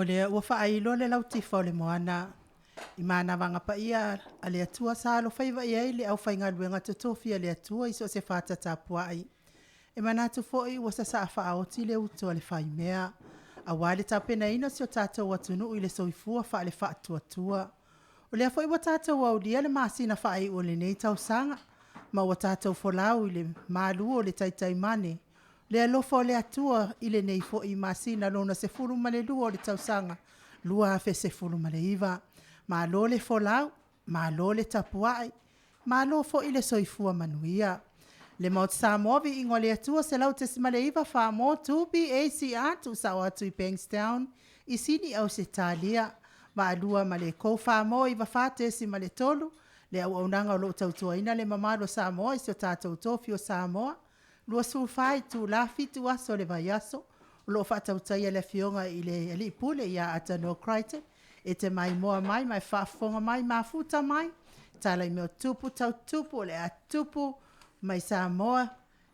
O lea ua faailo le lautifa o le moana i manavaga paia a le Atua sa alofaiva i ai le aufaigaluega totofi a le Atua i so o se fata tapuai. E manatu foi ua sasaa faaoti le utu a le faimea, aua le tapenaina o si o tatou atunuu i le soifua faale-faatuatua. O lea foi ua tatou aulia le masina faaiu o lenei tausaga, ma ua tatou folau i le malu o le taitaimane le alofa o le Atua i lenei foi masina lona 12 o le tausaga 2019. Malo le folau, malo le tapuai, malo foi le soifua manuia. Le Maota Samoa, Viiga i le Atua 100.9 Samoa 2BACR tuusao atu i Bankstown i Sini Ausetalia. Vaalua ma le Go Samoa 94.3 le auaunaga o lo o tautuaina le mamalu o Samoa i so tatou tofi o Samoa, 24 itula, 7 aso o le vaiaso. O lo o faatautaia e le Afioga i le Alii Pule ia Atanua Crichton. E te maimoa mai ma e faafofoga mai, mafuta mai, tala i mea o tupu tau tupu o le a tupu mai Samoa,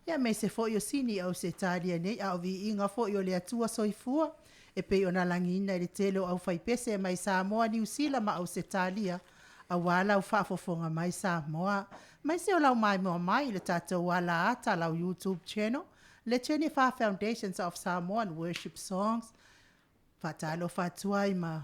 aemaise foi o Sini Ausetalia nei, a o viiga foi o le Atua Soifua e pei ona lagiina e le tele o le aufaipese mai Samoa, Niu Sila ma Ausetalia, aua lau faafofoga mai Samoa. Aemaise o lau maimoa mai i le tatou alaata, lau YouTube channel, le Tenifa Foundation of Samoa Worship Songs. Faatalofa atu ai ma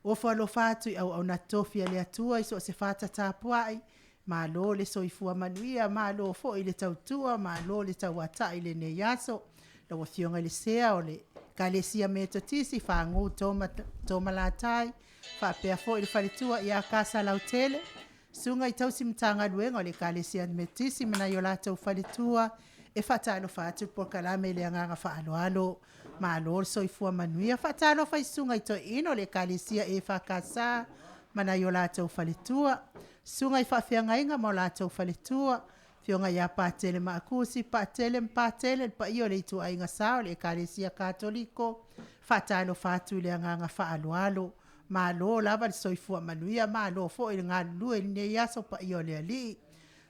ofo alofa atu i auauna totofi a le Atua i so o se fata tapuai, malo le soifua manuia, malo foi le tautua, malo le tauatai i lenei aso. Lau Afioga i le Sea o le Ekalesia Metotisi Fagu Toma Latai, faapea foi le faletua ia Kasalautele, susuga i tausi Matagaluega o le Ekalesia Metotisi ma nai o latou faletua, e faatalofa atu le polokalame i le agaga faaaloalo. Malo le soifua manuia. Faatalofa i Susuga i Toeaina o le Ekalesia EFKS ma nai o latou faletua, Susuga i Faafeagaiga ma o latou faletua, Afioga ia Patele Maakusi Patele ma Patele, le paia o le ituaiga sa o le Ekalesia Katoliko, faatalofa atu i le agaga faaaloalo. Malo lava le soifua manuia, malo foi le galulue i lenei aso, paia o le Alii.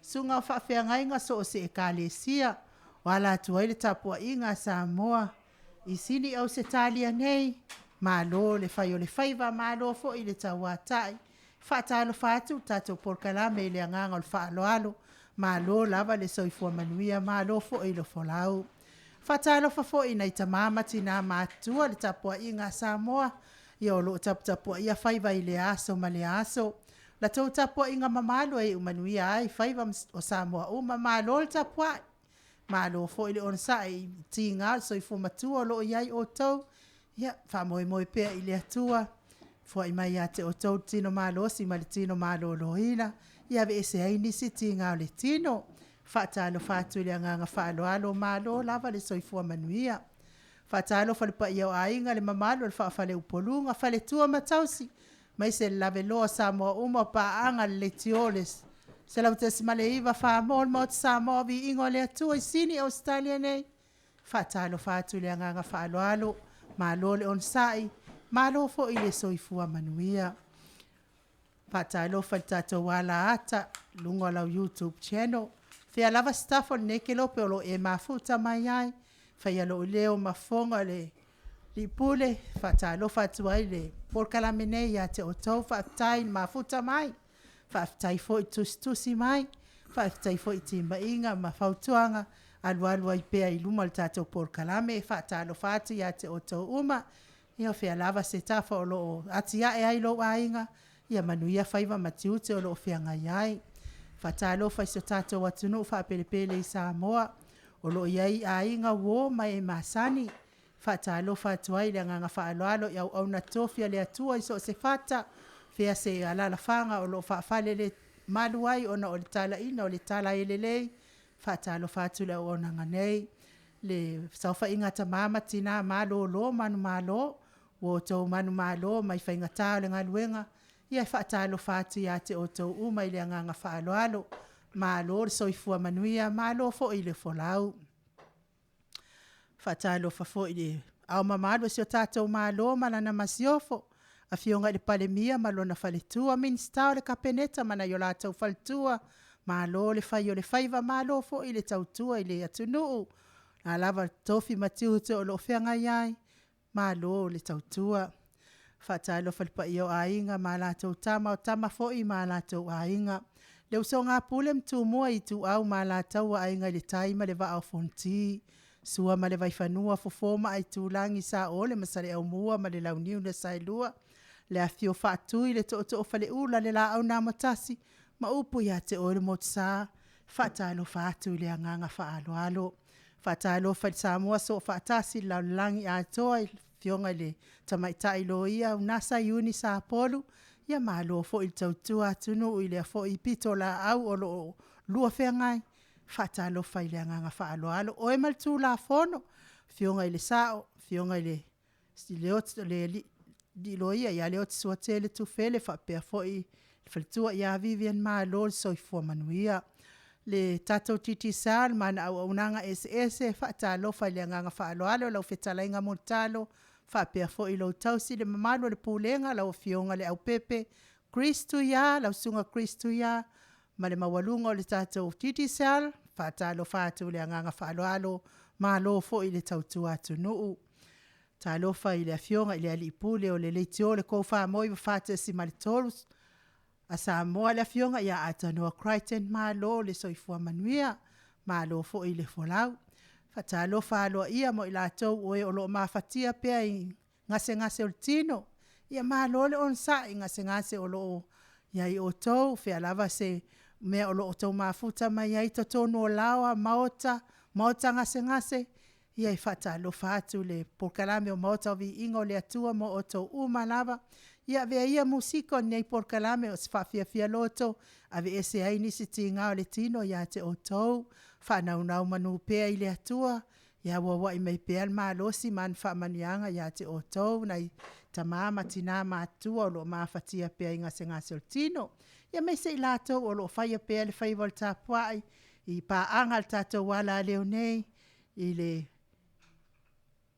Susuga i faafeagaiga i so o se Ekalesia o ala atu ai le tapuaiga a Samoa i Sini Ausetalia nei, malo le fai o le faiva, malo foi le tauatai. Faatalofa atu le tatou polokalame i le agaga o le faaaloalo, malo lava le soifua manuia, malo foi le folau. Faatalofa foi i nai tama ma tina matutua le tapuaiga a Samoa o lo o taputapuaia faiva i lea aso ma lea aso. La outou tapuaiga mamalu e iu manuia ai faiva o Samoa uma, malo le tapuai, malo foi le onosai i tiga o le soifua matua o lo o i ai outou. Ia faamoemoe pea i le Atua, foai mai ia te outou le tino malosi ma le tino maloloina, ia aveese ai nisi tiga o le tino. Faatalofa atu i le agaga faaaloalo, malo lava le soifua manuia. Faatalofa i le paia o Aiga, le mamalu o le faa-faleupoluga, faletua ma tausi, aemaise le lavaloa o Samoa uma, o paaga le leitio le 100.9 Samoa, le Maota Samoa, Viiga o le Atua i Sini Ausetalia nei, faatalofa atu i le agaga faaaloalo, malo le onosai, malo foi le soifua manuia. Faatalofa i le tatou alaata i luga o lau YouTube channel, fea lava se tafa o lenei kelope o lo o e mafuta mai ai, faia lou leo ma fofoga o le Alii Pule, faatalofa atu ai le polokalame nei ia te outou, faafetai le mafuta mai, faafetai foi le tusitusi mai, faafetai foi i timaiga ma fautuaga, alualu ai pea i luma le tatou polokalame. Faatalofa atu ia te outou uma, ia o fea lava se tafa o lo o atiae ai lou aiga, ia manuia faiva ma tiute o lo o feagai ai. Faatalofa i si o tatou atunuu faapelepele i Samoa, o lo o i ai aiga, uo ma e masani, faatalofa atu ai i le agaga faaaloalo i auauna totofi a le Atua i so o se fata, fea se alalafaga o lo o faafalelemalu ai ona o le talaiina o le tala e lelei, faatalofa atu i le auaunaga nei. Le saofaiga a tama ma tina malolo manumalo, ua outou manumalo mai faigata o le galuega, ia e faatalofa atu ia te outou uma i le agaga faaaloalo. Malo le soifua manuia, malo foi le folau. Faatalofa foi i le Ao mamalu o si o tatou Malo ma lana Masiofo, Afioga i le Palemia ma lona faletua, Minisita o le Kapeneta ma nai o latou faletua, malo le fai o le faiva, malo foi le tautua i le atunuu. O a lava tofi ma tiute o lo o feagai ai, Malo le tautua. Faatalofa i le paia o Aiga ma latou Tama, o Tama foi ma latou Aiga, le usoga a Pule ma Tumua, Ituau ma Alataua, Aiga i le Tai ma le Vaa o Fonoti, Sua ma le Vaifanua, Fofo ma Aitulagi, Saole ma Saleaaumua ma le Launiu na Saelua, le afifio o Faatui le Tootoo o Faleula, le Laau na Amotasi ma upu ia te oe le Motusa. Faatalofa atu i le agaga faaaloalo. Faatalofa i le Samoa Soofaatasi i le lalolagi atoa i le Afioga i le Tamaitai Loia Unasa Iuni Sapolu, ia malo foi le tautua atunuu i lea foi pitolaau o lo o oulua feagai, faatalofa i le agaga faaaloalo. O oe ma le Tulafono, Afioga i le Sao, Afioga i le Alii Loia ia Leota Suatele Tufele faapea foi le faletua ia Vivian, malo le soifua manuia. Le tatou Digicel ma ana auaunaga eseese, faatalofa i le agaga faaaloalo lau fetalaiga Mulitalo faapea foi lou tausi, le mamalu o le Pulega lau Afioga Leaupepe Chris Tuia, lau susuga Chris Tuia ma le maualuga o le tatou Digicel, faatalofa atu i le agaga faaaloalo, malo foi le tautua atunuu. Talofa i le Afioga i le Alii Pule o le Leitio le Kou 94.3 a Samoa le Afioga ia Atanoa Crichton, malo le soifua manuia, malo foi le folau. Faatalofa aloaia ma i latou o e o lo o mafatia pea i gasegase o le tino, ia malo le onosai i gasegase o lo o i ai outou, o fea lava se mea o lo o outou mafuta mai ai i totonu o laoa, maota, maota gasegase, ia e faatalofa atu le polokalame o Maota o Viiga o le Atua mo outou uma lava. Ia avea ia musika o lenei polokalame o se faafiafia loto, aveese ai nisi tiga o le tino ia te outou, faanonomanu pea i le Atua, ia auauai mai pea le malosi ma ana faamanuiaga ia te outou nai tama ma tina matutua o lo o mafatia pea i gasegase o le tino. Ia aemaise i latou o lo o faia pea le faiva o le tapuai i paaga a le tatou alaleo nei i le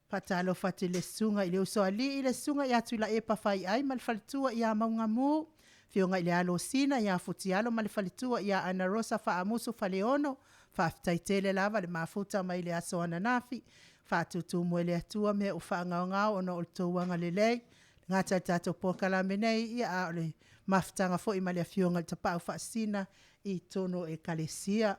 faatalofa atu i le Susuga i le Usoalii, le Susuga ia Tuilaepa Faiai ma le faletua ia Maugamu, Afioga i le alo o Sina ia Futialo ma le faletua ia Anarosa Faamusu Faleolo, faafetai tele lava le mafuta mai le aso ananafi, faatutumu e le Atua mea ua faagaogao ona o le tou agalelei, e le gata i le tatou polokalame nei, a o le mafutaga foi ma le Afioga i le Tapaau Faasisina i totonu o Ekalesia.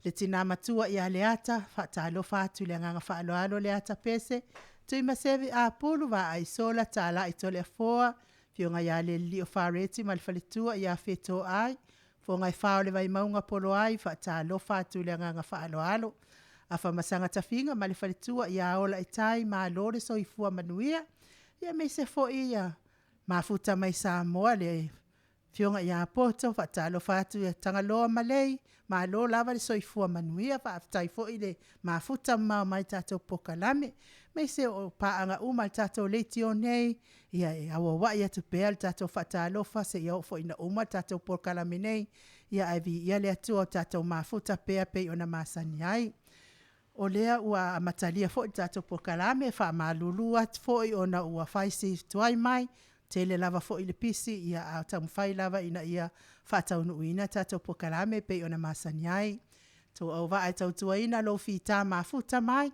Le tina matua ia Leata, faatalofa atu i le agaga faaaloalo Leata Pese, Tuimaseve Apulu, Vaaisola Talai Toleafoa, Afioga ia Lelio Fareti ma le faletua ia Fetoai, Fofoga e fa o le Vaimauga Poloai, faatalofa atu i le agaga faaaloalo. Afamasaga Tafiga ma le faletua ia Olaitai, malo le soifua manuia. Ia aemaise foi ia mafuta mai Samoa le Afioga ia Poto, faatalofa atu ia Tagaloa ma Lei, malo lava le soifua manuia, faafetai foi le mafuta mamao mai i le tatou polokalame. Aemaise o paaga uma a le tatou leitio nei, ia e auauai atu pea le tatou faatalofa seia oo foi ina uma le tatou polokalame nei, ia ae viia le Atua ua tatou mafuta pea e pei ona masani ai. O lea ua amatalia foi le tatou polokalame, e faamalulu atu foi ona ua fai si tuai mai, tele lava foi le pisi, ae taumafai lava ina ia faataunuuina le tatou polokalame e pei ona masani ai. Outou auvaa e tautuaina lou fita mafuta mai,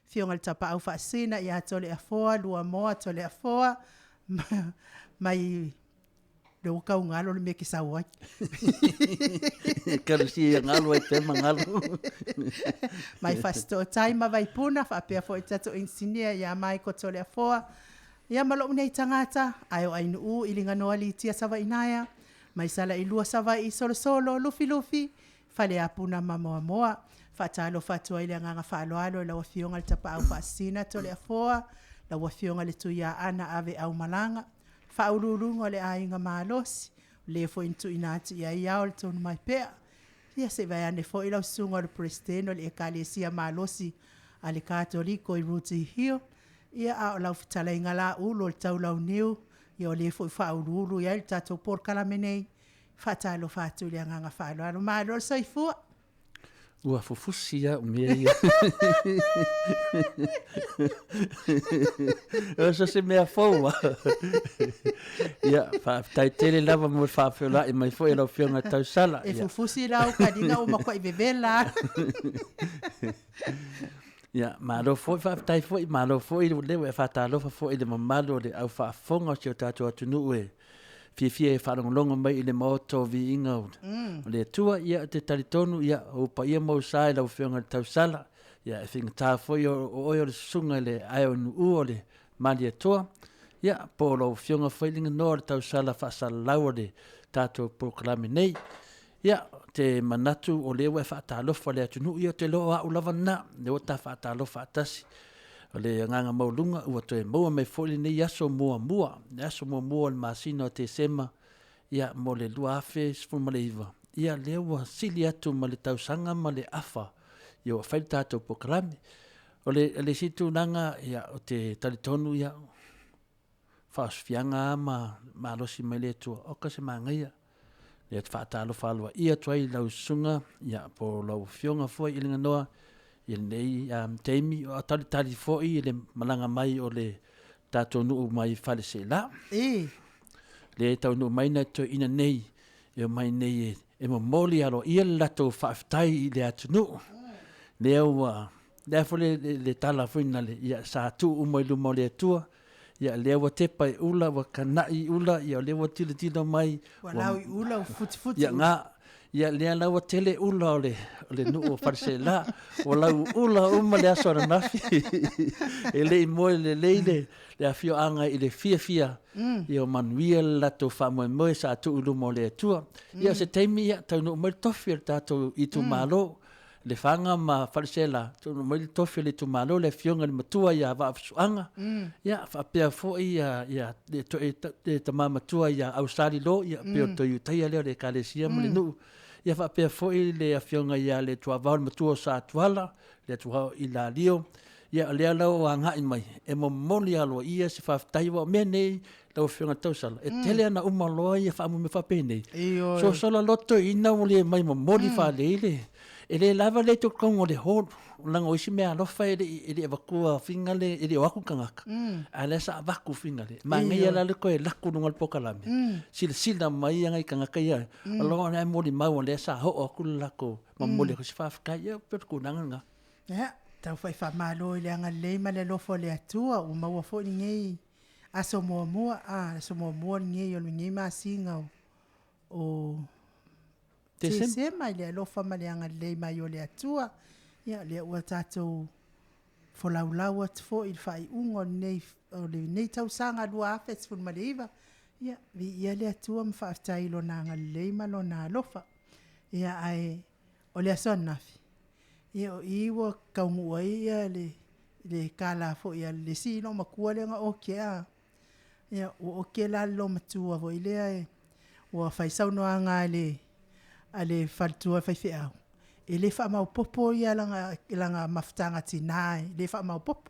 Afioga i le Tapaau Faasisina ia Toleafoa Luamoa Toleafoa mai lea ua tau galo le mea e te sau ai. Ekalesia galu ai pea ma galu. Mai Fasitootai ma Vaipuna faapea foi le tatou inisinia ia Michael Toleafoa. Ia ma lou nei tagata, ae o Ainuu Iliganoa Litia Savaiinaea, mai Salailua Savaii Solosolo Lufilufi Faleapuna ma Moamoa. Faatalofa atu ai i le agaga faaaloalo i lau Afioga i le Tapaau Faasisina Toleafoa, lau Afioga i le Tuiaana Aveaumalaga, Faauluuluga o le Aiga Malosi, o le foi na tuuina atu i ai ao le Tonumaipea. Ia se i vaeane foi lau Susuga i le Peresetene o le Ekalesia Malosi a le Katoliko i Rooty Hill, ia a o lau fetalaiga Laulu o le Taulauniu, ia o le foi ua faauluulu i ai le tatou polokalame nei, faatalofa atu i le agaga faaaloalo. Malo le soifua. Ua fufusi lava au mea ia. O so se mea fou a. Ia, faafetai tele lava mo le faafeiloai mai foi e lau Afioga Tausala. E fufusi la au taliga ua matuai vevela lava. Ia, malo foi, faafetai foi, malo foi lea ua e faatalofa foi i le mamalu o le au faafofoga o si o tatou atunuu e fiafia e faalogologo mai i le Maota o Viiga o le Atua. Ia, ou te talitonu, ia, o ou paia ma ou sa i lau Afioga i le Tausala, ia, e faigata foi o oe o le susuga i le ae o Nuuu o le Malietoa, ia, po o lau Afioga foi Liganoa o le Tausala faasalalau o le tatou polokalame nei. Ia, ou te manatu o lea ua e faatalofa i le atunuu, ia ou te iloa o au lava lena, o lea ua ta faatalofa faatasi. O le agaga maualuga ua toe maua mai foi lenei aso muamua, le aso muamua o le masina o Tesema, ia, mo le 2019, ia lea ua sili atu ma le tausaga ma le afa, ia ua fai le tatou polokalame. O le isi tulaga, ia, ou te talitonu, ia, faaosofiaga lava ma malosi mai le Atua, oka se manaia. Ia te faatalofa aloaia atu ai i lau susuga, ia, po o lau Afioga foi i Liganoa, i lenei taimi, a o talitali foi i le malaga mai o le tatou nuu mai Faleaseela. Lea e taunuu mai nai toeaiina nei, e omai nei e momoli aloaia le latou faafetai i le atunuu. Lea ua, le a foi le tala foi na le, ia, sa tuu uma i luma o le Atua, ia lea ua tepa i ula, ua kana'i i ula, ia lea ua tilotilo mai. Ua lau i ula, ua futifuti ia, ula. Ia lea la ua tele ula o le, o le nuu o Faleaseela. Ua lau ula uma le aso ananafi. E le i moe lelei le, le afioaga i le fiafia, ia o manuia le latou faamoemoe sa tuu i luma o le Atua. Ia o se taimi ia taunuu mai le tofi o le tatou itumalo. Lefaga ma Faleaseela, taunuu mai le tofi o le itumalo, le afioga i le matua ia Vaafusuaga, ia faapea foi ia, ia le, le tama matua ia Ausali Lo, ia pei o le toe Utaia lea o le ekalesia ma le nuu, ia faapea foi le afioga ia Leatuavao le matua o Satuala, Leatuavao Ilalio, ia o lea la ua agai mai e momoli aloaia se faafetai, aua o mea nei lau Afioga i le Tausala, e tele ana uma loa ia faamoemoe faapenei, sosola loto ina ua le mai momoli faalei le, e le lava le togatogo o le hall, leaga o isi meaalofa e le i avatua finagale, e le o atu ni tagata, a o lea sa avatu finagale. Manaia la le toe alu atu i luga o le polokalame, silasila mai nai tagata ia, o lona e molimau o lea sa oo atu le latou momoli atu se faafetai, ia pei o le tulaga lena. Ia, tau fai faamalo i le agalelei ma le alofa o le Atua ua maua foi lenei aso muamua, a, aso muamua lenei o lenei masina o Tesema i le alofa ma le agalelei mai o le Atua. Ia, lea ua tatou folaulau atu foi i le faaiuga o lenei, o lenei tausaga 2019. Ia, viia le Atua ma faafetai i Lona agalelei ma Lona alofa. Ia, ae o le aso ananafi, ia o i ua taunuu ai ia le, le kala foi a le isi loomatua lea na ote a. Ia, ua ote la le loomatua foi lea ua fai saunoaga a le, a le faletua a le faifeau, e le faamaopoopo ia lana, lana mafutaga tina e le faamaopoopo.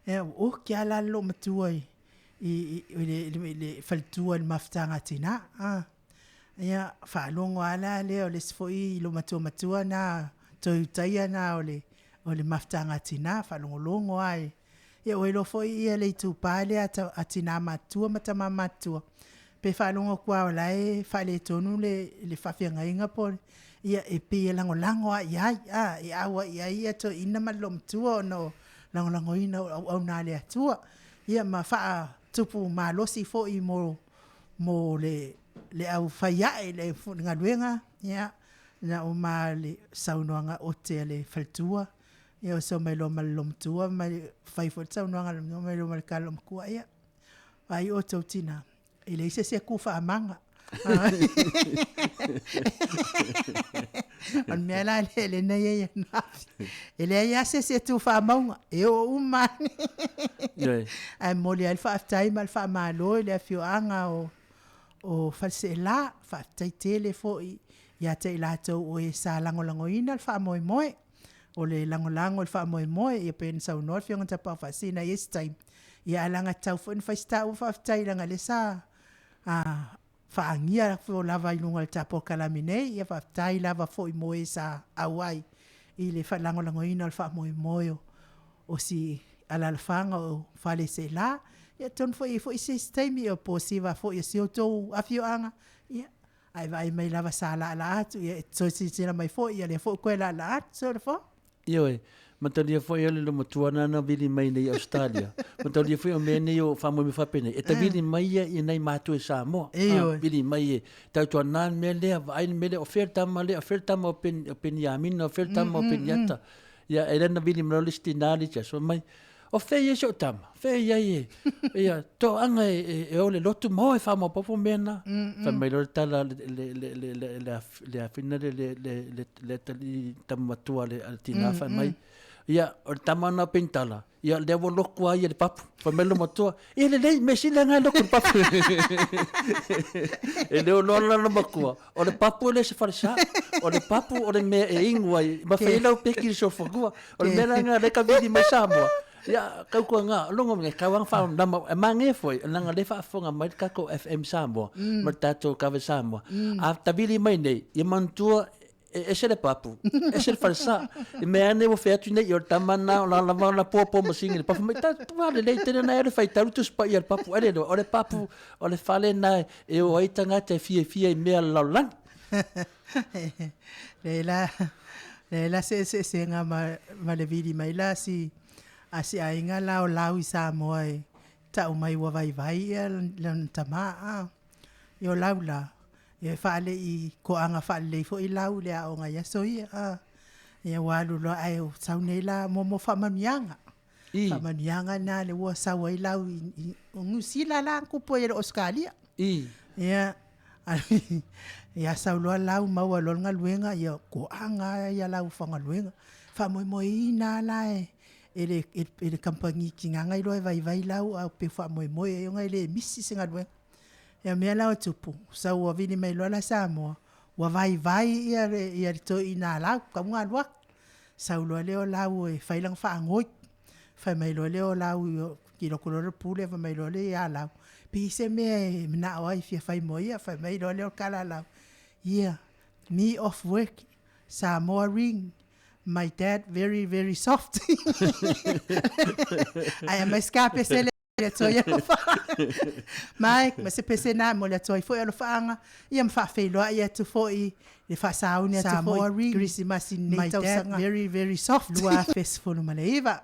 Ia, ua ote lava la le loomatua i, i, i le faletua i le mafutaga a tina. Ia, faalogo lava la lea o le isi foi loomatua matua lena, toe Utaia lena o le, o le mafutaga a tina, faalogologo lava. Ia ua iloa foi ia le itupa lea a tina matutua ma tama matutua, pe faalogo atu lava o la e faaletonu le faafeagaiga po o le, ia e pei e lagolago lava i ai, e auai i ai toeaiina ma le loomatua ona o le lagolagoina o auauna a le Atua. Ia ma faatupu malosi foi mo le au fai ae i le galuega, ia, na uma le saunoaga ote a le faletua, ia oso mai loa ma le loomatua ma fai foi le saunoaga a le loomatua fai mai loa le loomatua, ia, vaai outou tina, e leai se isi e tu faamaga. O le mea la lea na i ai ananafi, e leai lava se isi e tu faamauga, e oo uma lava. Ae momoli lava le faafetai ma le faamalo i le afioaga o Faleaseela, faafetai tele foi ia te i latou o e sa lagolagoina le faamoemoe. O le lagolago i le faamoemoe, e pei ona saunoa le Afioga ia Tapaaufaasina i isi taimi, ia ae leaga e tatau foi ona fai se taua faafetai leaga o lea sa faagia lava i luga o le ta polokalame nei. Ia faafetai lava foi mo e sa auai i le lagolagoina o le faamoemoe o si alaalafaga o Faleaseela. Ia atonu foi e i ai foi se isi taimi po o siva foi o si outou afioaga, ia a e vaai mai lava sa laalaa atu, ia e toe silasila mai foi, ia o lea foi ua toe laalaa atu. Solofoa? Ioe. Mataulia foi o le matua na na vili mai nei Australia. Mataulia foi o mea nei o faamoemoe faapenei. E tavili mai ia i nai matua i Samoa. Ioe. Vili mai e tautuana le mea lea, vaai le mea lea, o fea le tama lea, o fea le tama o Peniamina, o fea le tama o Peniata. Ia, e le na vili mai loa le isi tina le isi aso, fai mai, O fea e i ai si ou tama? Fea e i ai e, ia, toaga e, e, e o le lotu ma o e faamaopoopo mea na. Fai mai loa le tala a le, le, le, le, le, le, le afina le, le, le, le, le atalii tama matua a le, a le tina, fai mai, ia, o le tama na o Penitala, ia, lea ua loku lava ia i le papu. Fai mai le matua, ia lelei, mea sili lava na e loku i le papu. E le o loa lana matua, o le papu e le o se falesa, o le papu o le mea e inu ai, ma fai ai lau peki i le soifua. O le mea la lena lea e tavili mai Samoa, ia, tautuana, lona uiga, e tatau lava ona faamalamalama. E manaia foi, leaga o lea e faafofoga mai le tatou FM Samoa ma le tatou Kava Samoa. A tavili mai nei, ia manatua e ese le papu, ese le falesa. I mea ane ua fai atu nei, o le tama lena o la lava ona popo masini i le papu. Mai ta lelei tele na e le faitau le Tusi Paia i le papu. Ai le o le papu, o le fale lena e o ai tagata e fiafia i mea a le lalolagi. Leai la, leai la se eseesega ma, ma le vili mai la si, a si aiga la o lau i Samoa e tau mai ua vaivai ia lana tama a. Ia o lau la, e faalei toaga faalelei foi lau i le aoga i aso ia a. Ia ua alu loa ae sau nei la mo faamanuiaga. Faamanuiaga na le ua sau ai lau i Niu Sila la na tupu ai e le o Ausetalia. Ia, ia sau loa lau maua loa le galuega, ia toaga lava ia lau fagaluega. Faamoemoeina lava la e le e le kamupani tiga ona iloa e vaivai lau ae pei e faamoemoe i ai ona e le misi se galuega. Ia o mea la e tupu, sau ua vili mai loa la Samoa, ua vaivai ia le toeaina lau talu ona alu atu. Sau loa lea o lau e fai lana faanoi, fai mai loa lea o lau, tilo atu loa le Pule fai mai loa lea ia Lau, pe i ai se mea e manao ai e fia fai mo ia. Fai mai loa lea o le tala a Lau, ia, me off work, Samoa ring, my dad very very soft. Ae aumai se kapese le Atua i alofaaga. Mai, ma se pese na mo le Atua i foi alofaaga, ia ma faafeiloai atu foi le faasauni atu foi Kerisimasi i lenei tausaga very very soft 2019.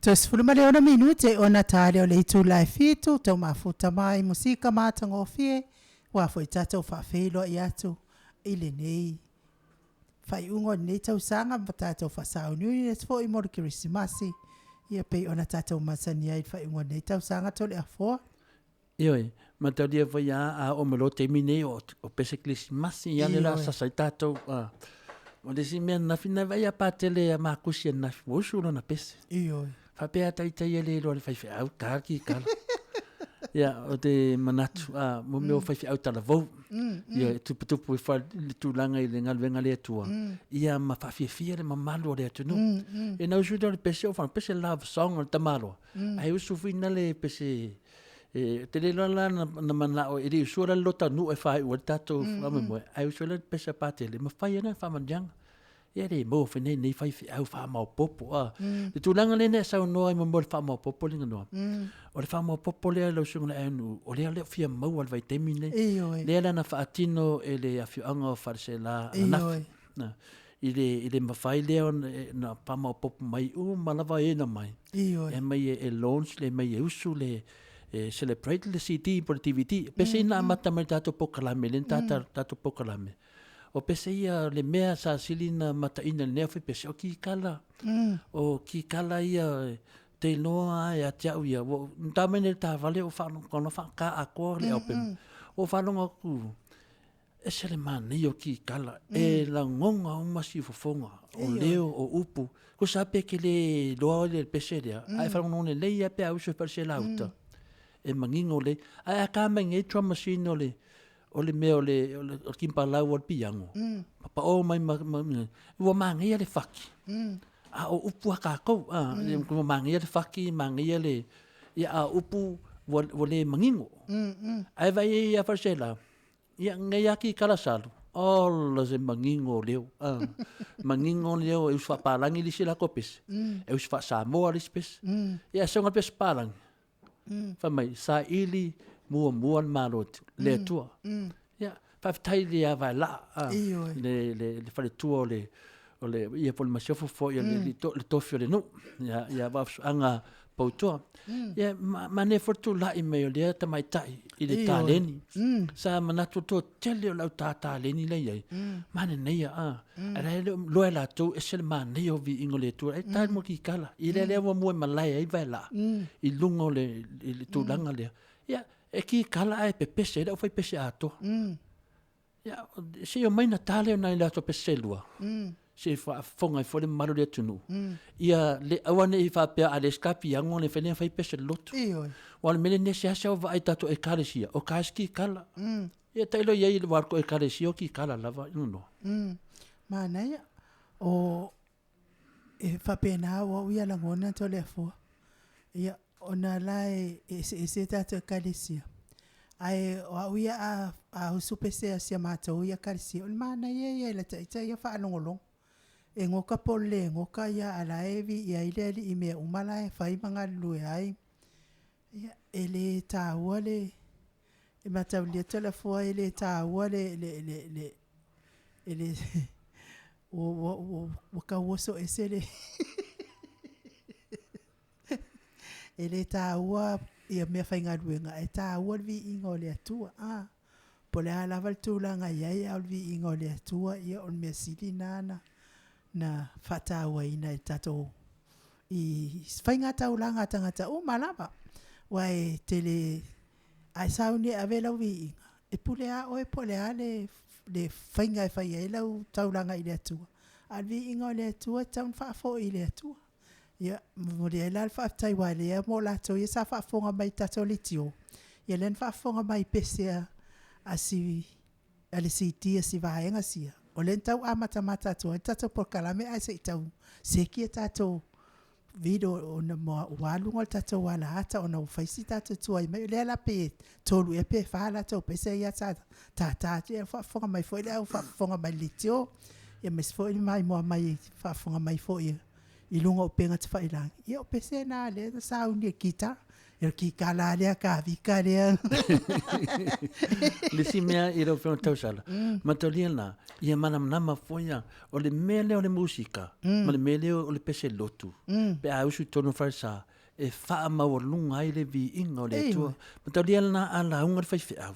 Toe 16 minute ona ta lea o le itula e 7, tau mafuta mai musika matagofie, ua foi tatou faafeiloai atu i lenei faaiuga o lenei tausaga ma tatou faasauniuni atu foi mo le Kerisimasi, ia pei ona tatou masani ai i le faaiuga o lenei tausaga Toleafoa. Ioe, mataulia foi lava a oo mai loa le taimi lenei o pese kerisimasi, ia lea o le a sasa ai tatou. O le isi mea ananafi na vaai ia Patele ia Makusi ananafi ua usu lana pese. Ioe. Faapea lava ita ia e le iloa e le faifeau, ta le kikala. Ia, ou te manatu, mo mea o faifeau talavou, ia e tuputupu ifo lava le tulaga i le galuega a le Atua, ia ma faafiafia le mamalu o le atunuu. Ia ona usu lea o le pese ou faalogo, pese love song a le tamaloa, ae usu foi lale pese, ou te le iloa la na manao, e le i usua la le lota nuu e faaiu ai le tatou faamoemoe, ae usu ai la le pese a Patele, ma fai ai lana faamanuiaga. Ia e le maua foi nei faifeau faamaopoopo. Le tulaga lea na e saunoa ai mo le faamaopoopo Liganoa, o le faamaopoopo lea lau Susuga i le Aeanuu, o lea o lo o fia maua i le vaitaimi lenei. Ioe. Lea la na faatino e le afioaga o Faleaseela ananafi. Ioe. I le mafai lea ona faamaopoopo mai uma lava e na omai. Ioe. E aumai e launch, e aumai e usu le e celebrate le CD po o le DVD. Pese na amata mai i le tatou polokalame, lea na tatou polokalame, o pese ia le mea sa sili ona mataina i lenei aofaipese, o kikala. O kikala ia ou te iloa lava ia te au ia, na ta mai nei i le taavale ou faalogo na faata atoa le open, ou faalogo atu, e ese le manaia o kikala, e lagona uma siufofoga, o leo, o upu. Tusa lava pe e te le iloa le pese lea, ae faalogologo lelei lava pe a usu i Faleaseela uta, e manino lelei. Ae a ta mai nei drum machine o le mea o le tigipalau o le piano, ma pao mai ma, ua manaia le faki, a o upu a tatou, ua manaia le faki, manaia le, a o upu ua le manino. Ae vaai i ai ia Faleaseela, ia nei lava kikala sa alu, ola se manino o leo, manino leo e usu faapalagi le isi latou pese, e usu faa-Samoa le isi pese. Ia ae sau na pese palagi, fai mai, saili muamua le Malo le Atua. Ia, faafetai ia Vaelaa, le faletua o le ia po o le masiofo foi o le tofi o le nuu, ia Vaafusuaga Poutoa. Ia, manaia foi le tulai mai o lea tamaitai i le taleni. Sa manatu le toatele o le au ta taleni la e i ai, manaia, a o la e le o iloa e latou e ese le manaia o viiga o le Atua, e ta le kikala, i lea ua mua i malae ai Vaelaa i luga o le tulaga lea. Ia, e kikala ae pepese ai le aufaipese atoa. Ia, se i omai ona ta lea o nai latou pese se lua, se i faafofoga ai foi le mamalu o le atunuu, ia le aua ne i faapea a leai se ta piano ona le mafai lea ona fai pese loloto. Ioe. Aua o le mea lenei e seasea ou vaai i tatou Ekalesia, o ta isi kikala. Ia tailo i ai i le va o le tou Ekalesia o kikala lava. Manaia. O e faapena o au ia lagona Toleafoa. Ia, ona la e eseese tatou Ekalesia, ae o au ia a usu pese a si a matou Ekalesia, o le manaia ia i lata ita ia faalogologo. E goka po o le le goka a o la e viia ai le Alii i mea uma la e fai ma galulue ai. Ia, e le taua le mataulia Toleafoa e le taua le ua tau oso ese le e le taua meafaigaluega, ae taua le viiga o le Atua. Po o le a lava le tulaga e i ai, a o le viiga o le Atua, ia o le mea sili lena ona faatauaina e tatou i faiga taulaga a tagata uma lava. Aua e tele, a e sauni e ave lau viiga, e pule lava oe po o le a le faiga e fai ai lau taulaga i le Atua, a o le viiga o le Atua e tatau ona faafoi i le Atua. Ia, e momoli ai la le faafetai aua o lea mo latou ia sa faafofoga mai i tatou leitio, ia lea na faafofoga mai i pese a le CD a si vaega sia, o lea na tau amatamata atu ai le tatou polokalame ae se i tau seki a tatou video ona ua alu luga o le tatou alaata ona ua fai si tatou tuai mai. O lea la pe 3 ea pe 4 latou pese ia sa tata atu, ia faafofoga mai foi le au faafofoga mai i le leitio, aemaise foi le maimoa mai faafofoga mai foi i luga o upega tafailagi. Ia o pese na o lea na sauni e le guitar. Ia o le kikala lea, kavika lea. Le isi mea i lau Afioga Tausala, mataulia la, ia malamalama foi a, o le mea lea o le musika, ma le mea lea o le pese lotu, pe a usu i totonu o falesa, e faamaualuga ai le viiga o le Atua. Mataulia la a lauga le faifeau,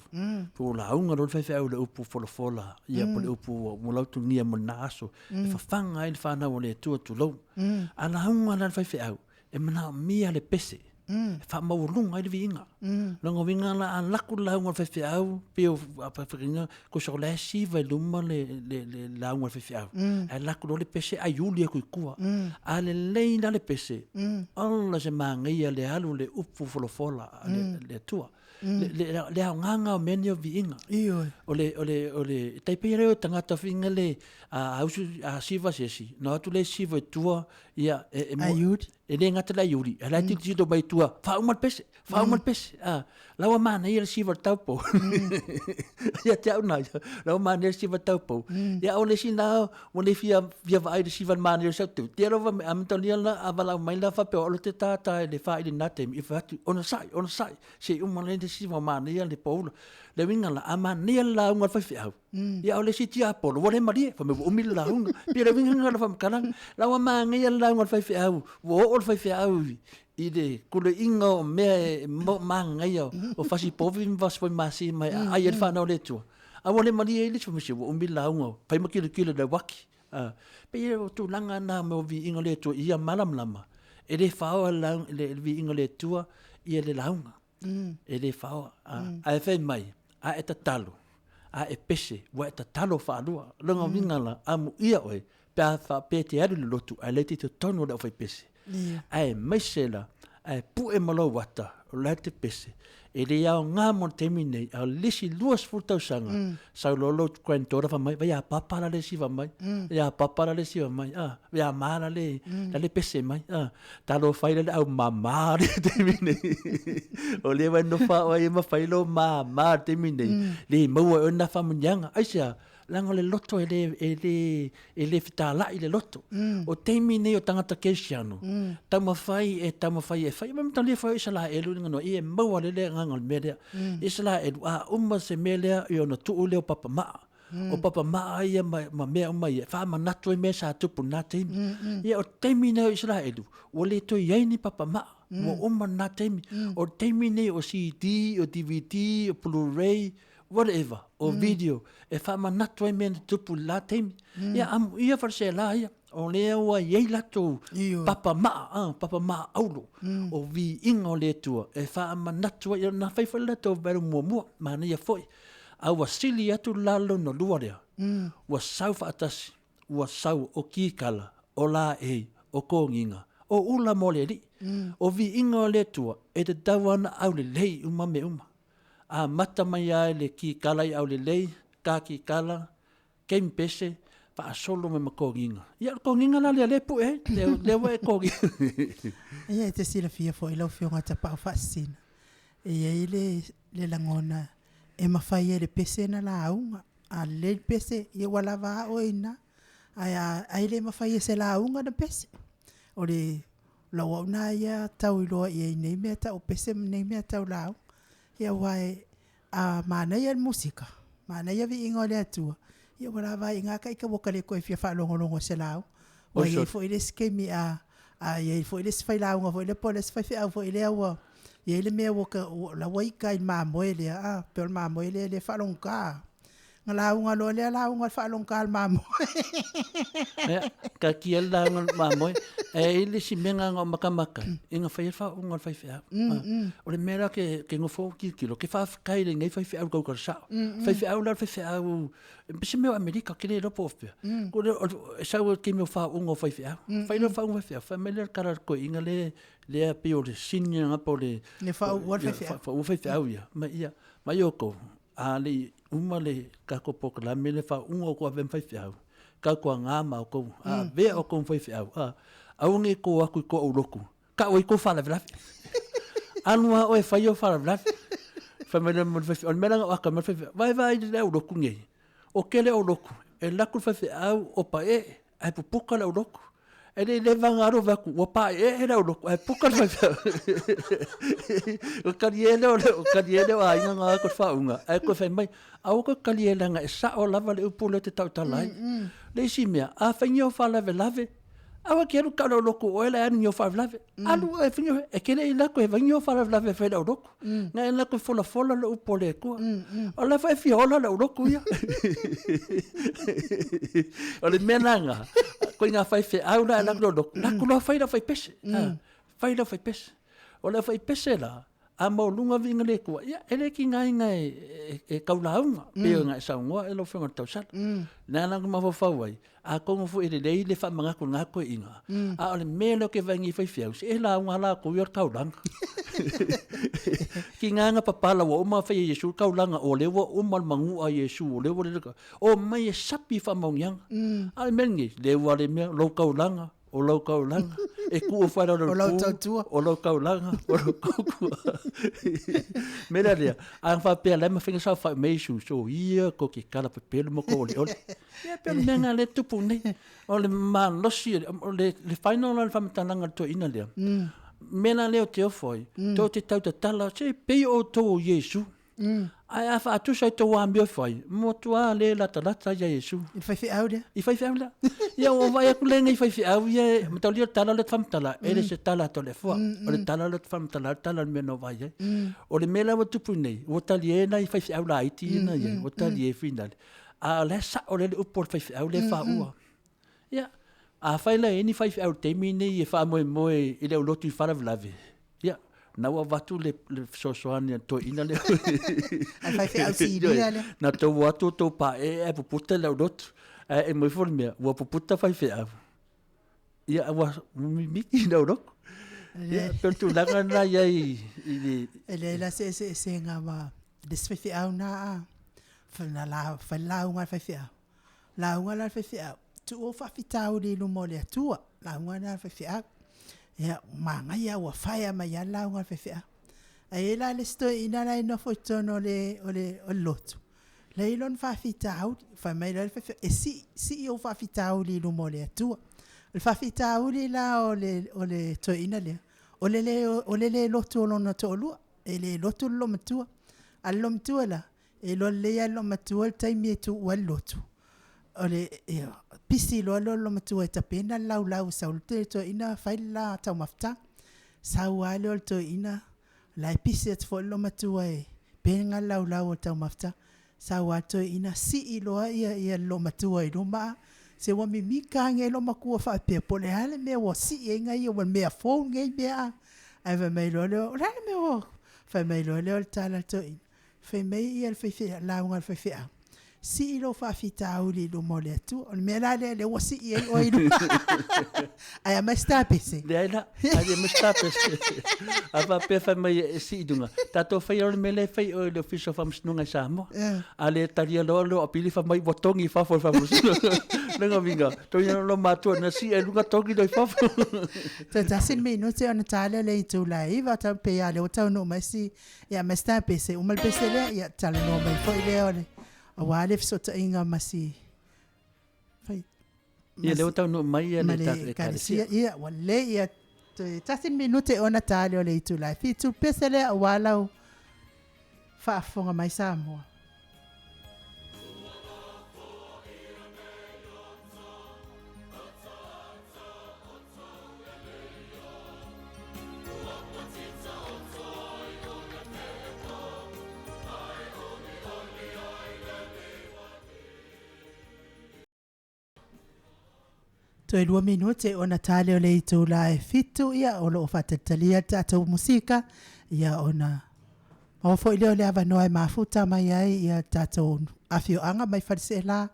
po o lauga loa le faifeau i le upu folafola, ia po o le upu ua lautugia mo lena aso, e fafaga ai le fanau a le Atua, tulou. A lauga la le faifeau, e manaomia le pese e faamaualuga ai le viiga. Lona uiga la a laku le lauga a le faifeau, pei o faafeagaiga, tusa o la e siva i luma le lauga a le faifeau, ae laku loa le pese aiuli atu i tua. A lelei la le pese, ola se manaia le alu o le upu folafola a le Atua. Le aoga lena o mea nei o viiga. Ioe. O le, o le, o le, tai pei lea o tagata foi le, a usu, a siva se isi, ona o atu lea siva i tua, ia, e, e, Aiuli. E le gata le aiuli, ae la e tilotilo mai i tua, faauma le pese, faauma le pese. A, la ua manaia le siva o le taupou. Ia te au na ia, la ua manaia le siva o le taupou. Ia o le isi na, ua le fia, fia vaai i le siva manaia o le sau teu. Tia lava me amatalia la, a valaau mai la faapea o lo te tata i le whaili nā taimi, i whatu, ona sai, ona sai, se i uma le siva manaia le poula. Le uiga la, a manaia le lauga a le faifeau, Ia o le isi tiapolo, ua le malie, fai mai ua umi le lauga. Pei o le uiga lena o le faamatalaga. La ua manaia le lauga a le faifeau, ua oo le faifeau i le kuleina o mea e manaia o fasi povi ma fasi masi ma e aai ai le fanau a le Atua. A ua le malie ai le isi, fai mai se ua umi le lauga, fai ma tilotilo i le uaki. Pei o tulaga na o viiga o le Atua ia malamalama, e le faoa le viiga o le Atua ia le lauga. E le faoa. Ae fai mai, a e tatalo, a e pese, ua e tatalo faalua. Lona uiga la, amuia oe, pe a faapea e te alu i le lotu, ae le te i totonu o le aufaipese. Aemaise la, ae pue ma lou ata, o la e te pese, e le aoga mo le taimi nei, a o le isi 20 tausaga, sau loa lou granddaughter fai mai, vai a papa la le siva mai, vai a papa la le siva mai, vai a ma la le, la le pese mai, Talofa ai la le au māmā le taimi nei. O lea ua e nofo lava oe ma fai lou māmā i le taimi nei, le maua e oe lena faamanuiaga. Aisea? Leaga o le loto e le, e le, e le fetalai le loto. O taimi nei o tagata kerisiano, taumafai e taumafai e fai, ma mataulia foi o Isaraelu i luga ia e maua lelei le agaga o le mea lea. Isaraelu, a uma se mea lea, ia ona tuu lea o papamaa. O papamaa ia ma mea uma ia, e faamanatu ai mea sa tupu i lena taimi. Ia o le taimi lenei o Isaraelu, ua le toe i ai ni papamaa, ua uma lena taimi. O le taimi lenei o CD, o DVD, o Blu-ray, whatever, o video, e faamanatu ai mea na tupu i le la taimi. Ia amuia falesela ia, o lea ua i ai latou papamaa, papamaa auro, o viiga o le Atua, e faamanatu ai, na fai foi le latou valu muamua, manaia foi. A ua sili atu la lona lua lea, ua sau faatasi, ua sau o kikala, o laei, o kogiga, o ula mo le Alii. O viiga o le Atua e tatau lava ona aulelei uma mea uma. Amata mai lava i le kikala i aulelei, ka kikala, kemi pese, faasolo mai ma kogiga. Ia o le kogiga la lea lea e pue ai, lea ua e kogi. Ia e te silafia foi lau Afioga Tapaau Faasisina, e i ai le le lagona e mafai e le pese ona lauga. A lelei le pese, ia ua lava a oe i ina. Ae a ai le mafai e se lauga ona pese. O le lou au na ia tau iloa i ai i nei mea tau o pese ma nei mea tau lauga. Ia aua e a manaia le musika, manaia viiga o le Atua, ia ua lava ai i ina ita ua ta le toe fia faalogologo i se lauga. Ua i ai foi le isi taimi a a i ai foi le isi failauga foi lea po o le isi faifeau foi lea ua i ai le mea ua la ua ita i le mamoe lea, a, pei o le mamoe lea e faalogogata. Ona lauga loa lea lauga faalogogata i le mamoe. Ia, taatia le lauga i le mamoe, ae i ai le isi mea na ona ou matamata ai, ina fai ai le faauuga a le faifeau. O le mea la ke nofo ou tilotilo, ke faafetai i lenei faifeau i le tautala sao. Faifeau la o le faifeau, se mea o Amerika, ou te le iloa po o fea, e sau i le taimi o faauuga o faifeau. Fai loa le faauuga a faifeau, fai mai lea o le tala a le toeaina lea pei o le senior lena po o le… Le faauu a le faifeau. Faauu faifeau ia, ia mai outou, a le i uma le tatou polokalame le faauuga o outou avea ma faifeau, tautuana ma outou, a avea outou ma faifeau, aua ne i tou o atu i tua o aulotu, tau ai tou faalavelave. Alu lava oe e fai ou faalavelave. Fai mai le faifeau, o le mea la na ou ata mai ai le faifeau, vaai vaai i le aulotu nei, o tele aulotu, e alu atu le faifeau opa ee, ae puputa le aulotu. E le i leva ona alu vaai atu ua paeee le aulotu ae puka le faifeau. O le talie lea o le talie lea o aiga na o atu i le faauuga ae toe fai mai, aua tou te talie leaga e sao lava le upu lea ou te tautala ai. Le isi mea, afai ni ou faalavelave, aua e te alu e tau i le aulotu o oe la e alu i ni ou faalavelave. Alu oe e fai ni ou, e te le i alu atu e fai ni ou faalavelave e fai i le aulotu. Na e alu atu e folafola le upu a le Atua. O la foi e fia ola le aulotu ia. O le mea la lena, ituaiga faifeau la e alu atu i le aulotu, alu atu loa fai lau faipese. Fai lau faipese. O le aufaipese la, a maualuga le viiga o le Atua, ia e le tigaina e tau lauga, pei ona e saunoa lau Afioga i le tausala. O lea la ou te mafaufau ai, atonu foi e lelei le faamanatu i lena toeaina, a o le mea lea ou te vaai nei i faifeau, se e lauga lava latou ia o le taulaga. Tiga ona papala ua uma ona fai e Iesu le taulaga, o lea ua uma le manua a Iesu, o lea ua lelei, omai e sapi faamaoniaga. A o le mea lenei, leai lava le mea, lou taulaga, o lau taulaga, e tuu fai lalo i le pu, o lau tautua, o lau taulaga, o lau tautua. Me la lea, a faapea la e mafai ona saofai mai Iesu, soia tou te tala pepelo ma tou oleole. Ia pei o le mea lena o lea e tupu nei. O le malosi, o le final la o le faamatalaga a le toeaina lea, mea la lea ou te ofo ai, tou te tautatala, se pei o outou o Iesu. Ae a faatusa i tou amio e fai, matua le latalata ia Iesu. I le faifeau lea. I faifeau lea. Ia ua vaai atu lea i faifeau ia, e mataulia le tala lea ou te faamatala, e le se tala a Toleafoa. O le tala lea ou te faamatala, o le tala o le mea na ou vaai ai. O le mea la ua tupu nei, ua talie nai faifeau laiti ia na i ai, ua talie finale. A o la e sao lelei le upu a le faifeau lea e faua. Ia, afai la e i ai ni faifeau i le taimi lenei e faamoemoe i le aulotu i faalavelave, ia, na ua avatu le fesoasoani a le toeaina lea. A le faifeau sinia lea. Na tou o atu tou paee ae puputa le aulotu. Ae aumai foi le mea, ua puputa faifeau. Ia, ua mimiti le aulotu. Ia, pei o le tulaga lena e i ai i le... E leai la se eseesega ma le isi faifeau na a, fai le lauga a le faifeau, lauga la a le faifeau, tuu ou faafitauli i luma o le Atua, lauga lena a le faifeau. Ia, manaia ua fire mai lava le lauga a le faifeau. Ae i ai la le isi toeaina la e nofo i totonu o le lotu, la e i ai lona faafitauli. Fai mai loa le faifeau, e sii, sii ou faafitauli i luma o le Atua. O le faafitauli la o le toeaina lea, o le le lotu o lona toalua, e le lotu le loomatua. A o le loomatua la, e iloa lelei lava e le loomatua le taimi e tuu ai le lotu, o le pisi loa le loomatua e tapena le laulau e sau ai le toeaina fai le la taumafataga. Sau lava lea o le toeaina, la e pisi atu foi le loomatua e pega le laulau o le taumafataga. Sau lava le toeaina sii loa le loomatua i luma, se ua mimita ane ai le loomatua faapea, po o le a le mea ua sii ai ia, o le mea fou lenei mea a? Ae fai mai loa lea, o le a le mea ua… Fai mai loa lea o le tala a le toeaina, fai mai le lauga a le faifeau, sii lou faafitauli i luma o le Atua. O le mea la lea o lea ua sii ai oe i luga. Ae aumai se ta pese. Leai la, ae le aumai se ta pese. A faapea fai mai e sii i luga, tatou faia loa le mea lea e fai i o i le Ofisa o Faamasinoga i Samoa. A le talia loa lou apili fai mai ua togi i fafo e le Faamasinoga. Lona uiga, togi loa lou matua na sii ai i luga togi loa i fafo. Toe tasi le minute ona ta lea o le itula e 9, pei lava o lea ua taunuu mai si Ia aumai se ta pese, uma le pese lea, ia talanoa mai foi lea o le, aua le fesootaiga ma si fai, Ia lea ua taunuu mai ia le tatou Ekalesia. Ia, ua lelei ia toe tasi le minute ona ta lea o le itula e 7 pese lea aua lau faafofoga mai Samoa. Toe 2 minute ona ta lea o le itula e 7, ia o lo o faatalitalia le tatou musika, ia ona maua foi lea o le avanoa e mafuta mai ai ia tatou afioaga mai Faleaseela,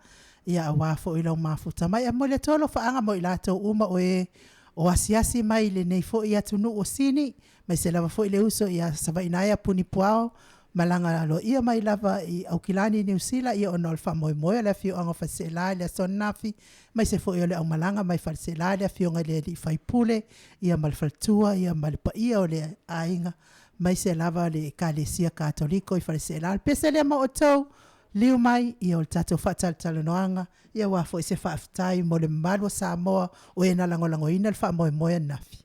ia aua foi lau mafuta mai. E momoli atu alofaaga mo i latou uma o e o asiasi mai i lenei foi atunuu o Sini, aemaise lava foi le uso ia Savainaea Puni Puao, malaga aloaia mai lava i Aukilani Niu Sila, ia ona o le faamoemoe o le afioaga o Faleaseela i le aso ananafi, aemaise foi o le aumalaga mai Faleaseela i le afioga i le alii faipule, ia ma le faletua, ia ma le paia o le aiga, aemaise lava le Ekalesia Katoliko i Faleaseela. O le pese lea mo outou. Liliu mai, ia o le tatou faatalatalanoaga, ia aua foi se faafetai mo le mamalu o Samoa o e na lagolagoina le faamoemoe ananafi.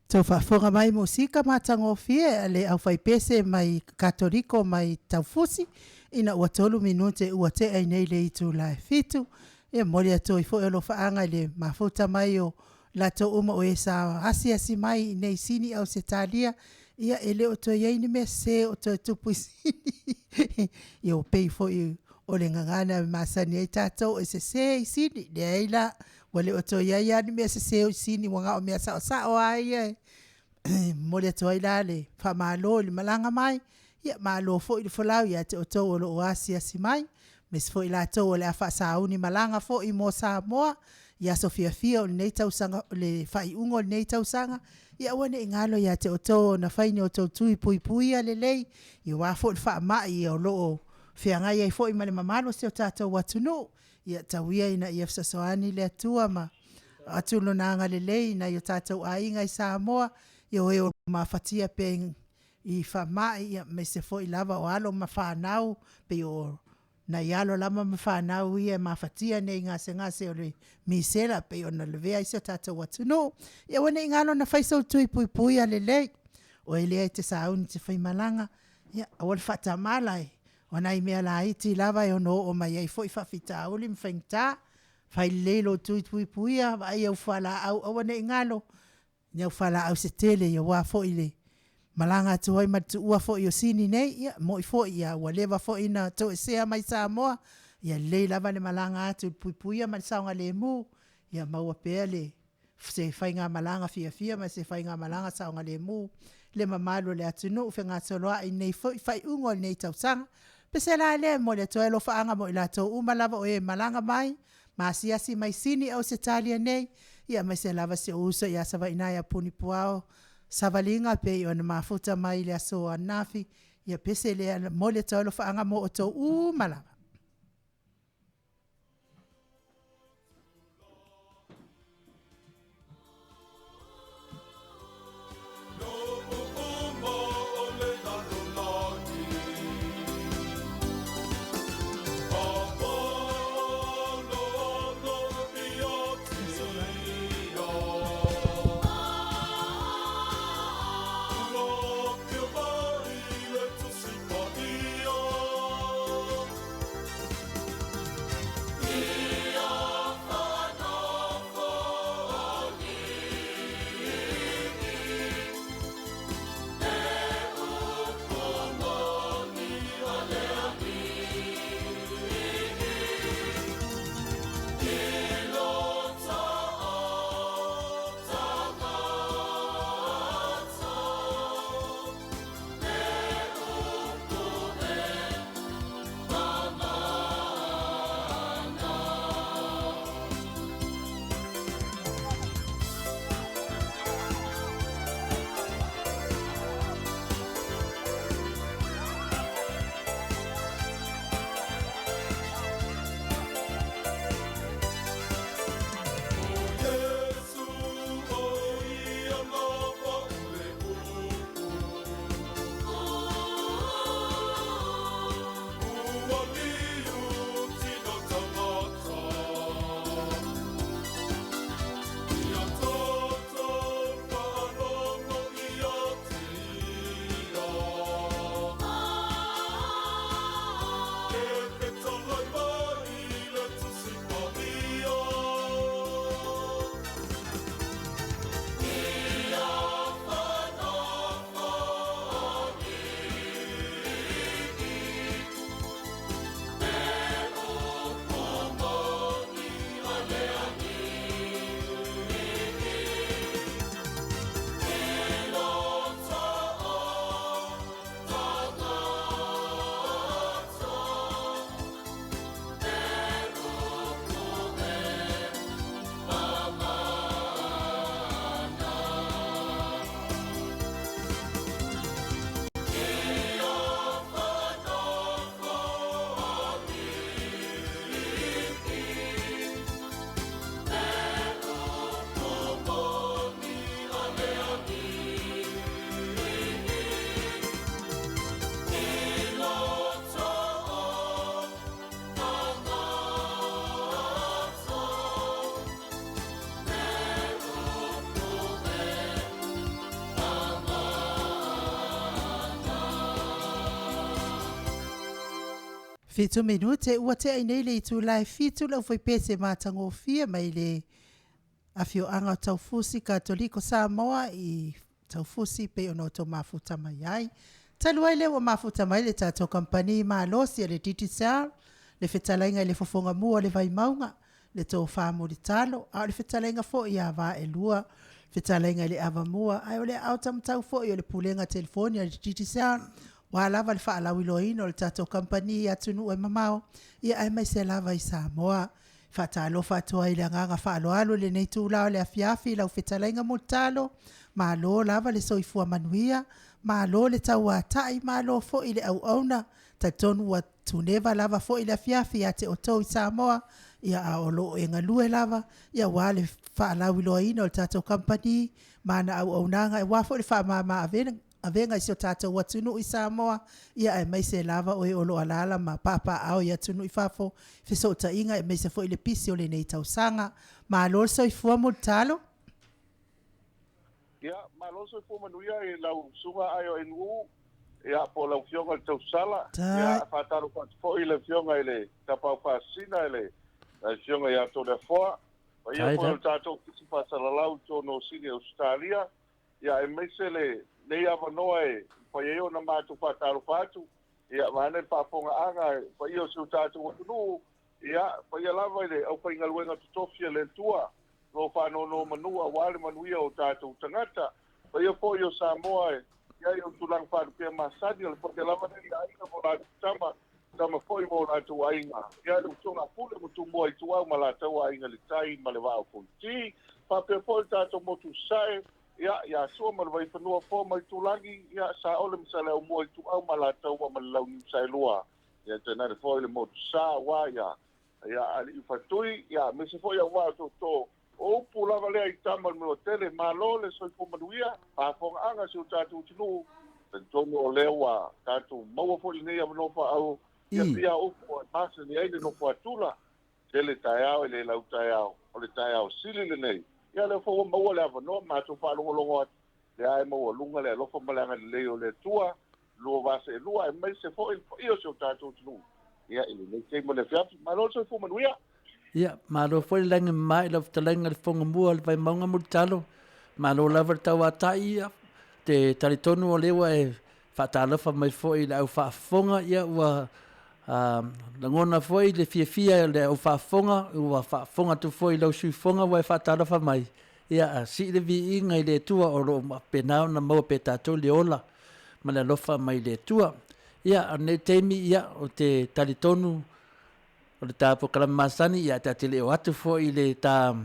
Tou faafofoga mai i musika matagofie a le aufaipese mai Katoliko mai Taufusi ina ua 3 minute ua tea nei le itula e 7:00. E momoli atu ai foi alofaaga i le mafuta mai o latou uma o e sa asiasi mai i inei i Sini Ausetalia, ia e le o toe i ai ni mea sese o toe tupu i Sini. Ia ua pei foi o le gagana e masani ai tatou e sese i Sini. Leai la, ua le o toe i ai lava ni mea sese o i Sini ua na o mea saosao lava ia e momoli atu ai la le faamalo i le malaga mai, malo foi le folau ia te outou o lo o asiasi mai, aemaise foi i latou o le a faasauni malaga foi mo Samoa i aso fiafia o lenei tausaga le faaiuga o lenei tausaga. Ia aua ne i galo ia te outou ona fai ni a outou tui puipuia lelei aua foi le faamai o lo o feagai ai foi ma le mamalu o si o tatou atunuu. Ia tau ia ina ia fesoasoani le Atua ma Avatu Lona agalelei i nai o tatou aiga i Samoa, ia o e o mafatia pea i faamai, aemaise foi lava o alo ma fanau, pei o nai alo lava ma fanau ia e mafatia nei i gasegase o le misela pei ona lavea ai si o tatou atunuu. Ia aua ne i galo ona fai sou tui puipuia lelei, oe lea e te sauni e te faimalaga, ia aua le faatamala, o nai mea laiti lava e ono oo mai ai foi faafitauli ma faigata. Fai lelei lou tui puipuia, vaai au fualaau aua ne i galo ni au fualaau se tele aua foi le malaga atu ai ma le tuua foi o Sini nei. Ia e moni foi ua leva foi ona toesea mai Samoa, ia lelei lava le malaga atu i le puipuia ma le saogalemu, ia maua pea se faigamalaga fiafia ma se faigamalaga saogalemu le mamalu o le atunuu fegasoloai i lenei foi faaiuga o lenei tausaga. O le pese la lea e momoli atu ai alofaaga mo i latou uma lava o e malaga mai ma asiasi mai i Sini, Ausetalia nei, aemaise lava si ou uso ia Savaiina ia Punipuao Savaliga e pei ona mafuta mai i le aso ananafi. Ia pese lea e momoli atu ai alofaaga mo outou uma lava. 7 minute ua tea i nei le itula e 7 le aufaipese matagofie mai le afioaga o Taufusi Katoliko Samoa i Taufusi pei ona outou mafuta mai ai. Talu ai lea ua mafuta mai le tatou kamupani malosi a le Digicel, le fetalaiga i le Fofoga Mua o le Vaimauga, le Tofa Mulitalo, a o le fetalaiga foi ia Vaelua, fetalaiga i le Avamua, ae o le aao taumatau foi o le Pulega Telefoni a le Digicel, aua lava le faalauiloaina o le tatou kamupani i atunuu e mamao, aemaise lava i Samoa. E faatalofa atu ai i le agaga faaaloalo i lenei itula o le afiafi i lau fetalaiga Mulitalo, malo lava le soifua manuia, malo le tauatai, malo foi le auauna. Talitonu ua tuneva lava foi le afiafi ia te outou i Samoa, ia a o lo o e galue lava, ia aua le faalauiloaina o le tatou kamupani ma ana auaunaga aua foi le faamama avega i si o tatou atunuu i Samoa, ia aemaise lava o e o lo o alaala ma papaaao i atunuu i fafo, fesootaiga aemaise foi le pisi o lenei tausaga. Malo le soifua Mulitalo. Ia, malo le soifua manuia i lau Susuga IONU, ia, po o lau Afioga i le Tausala. Ia, faatalofa atu foi i le Afioga i le Tapaau Faasisina i le Afioga ia Toleafoa, paia foi o le tatou Ofisa Faasalalau i totonu o Sini Ausetalia, ia, aemaise lenei avanoa e mafai ai ona matou faatalofa atu, ia, vaeane le faafofogaaga i le paia o si o tatou atunuu, ia, paia lava i le aufaigaluega totofi a le Atua, o lo o faanonomanu aua le manuia o tatou tagata. Paia foi o Samoa e i ai ona tulaga faalupea masani, o le paia lava lea i aiga ma o latou tama, tama foi ma o latou aiga, ia le usoga a Pule ma Tumua Ituau ma latou aiga i le tai ma le Vaa o Fonoti. Faapea foi le tatou motu i Sasae, ia, ia Sua ma le Vaifanua, Fofo ma Aitulagi, ia Saole ma Saleaaumua Ituau ma Alataua ma le Launiu Saelua, ia tainane foi le motu Sa aua ia ia Alii Faatui, ia aemaise foi aua o tootoo. O upu lava lea i tama o le Manuatele, malo le soifua manuia, faafofogaaga a si o tatou atunuu, talitonu o lea ua tatou maua foi lenei avanoa faaauau, ia pei lava o upu e masani ai le nofo a tula, tele taeao e le lau taeao, o le taeao sili lenei. Ia lea foi ua maua le avanoa, matou faalogologo atu, lea e maualuga le alofa ma le agalelei o le Atua, lua va seelua, aemaise foi le paia o si o tatou atunuu, ia, i lenei taimi o le afiafi. Malo le soifua manuia. Ia, malo foi le lagi mama i lau fetalaiga i le Fofoga Mua o le Vaimauga Mulitalo. Malo lava le tauatai, ia, te talitonu o lea ua e faatalofa mai foi i le au faafofoga, ia ua lagona foi le fiafia o le au faafofoga, ua faafofoga atu foi i lau sui usufono ua e faatalofa mai. Ia, sii le viiga i le Atua o lo o faapena ona maua pea e tatou le ola ma le alofa mai le Atua. Ia, o lenei taimi, ia, ou te talitonu o le ta polokalame masani, ia, ta te le o atu foi i le ta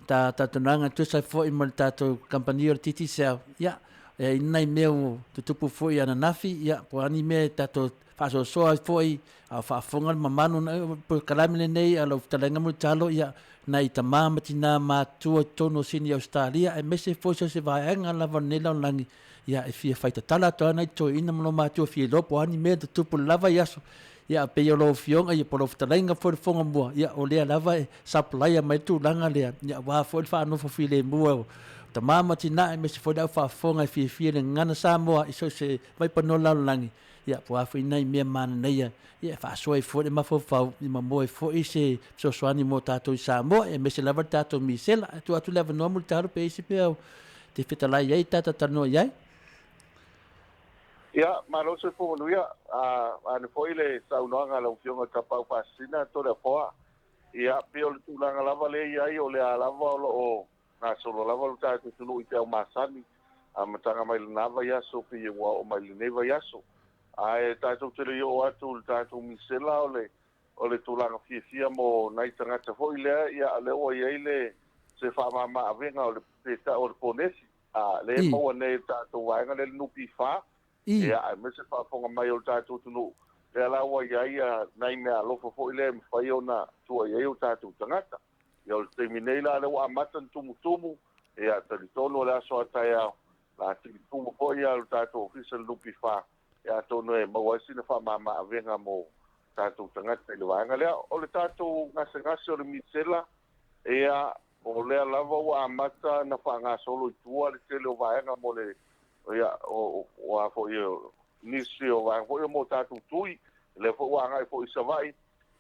ta talitonuaga e tusa foi ma le tatou kamupani o le Digicel. Ia, e i ai nai mea ua tutupu foi ananafi, ia, po o a ni mea e tatou faasoasoa ai foi a o faafofoga le mamalu polokalame lenei a lau fetalaiga Mulitalo, ia, nai tama ma tina matutua i totonu o Sini Ausetalia aemaise foi so o se vaega lava o lenei lalolagi, ia, e fia faitatala atu ai nai toeaiina ma loomatutua fia iloa po o a ni mea e tutupu i le lava i aso. Ia, pei o lau Afioga, ia, po o lau fetalaiga foi le Fofoga Mua, ia, o lea lava e supply mai le tulaga lea, ia, aua foi le faanofo filemu o tama ma tina aemaise foi le au faafofoga e fiafia i le gagana Samoa i so o se vaipanoa lalolagi, ia, po o a foi nai mea manaia, ia, e faasoa ai foi le mafaufau ma maua ai foi se fesoasoani mo tatou i Samoa, aemaise lava le tatou misela. E tuu atu le avanoa Mulitalo pe i ai se mea te fetalai ai ta talanoa i ai. Ia, malo le soifua manuia. Vaeane foi le saunoaga a lau Afioga i le Tapaau Faasisina Toleafoa. Ia, pei o le tulaga lava lea e i ai, o lea lava o lo o gasolo lava lo tatou atunuu i peau masani, amataga mai lena vaiaso pei ua oo mai lenei vaiaso. Ae tatou te le i oo atu i le tatou misela o le o le tulaga fiafia mo nai tagata foi lea, ia, lea ua i ai le se faamama avega o le peta o le ponesi, a lea e maua nei e le tatou vaega lea le NPF, ia, aemaise le faafofoga mai o le tatou atunuu, lea la ua i ai nai meaalofa foi lea e mafai ona tua i ai o tatou tagata. Ia, o le taimi nei la lea ua amata ona tumutumu, ia, talitonu o le aso a taeao, la tili tumu foi ia le tatou ofisa le NPF, ia, atonu e maua ai sina faamama avega mo tatou tagata i le vaega lea. O le tatou gasegase o le misela, ia, o lea lava ua amata na faagasolo i tua le tele o vaega mo le, ia, o a foi nisi o vaega foi mo tatou tui, lea foi ua agai foi i Savaii.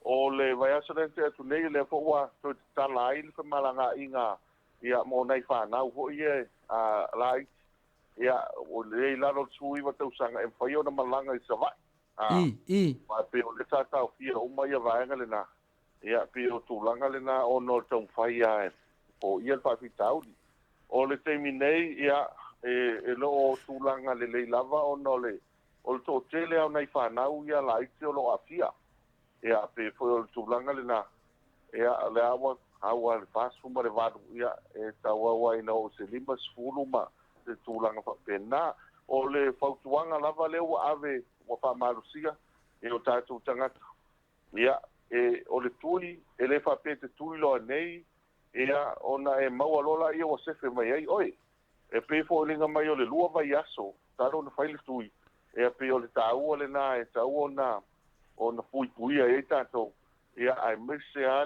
O le vaiaso lea na tea atu nei, lea foi ua toe tatala ai le femalagaaiga, ia, mo nai fanau foi ia laiti, ia, ua lelei i lalo o le 19 tausaga e mafai ona malaga i Savaii. Aua pei o lea sa taofia uma ia vaega lena, ia, pei o tulaga lena ona o le taumafai lava e foia le faafitauli. O le taimi nei, ia, e le o tulaga lelei lava ona o le o le toatele lava o nai fanau ia laiti o lo o aafia. Ia, pei foi o le tulaga lena, ia, o lea ua au lava i le 48, ia, e tauau lava ina oo i se 50 ma se tulaga faapena. O le fautuaga lava lea ua ave ua faamalosia, e o tatou tagata. Ia, e, o le tui, e le faapea e te tui loa nei, ia, ona e maua loa laia ua sefe mai ai oe. E pei foi liga mai o le 2 vaiaso talu ona fai le tui. Ia pei o le taua lena e tatau ona puipuia ai tatou. Ia, aemaise lava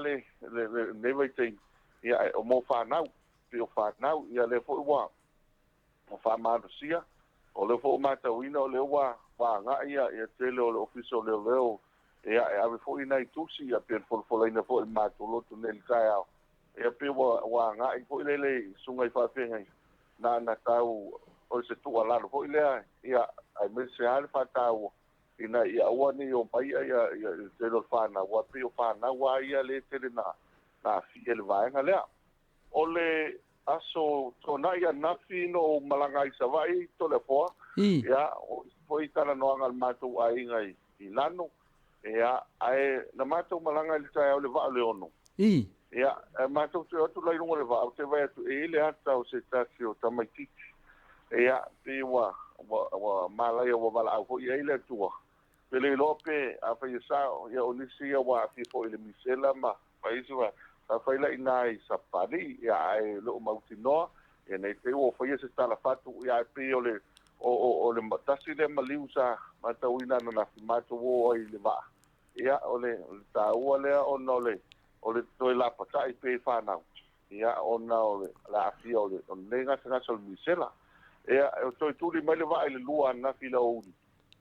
lenei vaitaimi, ia, o mo fanau, pei o fanau, ia lea foi ua faamalosia. O lea foi ua matauina o lea ua agai ia tele o le Ofisa o Leoleo, ia, e ave foi nai tusi, ia, pei ona folafolaina foi i le matou lotu nei i le taeao. Ia pei ua agai foi lele i susuga i faafeagai na tau o se tuualalo foi lea, ia, aemaise lava le faataua ina ia aua ne i omai ia le tele o le fanau, aua pei o fanau lava ia lea e tele na aafia i le vaega lea. O le aso Toonai ananafi na ou malaga ai i Savaii, Toleafoa, ia, o isi foi talanoaga a le matou aiga i Lano, ia, ae na matou malaga i le taeao i le vaa o le 6. Ia, ae matou te o atu la i luga o le vaa, ou te vaai atu e i ai le ata o se tasi o tamaitiiti. Ia, pei ua malaia ua valaau foi i ai le Atua. Pe le iloa pe afai e sao, ia o nisi ia ua aafia foi i le misela ma isi vaega, sa fai la i ina i Sapalii, ia, ae le o mautinoa, ia nei te i ua faia se tala fatu, ia, ae pei o le tasi lea maliu sa matauina ananafi matou o ai i le vaa. Ia, o le taua lea ona o le toe lapatai pea i fanau, ia, ona o le aafia o lenei gasegase o le misela. Ia, e toe tuli mai le vaa i le 2 ananafi i le aoauli,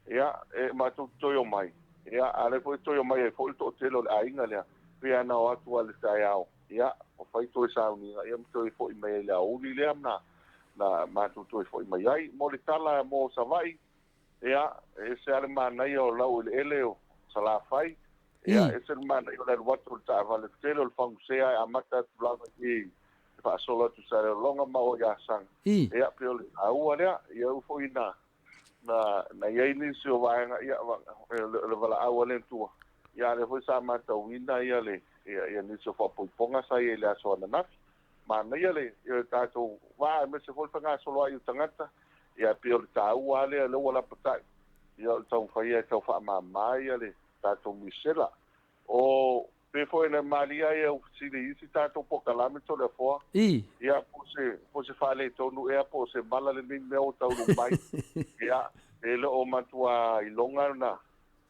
ia, e matou te toe omai, ia, a o lea foi e toe omai ai foi le toatele o le aiga lea, pei ona o atu lava i le taeao, ia, ua fai toe sauniga, ia, ma toe foi mai ai i le aoauli lea na matou toe foi mai ai. Mo le tala mo Savaii, ia, e ese lava le manaia o laueleele o Salafai, ia, ese le manaia o le alu atu o le taavale tele o le fagusea e amata atu lava i e faasolo atu i Salelologa ma oo i Asaga. Ia, pei o le taua lea, ia ua foi na i ai nisi o vaega, ia, o le valaau a le Atua, ia, lea foi sa matauina ia le ia nisi o faapoipoga sa i ai i le aso ananafi. Manaia le tatou vaa, aemaise foi le fegasoloai o tagata, ia, pei o le taua lea, lea ua lapatai, ia, o le taumafai e tau faamama ia le tatou misela. O pe foi na malia ia fesili i isi tatou polokalame Toleafoa. Ia, po se faaletonu ea po o se mala lenei mea ua taunuu mai. Ia, e le o matua iloga na,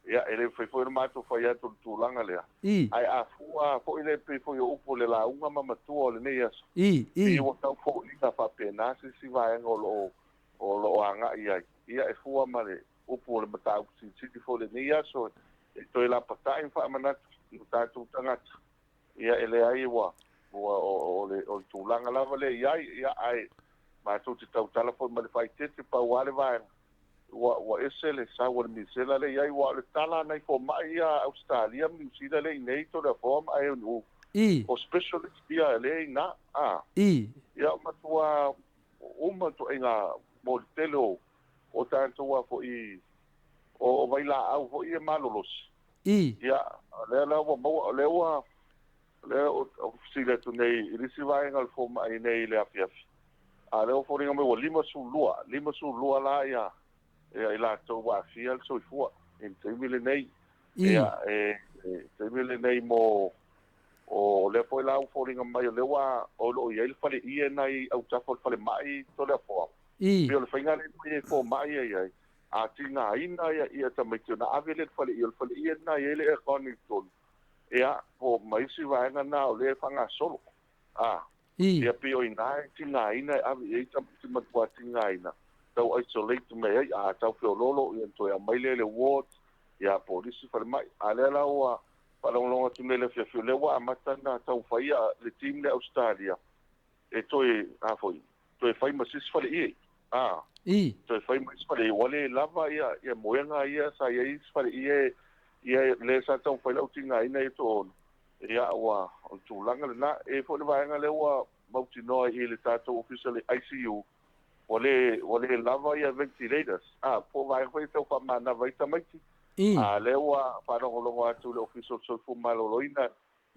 ia, e le fai foi na matou fai atu le tulaga lea. Ae a fua foi le pei foi o upu o le lauga ma matua o lenei aso. Pei ua tau foliga faapena se isi vaega o lo o agai ai. Ia, e fua ma le upu o le mataupu silisili foi lenei aso e toe lapatai ma faamanatu i o tatou tagata. Ia, e leai ua o le tulaga lava lea i ai, ia, ae matou te tautala foi ma le faaeteete pau lava le vaega. Ua ese le sau o le misela lea i ai, ua o le tala nai fomai ia Australia ma Niu Sila lea i nei Toleafoa ma ANU. O specialist ia lea i ina. Ia, matua uma ituaiga mo le tele o tatou a foi o vailaau foi ia malolosi. Ia, lea la ua maua, lea ua lea o fesili atu nei i le isi vaega o le fomai nei i le afiafi. A lea ua foliga mai ua 52 la ia i latou ua aafia le soifua i le taimi lenei. Ia, e taimi lenei mo o lea foi la ua foliga mai o lea ua o lo o i ai le faleie nai autafa o le falemai Toleafoa. Pei o le faiga lea e fomai ai ai, a tigaina ia tamaiti ona ave lea i le faleie, o le faleie lena e i ai le aircon i totonu. Ia, po ma isi vaega na o lea e faagasolo. Ia pei o ina e tigaina e ave i ai tamaiti matua tigaina, tau isolate mai ai, a tau feololo, ia toe aumai lea i le ward, ia po o nisi falemai. A lea la ua faalogologo atu nei i le afiafi, o lea ua amata na taumafai le team lea Australia e toe, a foi, toe fai ma sisi faleie. Toe fai ma isi faleie, ua le lava ia moega ia sa i ai isi faleie, ia lea sa taumafai lau tigaina ia toaono. Ia, ua o le tulaga lena. E foi le vaega lea ua mautinoa i le tatou ofisa le ICU, ua le lava ia ventilators. Po o vaega foi e tau faamanava ai tamaiti. A lea ua faalogologo atu le ofisa o le Soifua Maloloina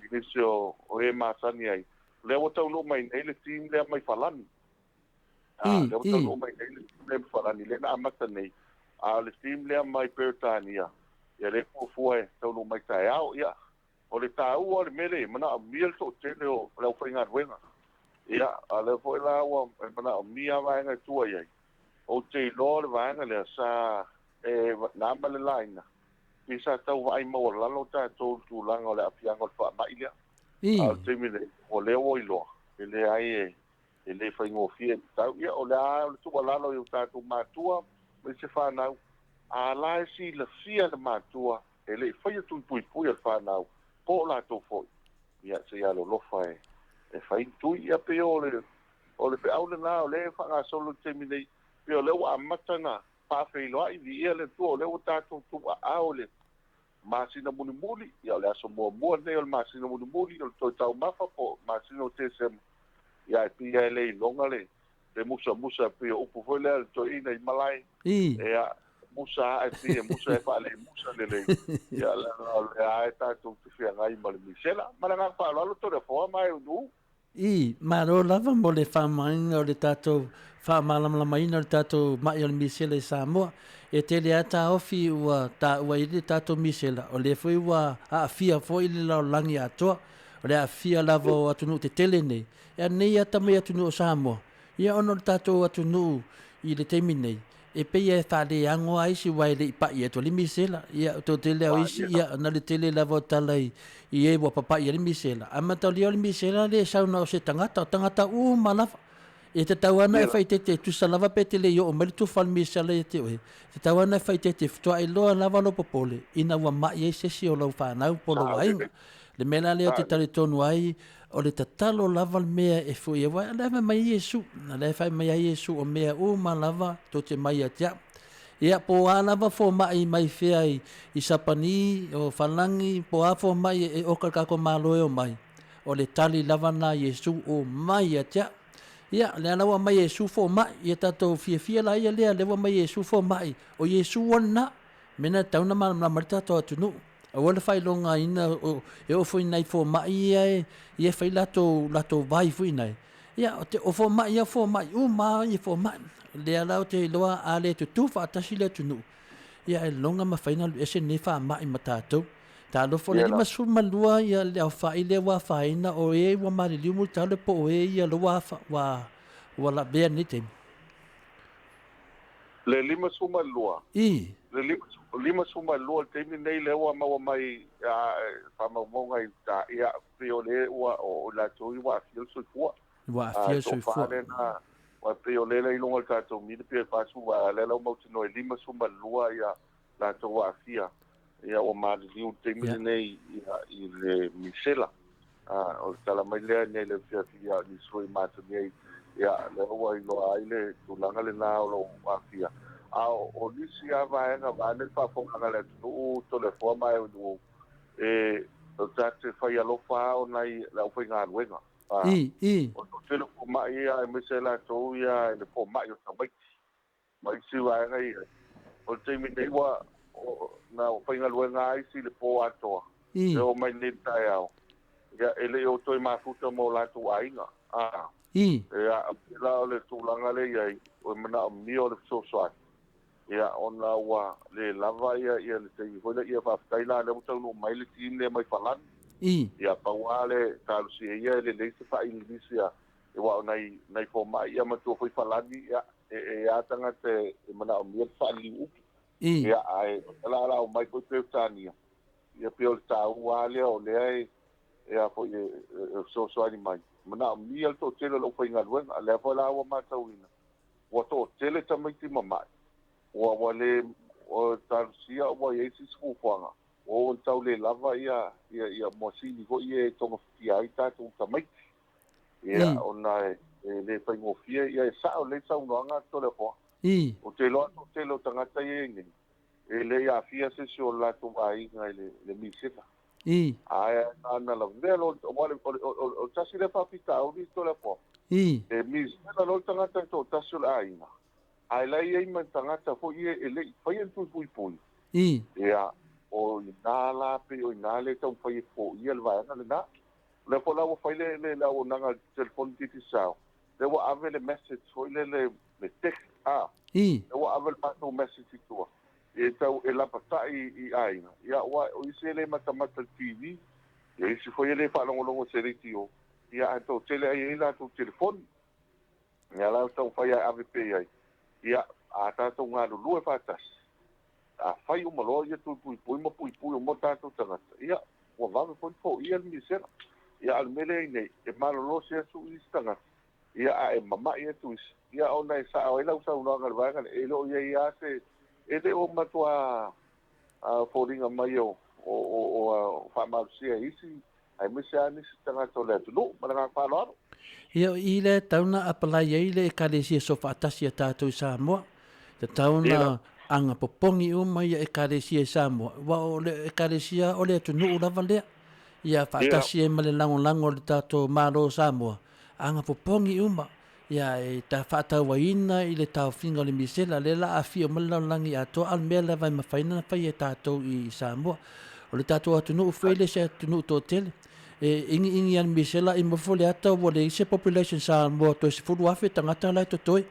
i nisi o e masani ai. Lea ua taunuu mai nei le team lea mai Falani. Lea ua taunuu mai nei le team lea mai Falani, lea na amata nei. A o le team lea mai Peretania, Ia le fuafua e taunuu mai taeao. Ia, o le taua o le mea lea e manaomia le toatele o le aufaigaluega. Ia, a o lea foi la ua manaomia vaega e tua i ai. Ou te iloa o le vaega lea sa e na ma le laina, i sa tau vaai maualalo tatou i le tulaga o le aafiaga o le faamai lea. A o le taimi nei, o lea ua iloa, e leai e le faigofie tatau. Ia, o le a o le tuualalo i o tatou matua ma isi fanau, a la e silafia le matua e le i faia tui puipui a le fanau, po o latou foi, ia se i alolofa e fai tui. Ia pei o le feau lena o lea e faagasolo i le taimi nei, pei o lea ua amata na faafeiloai viia le Atua, o lea ua tatou tuuaao le masina mulimuli, ia o le aso muamua lenei o le masina mulimuli, o le toe taumafa po o masina o Tesema, ia e pei e le iloga le musamusa pei o upu foi lea le toeaina i malae. Ia, musa e pei e musa e faale musa lelei. Ia leaga o lea e tatou te feagai ma le misela. Ma le agaga faaaloalo Toleafoa ma e unu. I, malo lava mo le faamamaina o le tatou faamalamalamaina o le tatou mai o le misela i Samoa. E tele lava taofi ua taua ai le tatou misela, o lea foi ua aafia foi le lalolagi atoa. O le aafia lava o atunuu tetele nei, e anei ata mai atunuu o Samoa. Ia ona o le tatou atunuu i le taimi nei, e pei e faaleago lava isi aua e le i pa'i atu le misela. Ia o toatele o isi, ia na le tele lava o tala i e ua papa'i ai le misela. Ae mataulia o le misela le sau na o se tagata, o tagata uma lava. E tatau lava ona e faaeteete e tusa lava pe te le i oo mai le tufa o le misela ia te oe. E tatau lava ona e faaeteete faatoa iloa lava lou popole ina ua ma'i ai se isi o lau fanau po o lou aiga. Le mea la lea ou te talitonu ai, o le tatalo lava le mea e fui ai, aua o lea e fai mai ai Iesu, o lea e fai mai ai Iesu o mea uma lava tou te mai ia te au. Ia, po o a lava fomai mai fea i Sapani, o Falagi, po o a fomai e oka i le tatou Malo e omai, o le tali lava lena a Iesu, omai ia te au. Ia, o lea la ua aumai e Iesu fomai, ia tatou fiafia laia lea, lea ua aumai e Iesu fomai, o Iesu lava lena. Mea na tatau ona malamalama ai le tatou atunuu. Aua le faailogaina e oo foi i nai fomai ia e ia fai latou latou vai foi nai. Ia o te o fomai ia fomai uma lava ia fomai. O lea la ou te iloa a le tutū faatasi le atunuu, ia ailoga mafai ona alu ese lenei faamai ma tatou. Talofa o le 52 ia le aofai lea ua afaina o e ua maliliu mulitalo po o e ia ua ua ua lavea i lenei taimi. Le 52. I. Le 52 le taimi lenei lea ua maua mai faamaumauga i uta, ia, pei o le ua o i latou ua aafia le soifua. Ua aafia le soifua. Lena, ua pei o lea i luga o le tatou media pei e 40, a o lea la ua mautinoa e 52 ia latou ua aafia, ia ua maliliu le taimi lenei i le misela. O le tala mai lea nei le fiafia o nisi foi masani ai, ia lea ua iloa ai le tulaga lena o lou aafia. A o nisi lava vaega vaeane le faafofogaaga a le atunuu Toleafoa ma e e o tate fai alofa o nai le aufaigaluega. I, i. O toatele o fomai ia aemaise latou ia i le fomai o tamaiti ma isi vaega ia. O le taimi nei ua na faigaluega ai isi i le po atoa. E oo mai nei le taeao, ia e le i o toe mafuta ma o latou aiga. I. Ia, la o le tulaga lea i ai, o le manaomia o le fesoasoani, ia ona ua le lava ia ia le taimi foi lea. Ia faafetai la lea ua taunuu mai le team lea mai Falani. I. Ia pau lava le talosia ia e lelei se faaililisi a aua o nai nai fomai ia matua foi Falani, ia e a tagata e manaomia le faaliliu upu. I. Ia ae o la la omai foi Peretania. Ia pei o le taua lava lea o lea e a foi e fesoasoani mai. Manaomia le toatele o le aufaigaluega. Lea foi la ua matauina, ua toatele tamaiti mamai, ua le o talosia ua i ai se isi fuafuaga, ua oo ina tau le lava ia ia masini foi ia e togafitia ai tatou tamaiti. Ia ona e le faigofie, ia e sao lelei saunoaga a Toleafoa. Ou te iloa le toatele o tagata ia e i ai nei, e le i aafia se isi o le latou aiga i le misela. I. Ae na lavea loa, aua o le tasi lea faafitauli Toleafoa. I. E misela loa le tagata e toatasi o le aiga, ae la e i ai ma le tagata foi ia e le i faia le tui puipui. I. Ia, o i ina la, pei o i ina lea e taumafai e foia le vaega lena. O lea foi la ua fai le auaunaga i le telefoni Digicel, lea ua ave le message foi lele, le text, I. lea ua ave le matou message i tua. E tau e lapata'i i aiga, ia ua o isi e lē matamata i le TV, ia isi foi e lē faalogologo i se leitio, ia ae toatele ai ai latou telefoni. Ia la taumafai e ave pea i ai, ia a tatou galulue faatasi, afai uma loa ia tui puipui ma puipui uma o tatou tagata, ia ua vave foi foia le misela. Ia a o le mea lea i nei, e malolosi atu isi tagata, ia ae mama'i atu isi, ia ona e sa'o ai lau saunoaga i le vaega lea, e le o i ai lava se, e le o matuā foliga mai o faamalosia e isi, aemaise lava nisi tagata o le atunuu. Ma le agaga faaaloalo. Ia, o i lea e tatau ona apalai ai le Ekalesia Soofaatasi a tatou i Samoa. E tatau ona agapopogi uma ia Ekalesia i Samoa, aua o le Ekalesia o le atunuu lava lea. Ia faatasi ai ma le lagolago a le tatou Malo o Samoa, agapopogi uma. Ia e ta faatauaina i le taofiga o le misela, lea la aafia uma le lalolagi atoa, a o le mea lava e mafai ona fai e tatou i Samoa. O le tatou atunuu foi e le se atunuu toatele. E igiigi lava le misela i mofo le ata ua leai se population Samoa toe 10,000 tagata la e totoe.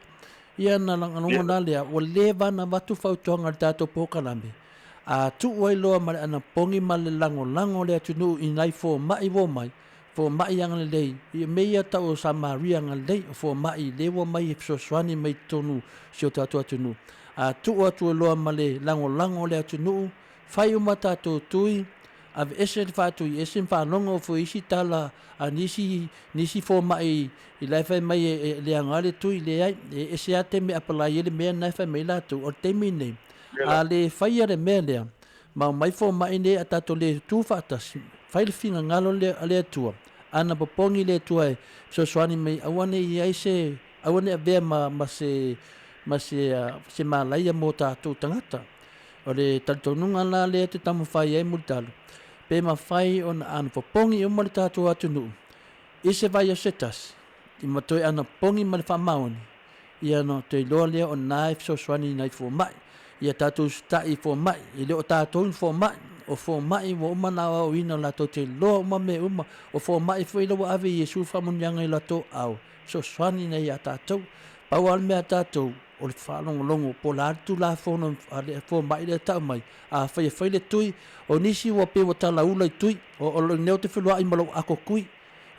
Ia na lagona lea ua leva ona avatu fautuaga i le tatou polokalame, a tuu ai loa ma le anapogi ma le lagolago o le atunuu i nai fomai ua omai, fomai agalelei, ia mea ia tau o Samaria agalelei, o fomai lea ua omai e fesoasoani mai i totonu o si o tatou atunuu. A tuu atu ai loa ma le lagolago o le atunuu, fai uma tatou tui, aveese le faatui ese ma faalogo foi isi tala a nisi, nisi fomai i la e fai mai e leaga le tui, leai, e ese lava taimi e apalai ai le mea lena e fai mai ai latou. O le taimi lenei, a le faia le mea lea, ma omai fomai nei a tatou le tu faatasi, fai le finagalo a le Atua, ana popogi le Atua e fesoasoani mai, aua ne i ai se, aua ne i avea ma, ma se, ma se, se malaia mo tatou tagata. O le talitonuga la lea te taumafai ai Mulitalo, pe mafai ona ana popogi uma le tatou atunuu i se vai o se tasi, i ma toe ana popogi ma le faamaoni, ia ona toe iloa lea o na e fesoasoani i nai fomai. Ia tatou usitai i fomai, e le o tatou ni fomai, o fomai ua uma ona aoaoina latou te iloa uma mea uma, o fomai foi la ua ave Iesu faamanuiaga i latou ao, fesoasoani nei ia tatou. Pau lava le mea a tatou, o le faalogologo po o le a le Tulafono a le fomai lea e tau mai, afai e fai le tui, o nisi ua pei ua talaula i tui, o lenei ou te feloai ma lou ako kui.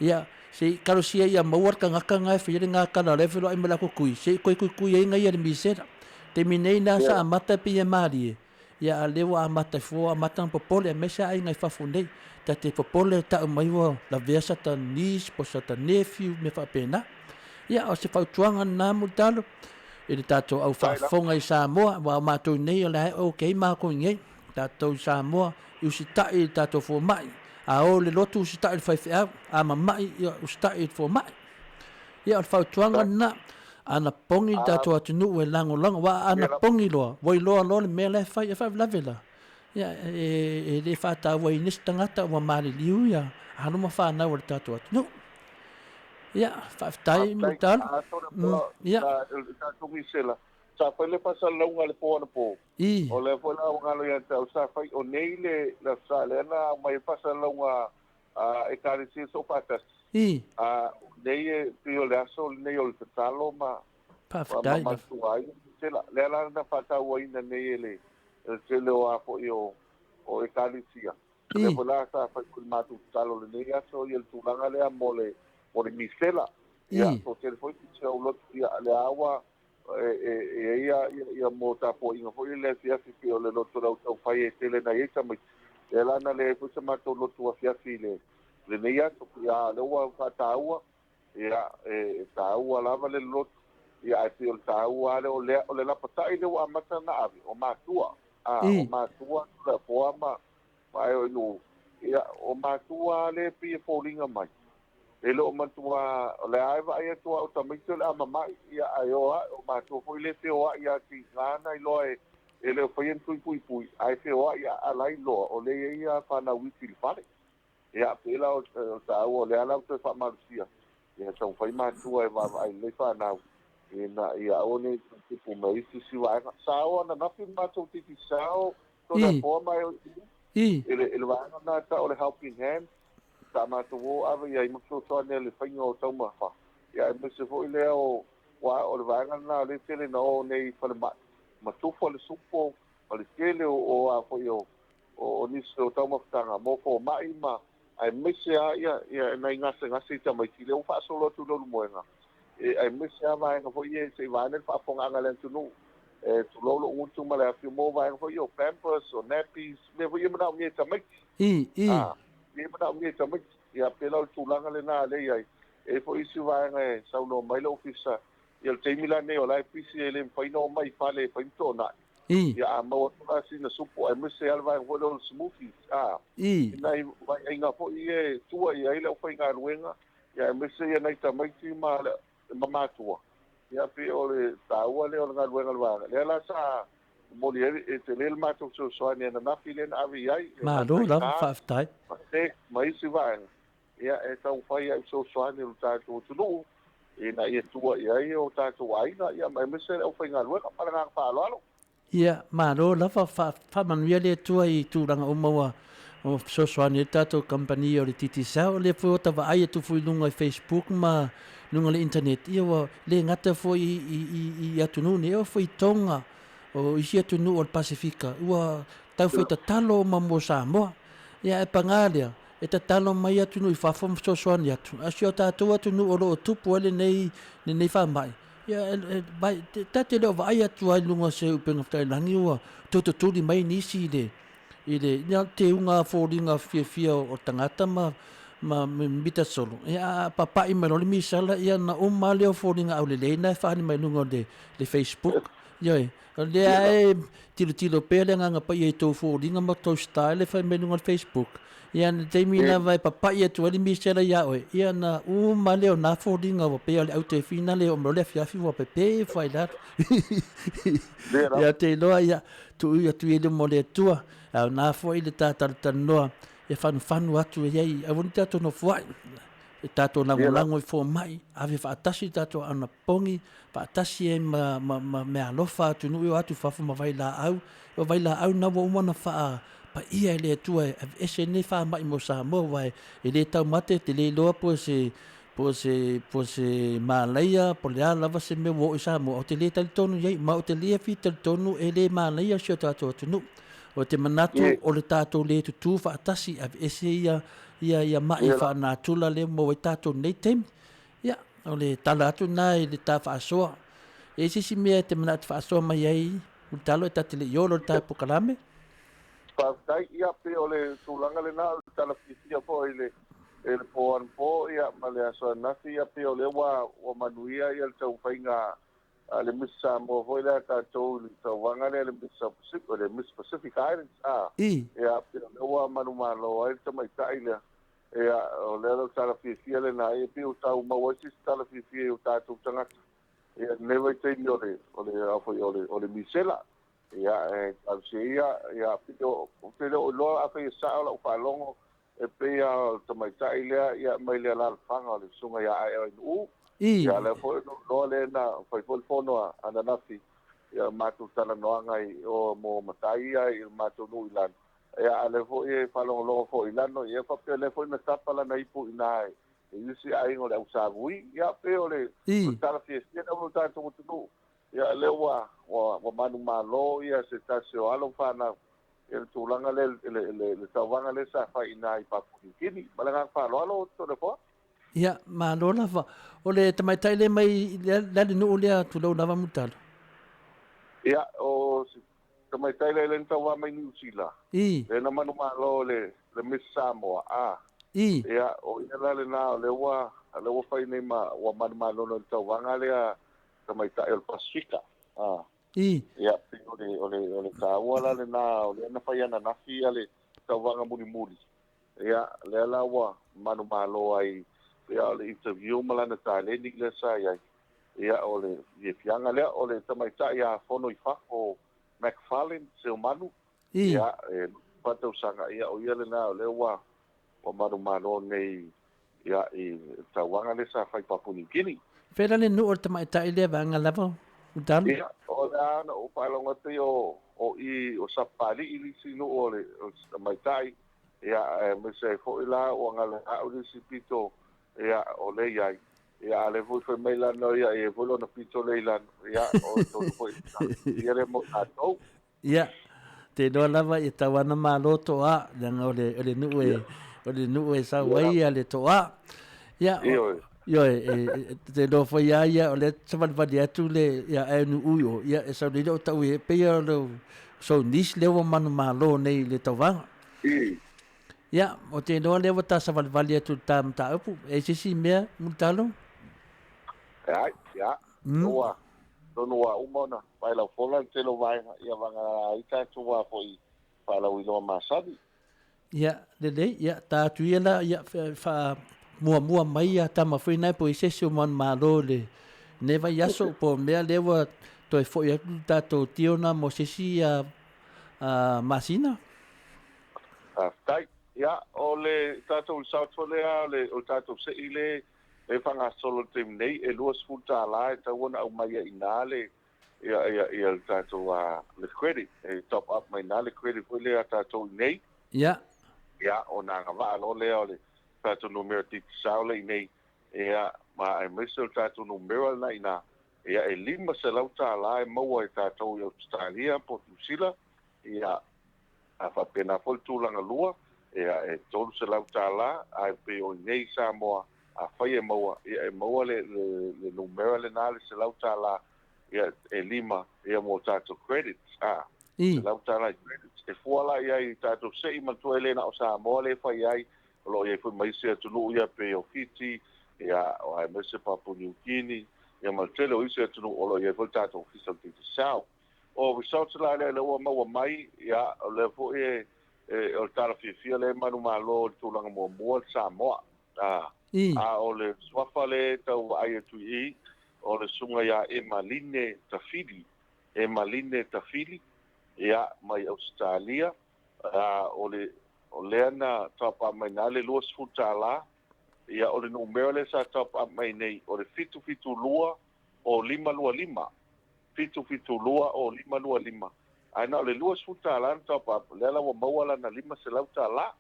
Ia, se i kalosia ia maua le tagata na e faia le gakala o lea e feloai ma le ako kui, se i toe kuikui ai ia le misela. Taimi nei na sa amata pei e malie, ia a lea ua amata fua amata ona popole aemaise lava aiga i fafo nei. Ta te popole tau mai ua lavea sa ta niece po sa ta nephew mea faapena. Ia, o se fautuaga lena Mulitalo i le tatou au faafofoga i Samoa, aua o matou nei o la e okay matou i nei. Tatou i Samoa i usitai i le tatou fomai, a o le lotu usitai i le faifeau, a mamai ia usitai i le fomai. Ia o le fautuaga lena, ana pogi le tatou atunuu e lagolago, aua ana pogi loa, ua iloa loa le mea la e fai, e faalavelave la. Ia e le faatauaina se tagata ua maliliu ia alo ma fanau a le tatou atunuu. Ia, faafetai Mulitalo. Ia. Tatou misela, sa fai le faasalalauga i le po anapo. I. O lea foi la ua galo ia te au sa fai, o nei le le aso sa lea na aumai ai faasalalauga a Ekalesia Soofaatasi. I. A o nei e pei o le aso lenei o le tatalo ma Faafetai ma matua ai misela. Lea la na faatauaina nei e le tele o a foi o Ekalesia. Lea foi la sa fai foi le matou tatalo i lenei aso ia le tulaga lea mo le misela. Ia, toatele foi nisi o lotu, ia lea ua e ia ia mo tapuaiga foi le afiafi pei o le lotu o le au taufai e tele na i ai tamaiti. Lea la na leai foi se matou lotu afiafi i le lenei aso. Ia, lea ua faataua, ia, e taua lava le lotu, ia, ae pei o le taua lava lea o le lapatai lea ua amata ona ave, o matua. O matua, Toleafoa ma Aeoilu, ia, o matua lea e pei e foliga mai. E le o matua, o lea e vaai atu au tamaiti o le a mamai, ia, ae o ai, o matua foi le feoai ia tiga na iloa e le o faia ni tui puipui, ae feoai a alai loa, o le ia whanau iti le fale. Ia, pela o tāua, o le ala o toe whaamalusia, ia tau whai matua e vaavaai lelei whanau, ina ia aua ne i tupu mai isi si vaega. Sa o ananafi matou titi sao, Toleafoa mai o I. I le vaega lena tau o le helping hand, sa matou o ave i ai ma fesoasoani i le faiga o taumafa. Ia aemaise foi lea o, aua o le vaega lena o lea e tele na o nei i falemai, ma tufa le supo, ma le tele o a foi o nisi o taumafataga mo foma'i ma aemaise a ia nai gasegase i tamaiti lea ua faasolo atu le ulumoega e aemaise a vaega foi ia se'i vaeane le faafofogaaga a le atunuu e tulou lo'u gutu ma le afi mo vaega foi ia o pampers o nappies mea foi ia manaomia e tamaiti a ia manaomia e tamaiti ia pela o le tulaga lena lea iai e foi isi vaega e saunoa mai le ofisa ia le taimi lanei o la e pisi e le mafai ona omai i fale e fai ma tona'i ia a maua atu la sina supu aemaise a le vaega foi lea o le smoothies a nai vaiaiga foi ia e tua i ai le aufaigaluega ia aemaise ia nai tamaiti ma le ma matua ia pei o le taua lea o le galuega o le vaega lea la sa momoli ai e tele le matou fesoasoani ananafi lea na ave i ai le Malo lava, faafetai. Ma isi vaega ia e taumafai ai fesoasoani o le tatou atunuu ina ia tua i ai o tatou aiga ia ma aemaise le aufaigaluega ma le agaga faaaloalo. Ia, malo lava, faamanuia le Atua i tulaga uma ua fesoasoani ai le tatou kamupani o le Digicel. O lea foi ua ta vaai atu foi i luga i Facebook ma luga o le internet, ia ua le gata foi i atunuu nei, e oo foi i Tonga, o isi atunuu o le Pasefika, ua tau fai tatalo uma mo Samoa. Ia ae paga lea, e tatalo mai atunuu i fafo ma fesoasoani atu, a o si o tatou atunuu o lo o tupu ai lenei faamai, ia ta te le o vaai atu lava i luga o se upega tailagi ua toe tutuli mai nisi i le i le ia teuga foliga fiafia o tagata ma ma mita solo, ia a papa'i mai loa le misala, ia ona uma lava lea o foliga aulelei na e faaali mai i luga o le Facebook. Ioe, o lea e tilotilo pea le Agaga Paia i tou foliga ma tou style e fai mai luga o le Facebook. Ia na taimi lava e papai atu ai le misela ia oe, ia na uma lea o na foliga ua pei o le aute finale oo mai loa le afiafi ua pepe ifo ai i lalo. Ia te iloa ia tuu atu i luma o le Atua, a o na foi le ta talatalanoa e fanufanu atu i ai, aua ne i tatou nofoai. E tatou lagolago i fomai, ave faatasi le tatou anapogi, faatasi ai ma, ma, ma meaalofa atunuu e o atu i fafo ma vailaau. O vailaau na ua uma ona faapaia e le Atua e aveese nei faamai mo Samoa, aua e le taumate, e te le iloa po o se, po o se, po o se malaia, po o le a lava se mea ua oo i Samoa, ou te le talitonu i ai, ma ou te le fia talitonu e le manaia si o tatou atunuu. O te manatu o le tatou le tutū faatasi, aveese ia ia ia ma'i faanatura lea ua maua ai tatou i lenei taimi. Ia, o le tala atu lena i le ta faasoa. E i ai se isi mea e te manatu e faasoa mai ai, Mulitalo, e ta te le i olo i le ta polokalame? Faafetai. Ia, pei o le tulaga lena o le tala fiafia foi i le i le po anapo ia ma le aso ananafi, ia pei o lea ua ua manuia ia le taumafaiga a le Miss Samoa foi lea a tatou i le tauvaga lea le Miss South Pacific, le Miss Pacific Islands, a, ia, pei o lea ua manumalo ai le tamaitai lea, ia, o lea lau tala fiafia lena, ia, pei ua tau maua ai se isi tala fiafia i o tatou tagata, ia, i lenei vaitaimi o le, o le, a foi, o le, o le misela, ia, e talosia ia, ia, pei o, ou te le o iloa afai e sao lau faalogo, E pei lava o le tamaitai lea ia mai le alaalafaga o le susuga ia Aeainuu. Ia lea foi na ou iloa lea na fai foi le fono a ananafi ia matou talanoaga i o mo matai ia i le matou nuu i lalo. Ia a lea foi e faalogologo foi i lano ia faapea lea foi na tapa lana ipu i ina i nisi aiga o le au Savui. Ia pei o le tala fiafia lea mo le tatou atunuu. Ia lea ua ua manumalo ia se tasi o alo ma fanau ia le tulaga lea le tauvaga lea sa fai i ina i Papua New Guinea. Ma le agaga faaaloalo Toleafoa. Ia, malo lava. O le tamaitai lea mai le a le nuu lea tulou lava Mulitalo? Ia, o si tamaitai lea lea na tauva mai Niu Sila. Lea na manumalo le Miss Samoa, a. Ia, o ia la lena o lea ua lea ua fai nei ma ua manumalo nei i le tauvaga lea tamaitai o le Pasefika. A. Ia, pei o le, o le, o le taua la lena, o lea na fai ananafi ia le tauvaga mulimuli. Ia, lea la ua manumalo ai, ia, o le interview ma lana taleni lea sa i ai. Ia, o le fiafiaga lea, o le tamaitai a fono i fafo McFarlane Seumanu. Ia, e 4 tausaga, ia, o ia lena o lea ua, ua manumalo nei, ia, i le tauvaga lea sa fai i Papua New Guinea. Fea la le nuu o le tamaitai lea vaega lava, Mulitalo? Ia, o le a ona ou faalogo atu ia o i o Sapapalii le isi nuu o le tamaitai, ia, aemaise ai foi la ua galeaau le isi pito, ia, o lea i ai. Ia, a o lea foi fai mai lana ia, e i ai foi lona pito lea i lalo, ia, o tonu foi ia lea mo tatou. Ia, Te iloa lava ia tau ana malo toa, leaga o le, o le nuu e, o le nuu e sau ai ia le toa. Ia, ioe, e, te iloa foi lava ia, o lea savalivali atu le, ia ae nuu i o, ia e sau nei le o tau e pei o le sou niece lea ua manumalo nei i le tauvaga. Ia, o te iloa lea ua ta savalivali atu i le ta mataupu. E i ai se isi mea, Mulitalo? Ai, ia, ua, tonu ua uma ona failaufola le tele o vaega, ia vagana ai tatou a foi faalauiloa masani. Ia, lelei, ia, ta atu ia la, ia, faa muamua mai ia tama foi na po i se isi o manumalo i lenei vaiaso, po o mea lea ua toe foi atu le tatou tio na mo se isi masina. Faafetai. Ia, o le tatou result foi lea, o le, o le tatou sei le e faagasolo i le taimi nei, e $20 e tatau ona aumai ai i ina le, ia, ia, ia le tatou, le credit, e top up mai i ina le credit foi lea a tatou i inei. Ia. Ia, ona agavaa loa lea o le tatou numera Digicel lea i inei, ia, ma aemaise o le tatou numera lena i ina, ia, e $500 e maua e tatou i Ausetalia po o Niu Sila, ia, a faapena foi le tulaga lua, ia, e $300, ae pei o i inei i Samoa, afai e maua, ia, e maua le, le, le numera lena, le $100, ia, e lima, ia, mo tatou credits, a, $100 i credits. E fua la i ai i tatou sei manatua e le na o Samoa lea e fai ai, o lo o i ai foi ma isi atunuu ia pei o Fiti, ia, aemaise Papua New Guinea, ia ma le tele o isi atunuu o lo o i ai foi le tatou Ofisa o le Digicel. O results la lea ua maua mai, ia, o lea foi e, o le tala fiafia lea e manumalo i le tulaga muamua le Samoa. A, a o le suafa lea e tau vaai atu i i, o le susuga ia Emaline Tafili, Emaline Tafili, ia, mai Ausetalia, a, o le, o lea na top up mai na le $20, ia, o le numera lea sa top up mai nei, o le 772 o 525, 772 o 525, ae na o le $20 na top up, lea la ua maua lana $500.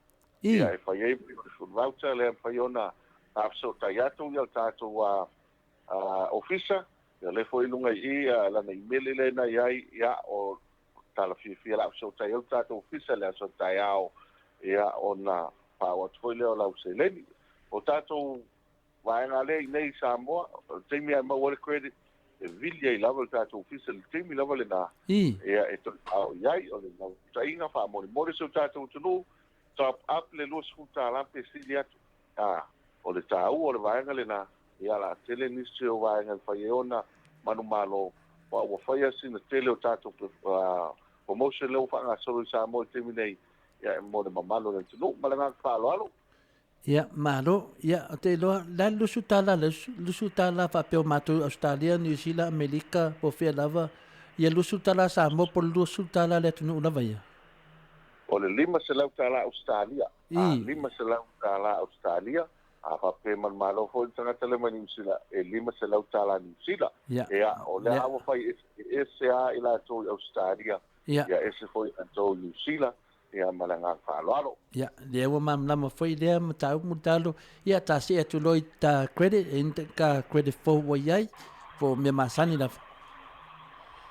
Ia, e fai ai le voucher lea e mafai ona faafesootai atu ia le tatou ofisa, ia lea foi i luga i i lana email lea na i ai, ia, o tala fiafia la fesootai ai le tatou ofisa le aso taeao, ia, ona faaoo atu foi lea o lau seleni. O tatou vaega lea i nei i Samoa, o le taimi e maua le credit, e vili ai lava le tatou ofisa i le taimi lava lena, ia, e toe faaoo i ai. O le naunautaiga faamolemole si o tatou atunuu, top up le $20 pe sili atu. A, o le taua o le vaega lena, ia, la tele nisi o vaega e fai ai ona manumalo, ua faia sina tele o tatou promotion lea ua faagasolo i Samoa i le taimi nei, ia, e mo le mamalu o le atunuu. Ma le agaga faaaloalo. Ia, malo. Ia, o te iloa, le a le $20, le $20 faapea o matou i Ausetalia, Niu Sila, Amerika, po o fea lava, ia $20 Samoa po o le $20 le atunuu lava ia? O le $500 Ausetalia. A, $500 Ausetalia, a faapea manumalo foi le tagata lea mai Niu Sila, e $500 Niu Sila. Ia, o lea ua fai ese lava i latou i Ausetalia, ia ese foi i latou i Niu Sila, ia, ma le agaga faaaloalo. Ia, lea ua malamalama foi lea mataupu Mulitalo. Ia, ta see atu loa i ta credit, e i ka credit fou ua i ai, po o mea masani lava.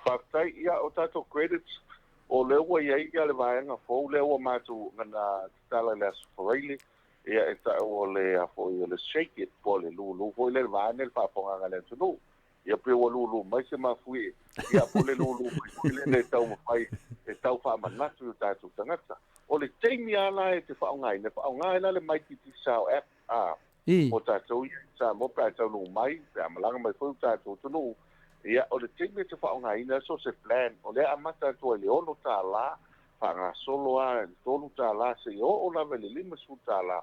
Faafetai. Ia, o tatou credits, o lea ua i ai ia le vaega fou lea ua matou gana tatala i le Aso Faraile, ia, e ta'u o le a foi o le shake it, po o le lūlū foi lea, le vaeane le faafofogaaga a le atunuu. Ia, pei ua lūlū mai se mafuie, ia, po o le lūlū mai foi lea e taumafai e tau faamanatu i o tatou tagata. O le taimi lava la e te faaaogaina, e faaaoga ai la le My Digicel app, a, mo tatou ia i Samoa pe a taunuu mai, pe a malaga mai foi o tatou atunuu, ia, o le taimi e te faaaogaina so o se plan, o lea e amata atu ai i le $6, faagasolo lava i le $3 seia oo lava i le $50,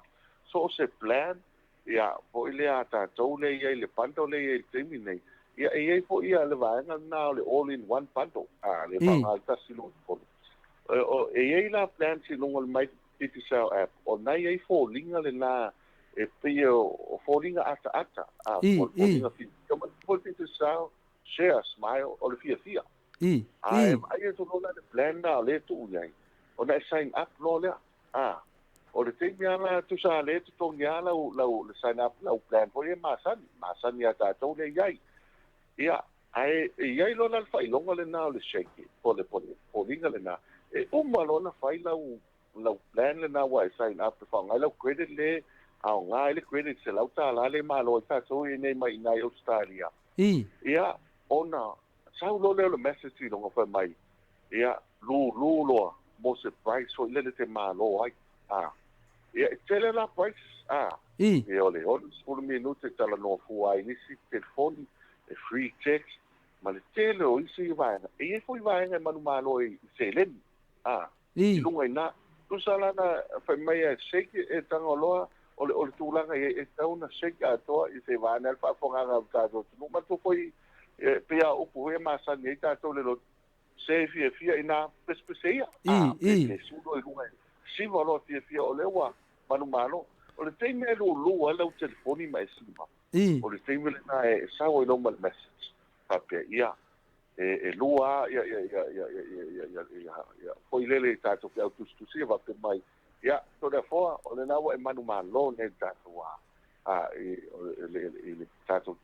so o se plan, ia, foi lea a tatou lea i ai le bundle lea i ai i le taimi nei, ia, e i ai foi ia le vaega lena o le all in one bundle, a, le faaaoga le 1, 2, 3. E i ai la plans i luga o le My Digicel app, o na i ai foliga lena e pei o foliga ataata, a, foliga fiafia, ma le Digicel share smile, o le fiafia. A e vaai atu loa la le plan na o lea e tuu i ai, ona e sign up loa lea. A, o le taimi lava la tusa lea e totogi lava lau, lau, le sign up lau plan foi e masani, masani ia tatou lea i ai. Ia, ae e i ai loa la le faailoga lena o le shake it, po o le foliga lena, E uma loa ona fai lau lau plan lena ua e sign up e faaaoga ai lau credit le aoga ai le credit $100 le malo ai tatou i inei mai i ina i Ausetalia. Ia, ona sau loa lea o le message i luga fai mai, ia, lulu loa mo se price foi lele e te malo ai. A. Ia, e tele la prices, a. Ia, o le 60 minute e talanoa fua ai i nisi telefoni, e free text, ma le tele o isi vaega. E i ai foi vaega e manumalo ai i seleni, a, i luga i ina. Tusa la na fai mai e shake e Tagaloa, o le, o le tulaga i ai, e tatau ona shake atoa i se vaega le faafofogaaga a le tatou atunuu. Manatua foi, e pei lava o upu foi e masani ai tatou i le lotu, se fiafia ina pesepese ia, a, pe sulo i luga, siva loa fiafia o lea ua manumalo. O le taimi e lulu ai lau telefoni ma e siva, o le taimi lena e sau ai loa ma le message, faapea, ia, e lua lava ia, ia, ia, ia, ia, ia, ia, ia, ia, foi lele i tatou feau tusitusia faapea mai, ia, Toleafoa, o lena ua e manumalo nei i le tatou, a, i le tatou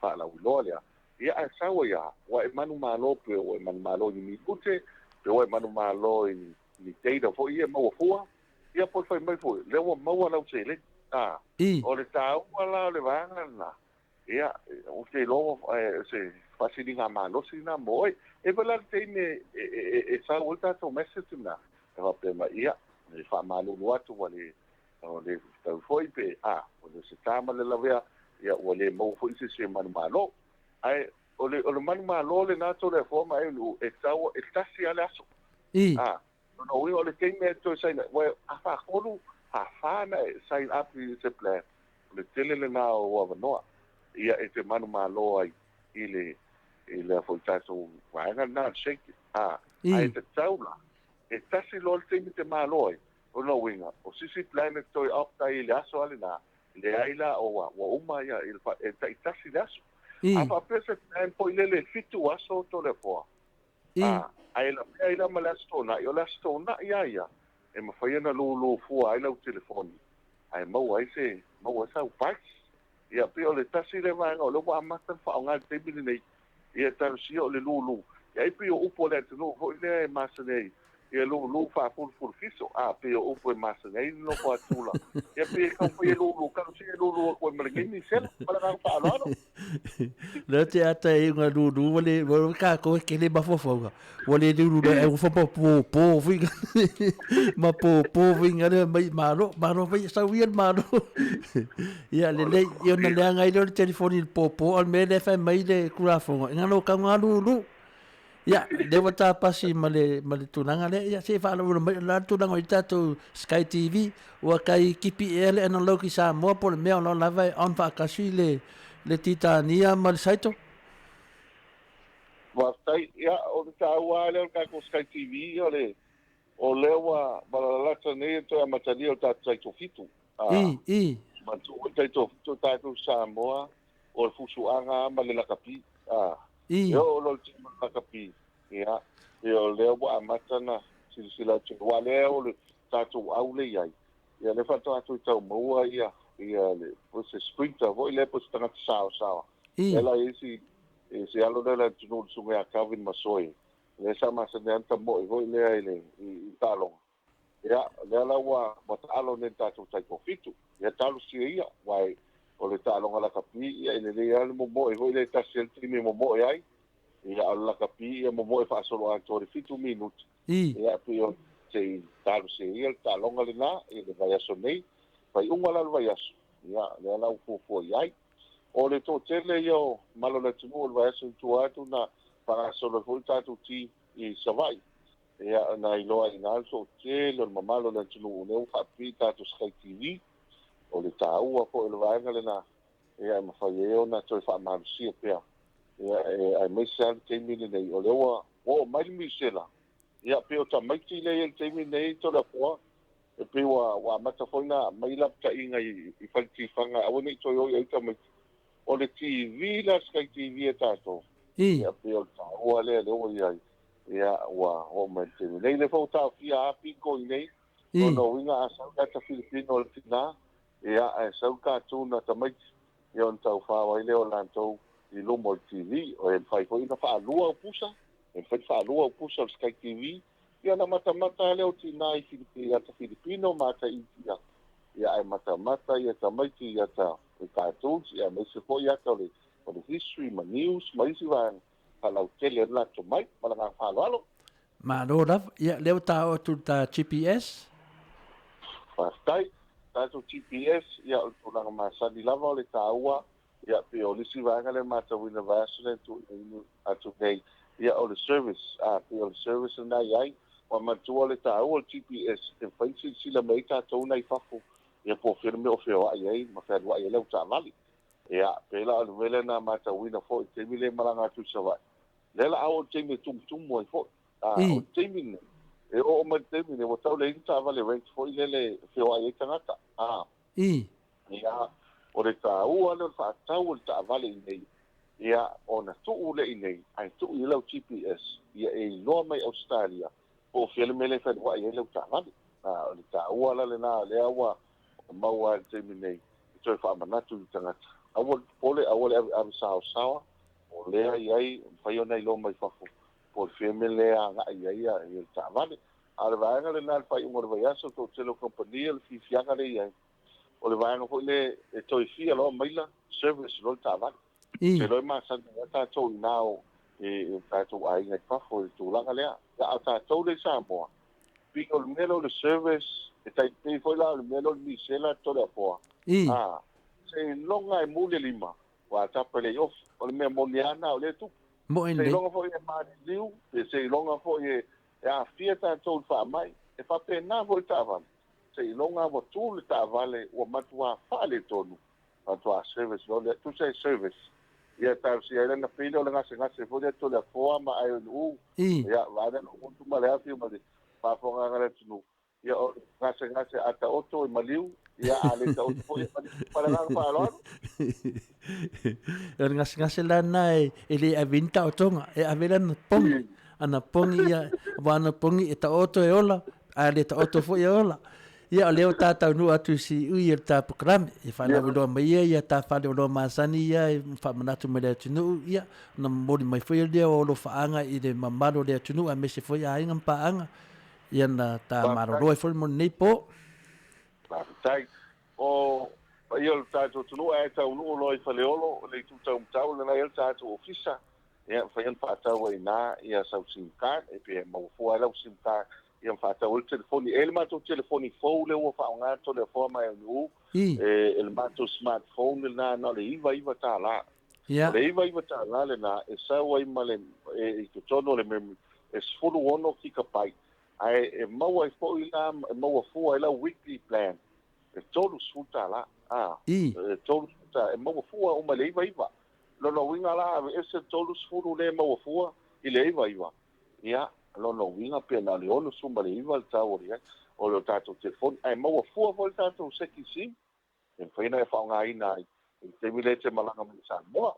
faalauiloa lea, ia, ae sau ai lava, ua e manumalo pe ua e manumalo i ni minute, pe ua e manumalo i ni data foi ia e maua fua, ia po o le fai mai foi, lea ua maua lau seleni. A, o le taua la o le vaega lena, ia, ou te iloa o se faasiliga malosi lena mo oe. E i ai la le taimi e sau ai le tatou message lena, e faapea mai, ia, e faamalulu atu ua le o le tau foi pe a, o le se ta ma le lavea, ia, ua le maua foi se isi e manumalo. Ae o le, o le manumalo lena Toleafoa ma Eunu'u, e tau, e tasi lava le aso. A, lona uiga o le taimi e toe sign up, ua a faatolu, fa na e sign up i se plan, o le tele lena o avanoa, ia e te manumalo ai i le, i le foi tatou vaega lena o le shake. A, ae tatau la, e tasi loa le taimi te malo ai, o lona uiga, o sisi plan e toe opt ai i le aso lava lena, leai la, o ua uma ia, e taitasi le aso. A faapea se plan foi lele e 7 aso Toleafoa, a, ae lavea ai la ma le Aso Toonai, o le Aso Toonai lava ia, e mafai ona lulu fua ai lau telefoni, ae maua ai se, maua ai sau price. Ia, pei o le tasi lea vaega o lea ua amata ona faaaoga i le taimi lenei, ia talosia o le lulu. Ia, ai pei o upu a le atunuu foi lea e masani ai, ia lulu faafulufulu fiso, a, pei o upu e masani ai le nofo a tula. Ia, pei e taumafai e lulu, talosia e lulu atu ai ma lenei misela. Ma le agaga faaaloalo. Lea te ata e unga lulu ua le ua kākou e kele mafaufauga. Ua le lulu le au fa po po finga. Ma po po finga le mai malo, malo mai sau ia le malo. Ia le le ia na leanga i le telefoni le po po al me le fa mai le kulafonga. Inga no ka ngā lulu. Ia, lea ua tapasi ma le, ma le tulaga lea, ia se i faalauiloa mai, o le a le tulaga o i tatou Sky TV, ua kai kipi ea le analog i Samoa po o le mea o lo o lava e on faatasi le, le Titania ma le Saito? Faafetai. Ia, o le taua lava lea o le tatou Sky TV, o le, o lea ua valalalata nei e toe amatalia o le tatou taito fitu. I, i. Manatua foi le taito fitu o tatou Samoa, o le fusuaga lava ma le lakapi. I. E oo loa le taimi o le lakapi, ia, ia o lea ua amata ona silasila atu, aua o lea o le tatou au lea i ai, ia lea faatoa toe tau maua ia, ia le, po o se sprinter foi lea po o se tagata saosaoa. I. Lea la e i ai si, si alo lea o le atunuu le susuga ia Calvin Masoe, lea sa masani lava ona tamoe foi lea i le, i taaloga. Ia, o lea la ua, ua taalo nei i le tatou taitoafitu. Ia talosia ia, aua o le taaloga lakapi, ia e lelei lava le momoe foi lea e tasi ai le taimi e momoe ai. Ia, a o le lakapi, ia momoe faasoloatoa i le fitu minute. Ia, pei o se i talosia ia le taaloga lena i le vaiaso nei. Faaiuga la o le vaiaso, ia, lea la ua fuafua i ai. O le toatele ia o malo o le atunuu o le vaiaso i tua atu na faagasolo ai foi le tatou team i Savaii. Ia, na iloa ai i ina le toatele o le mamalu o le atunuu lea ua faapipii tatou Sky TV. O le taua foi o le vaega lena, ia, e mafai ai ona toe faamalosia pea. Ia, e, aemaise lava le taimi lenei, o lea ua oo mai le misela. Ia, pei o tamaiti lea e i ai i le taimi lenei, Toleafoa, e pei ua, ua amata foi ona aumai lapataiga i, i fale tifaga, aua ne i toe o i ai tamaiti. O le TV la, Sky TV a tatou, ia, pei o le taua lea lea ua i ai. Ia, ua oo mai i le taimi nei. Lea foi ua taofia lava piko i inei, lona uiga a sau le ata Filipino o le tina, ia, ae sau le cartoon a tamaiti, ia ona taufao ai lea o latou i luma o le TV. E mafai foi ona faalua au pusa, e mafai ona faalua au pusa o le Sky TV, Ia ona matamata lava lea o tinā i Filipi, i ata Filipino ma ata Initia, ia ae matamata ia tamaiti i ata cartoons, ia aemaise foi ata o le o le history ma news ma isi vaega faalautele ai le latou mai. Ma le agaga faaaloalo. Malo lava. Ia, lea ua ta oo atu i le ta GPS. Faafetai. Tatou GPS, ia o le tulaga masani lava o le taua, ia pei o le isi vaega lea e matauina i le vaiaso lea na tuuina atu nei, ia o le service, a, pei o le service lena e i ai. Ua manatua le taua o le GPS e mafai ona silasila mai ai tatou na i fafo, ia po o fea le mea o feoai ai ma fealuai ai le avetaavale. Ia, pei la o le mea lea na matauina foi i le taimi lea e malaga atu i Savaii, lea la a oo i le taimi e tumutumu ai foi. A, o le taimi lenei, e oo mai i le taimi lenei, ua tau leai ni taavale rent foi lele e feoai ai tagata. A, ia, o le taua lea o le faatau o le taavale i inei, ia, ona tuu lea i inei, ae tuu i ai lau GPS, ia e iloa mai Ausetalia po o fea le mea lea e fealuai ai lau taavale. A, o le taua la lena, lea ua maua i le taimi nei, e toe faamanatu i tagata, aua le popole, aua le aveave saosaoa, o lea e i ai, mafai ona iloa mai fafo po o le fea mea lea e agai i ai le taavale. A o le vaega lena i le faaiuga o le vaiaso, toatele o kamupani o le fiafiaga lea e i ai, o le vaega foi lea e toe fia loa maila service loa le taavale. Ou te iloa e masani ai lava tatou i ina i tatou aiga i fafo i le tulaga lea. A o tatou lea i Samoa, pei o le mea lea o le service, e tai pei foi la o le mea lea o le misela Toleafoa, a, seiloga e mu le lima, ua tapa le ofi. O le mea moni lava lena o lea e tupu. Seiloga foi e maliliu, pe seiloga foi e aafia tatou i le faamai, e faapena foi le taavale. Seiloga ua tu le taavale ua matua faaletonu, faatoa service loa lea. Tusa e service, ia talosia ai lana pei lea o le gasegase foi lea Toleafoa ma Aeonuu, ia vaeane lou gutu ma le afi ma le faafofogaaga a le atunuu, ia o le gasegase a taoto e maliu, ia a le taoto foi e maliu. Ma le agaga faaaloalo. O le gasegase la lena e le ave ai ni taotoga, e ave lana pogi, ana pogi ia, aua ana pogi e taoto e ola, a le taoto foi e ola. Ia o lea ua ta taunuu atu i siui o le ta polokalame, e faalauiloa mai ia ia ta faleoloa masani ia e faamanatu mai le atunuu, ia ona momoli mai foi lea o alofaaga i le mamalu o le atunuu aemaise foi aiga ma paaga, ia na ta malolo ai foi mo lenei po. Faafetai. O paia o le tatou atunuu ae taunuu loa i Faleolo, le itu taumatau lena e i ai le tatou ofisa, ia mafai ona faatau ai i ina ia sau sim card, e pe maua fua ai lau sim card, ia ma faatau ai le telefoni. E i ai le matou telefoni fou lea ua faaaoga Toleafoa ma Aunuu, e le matou smartphone lena na o le $99. O le $99 lena e sau ai ma le, i totonu o le memory, e 16 kikapai, ae e maua ai foi la, e maua fua ai lau weekly plan, e $30, a, e $30, e maua fua uma i le 99. Lona uiga la, aveese le 30 lea e maua fua i le 99, ia, lona uiga pe na o le 69 le tau o le i ai o le tatou telefoni, ae maua fua foi le tatou second sim e mafai ona e faaaogaina ai i le taimi lea e te malaga mai i Samoa.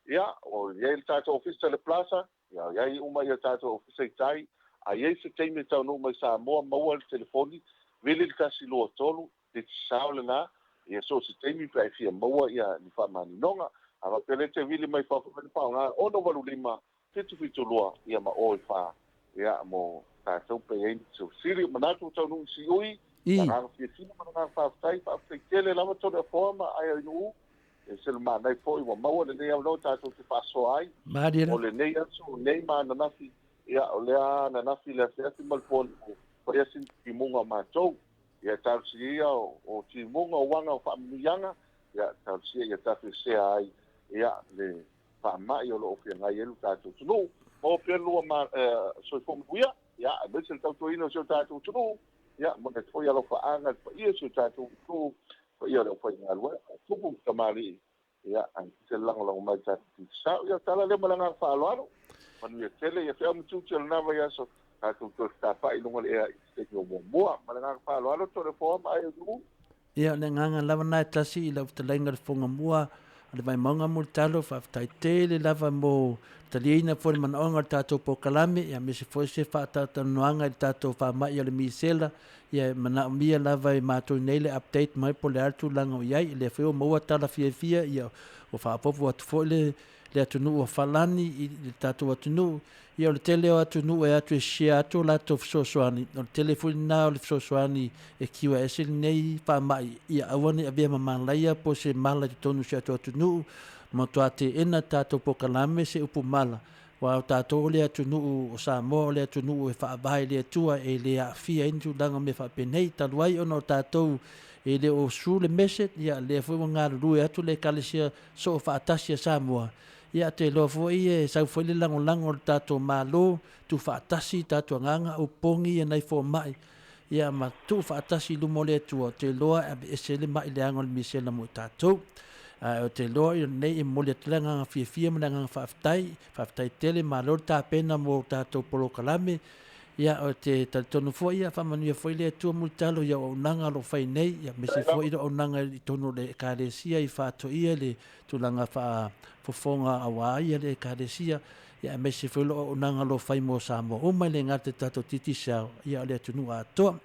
Ia, o i ai le tatou ofisa i le Plaza, ia, o i ai uma ia tatou ofisa i tai, a i ai se taimi e taunuu mai i Samoa, maua le telefoni, vili le 123, Digicel lena, ia so o se taimi pe a e fia maua ia ni faamaninoga. A faapea lea e te vili mai fafo mai le faaaoga 685 772 ia ma o e fa ia mo tatou pe i ai nisi o fesili. Manatu ua taunuu i siui, le agaga fiafia ma le agaga faafetai, faafetai tele lava Toleafoa ma Aiainuu, e se le manai foi ua maua lenei avanoa tatou te faasoa ai mo lenei aso, nei ma ananafi, ia o lea ananafi le afiafi ma le po ua fai lava sina timuga o matou. Ia talosia ia o timuga o uaga o faamanuiaga, ia talosia ia tafesea ai ia le faamai o lo o feagai ai lo tatou atunuu. Maua pea le lua soifua manuia, ia, aemaise le tautuaina o si o tatou atunuu, ia, momoli atu foi alofaaga i le paia o si o tatou atunuu, paia o le aufaigaluega, tupu ma tamalii, ia, aemaise le lagolago mai i le tatou Digicel. Ia, o le tala lea ma le agaga faaaloalo, manuia tele, ia feau ma tiute o lena vaiaso, tatou toe fetafa'i i luga o le ea i se taimi o muamua. Ma le agaga faaaloalo, Toleafoa ma Aiaunuu. Ia, o le agaga lava lena e tasi i lau fetalaiga i le Fofoga Mua a le Vaimauga Mulitalo, faafetai tele lava mo le taliaina foi o le manaoga o le tatou polokalame, ia aemaise foi se faatalatalanoaga i le tatou faamai o le misela, ia e manaomia lava e matou nei le update mai po o le a le tulaga o i ai. O lea foi ua maua tala fiafia, ia ua faaopoopo atu foi le le atunuu o Falani i le tatou atunuu, Ia o le tele o atunuu e atu e share atu o latou fesoasoani, o le tele foi lena o le fesoasoani e kiua ese lenei faamai ia aua ne i avea ma malaia po o se mala i totonu o si o tatou atunuu, matua teena tatou polokalame se upu mala, aua o tatou o le atunuu o Samoa o le atunuu e faavae i le Atua e le aafia ai ni tulaga o mea faapenei. Talu ai ona o tatou e le o su le mese, ia lea foi ua galulue atu le Ekalesia Soofaatasi a Samoa, ia ou te iloa foi e sau foi le lagolago a le tatou Malo, tuufaatasi tatou agaga, opogi nai fomai, ia ma tuufaatasi i luma o le Atua, ou te iloa e aveese le mai leaga o le misela mo i tatou. Ae ou te iloa i lenei e momoli atu le agaga fiafia ma le agaga faafetai, faafetai tele, malo le tapena mo tatou polokalame. Ia, ou te talitonu foi, ia faamanuia foi le Atua mulitalo i auaunaga o lo o fai nei, ia aemaise foi le auaunaga i totonu o le Ekalesia i faatoia le tulaga faafofoga aua ia le Ekalesia, ia aemaise foi le auaunaga o lo o fai mo Samoa uma, e le gata i le tatou Digicel, ia o le atunuu atoa.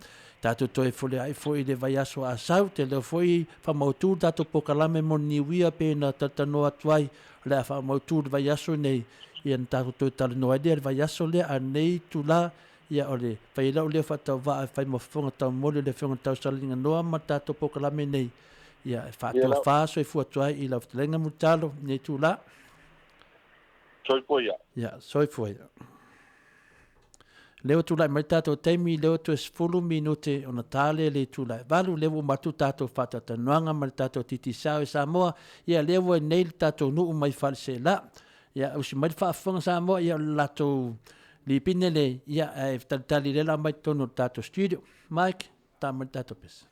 Tatou toe feoleai foi i le vaiaso a sau, te leo foi faamautu le tatou polokalame mo le niuia pe na talatalanoa atu ai, o le a faamautu le vaiaso nei, ia na tatou toe talanoa ai lea i le vaiaso lea, a o lenei itula, ia o le fai ai lau leo faatauvaa e fai ma fofoga taumoli o le Afioga i le Tausalaliga ma le tatou polokalame nei, ia e faatofa soifua atu ai i lau fetalaiga Mulitalo i lenei itula. Soifua ia. Ia, soifua ia. Lea ua tulai mai le tatou taimi, lea ua toe 10 minute ona ta lea i le itula e 8, lea ua uma atu le tatou faatalatalanoaga ma le tatou Digicel i Samoa, ia lea ua i nei le tatou nuu mai Faleaseela. Ia, usi mai le faafofoga Samoa, ia o le latou lipine le, ia, ae talitali lea la mai totonu o le tatou studio. Mike, ta mai le tatou pesa.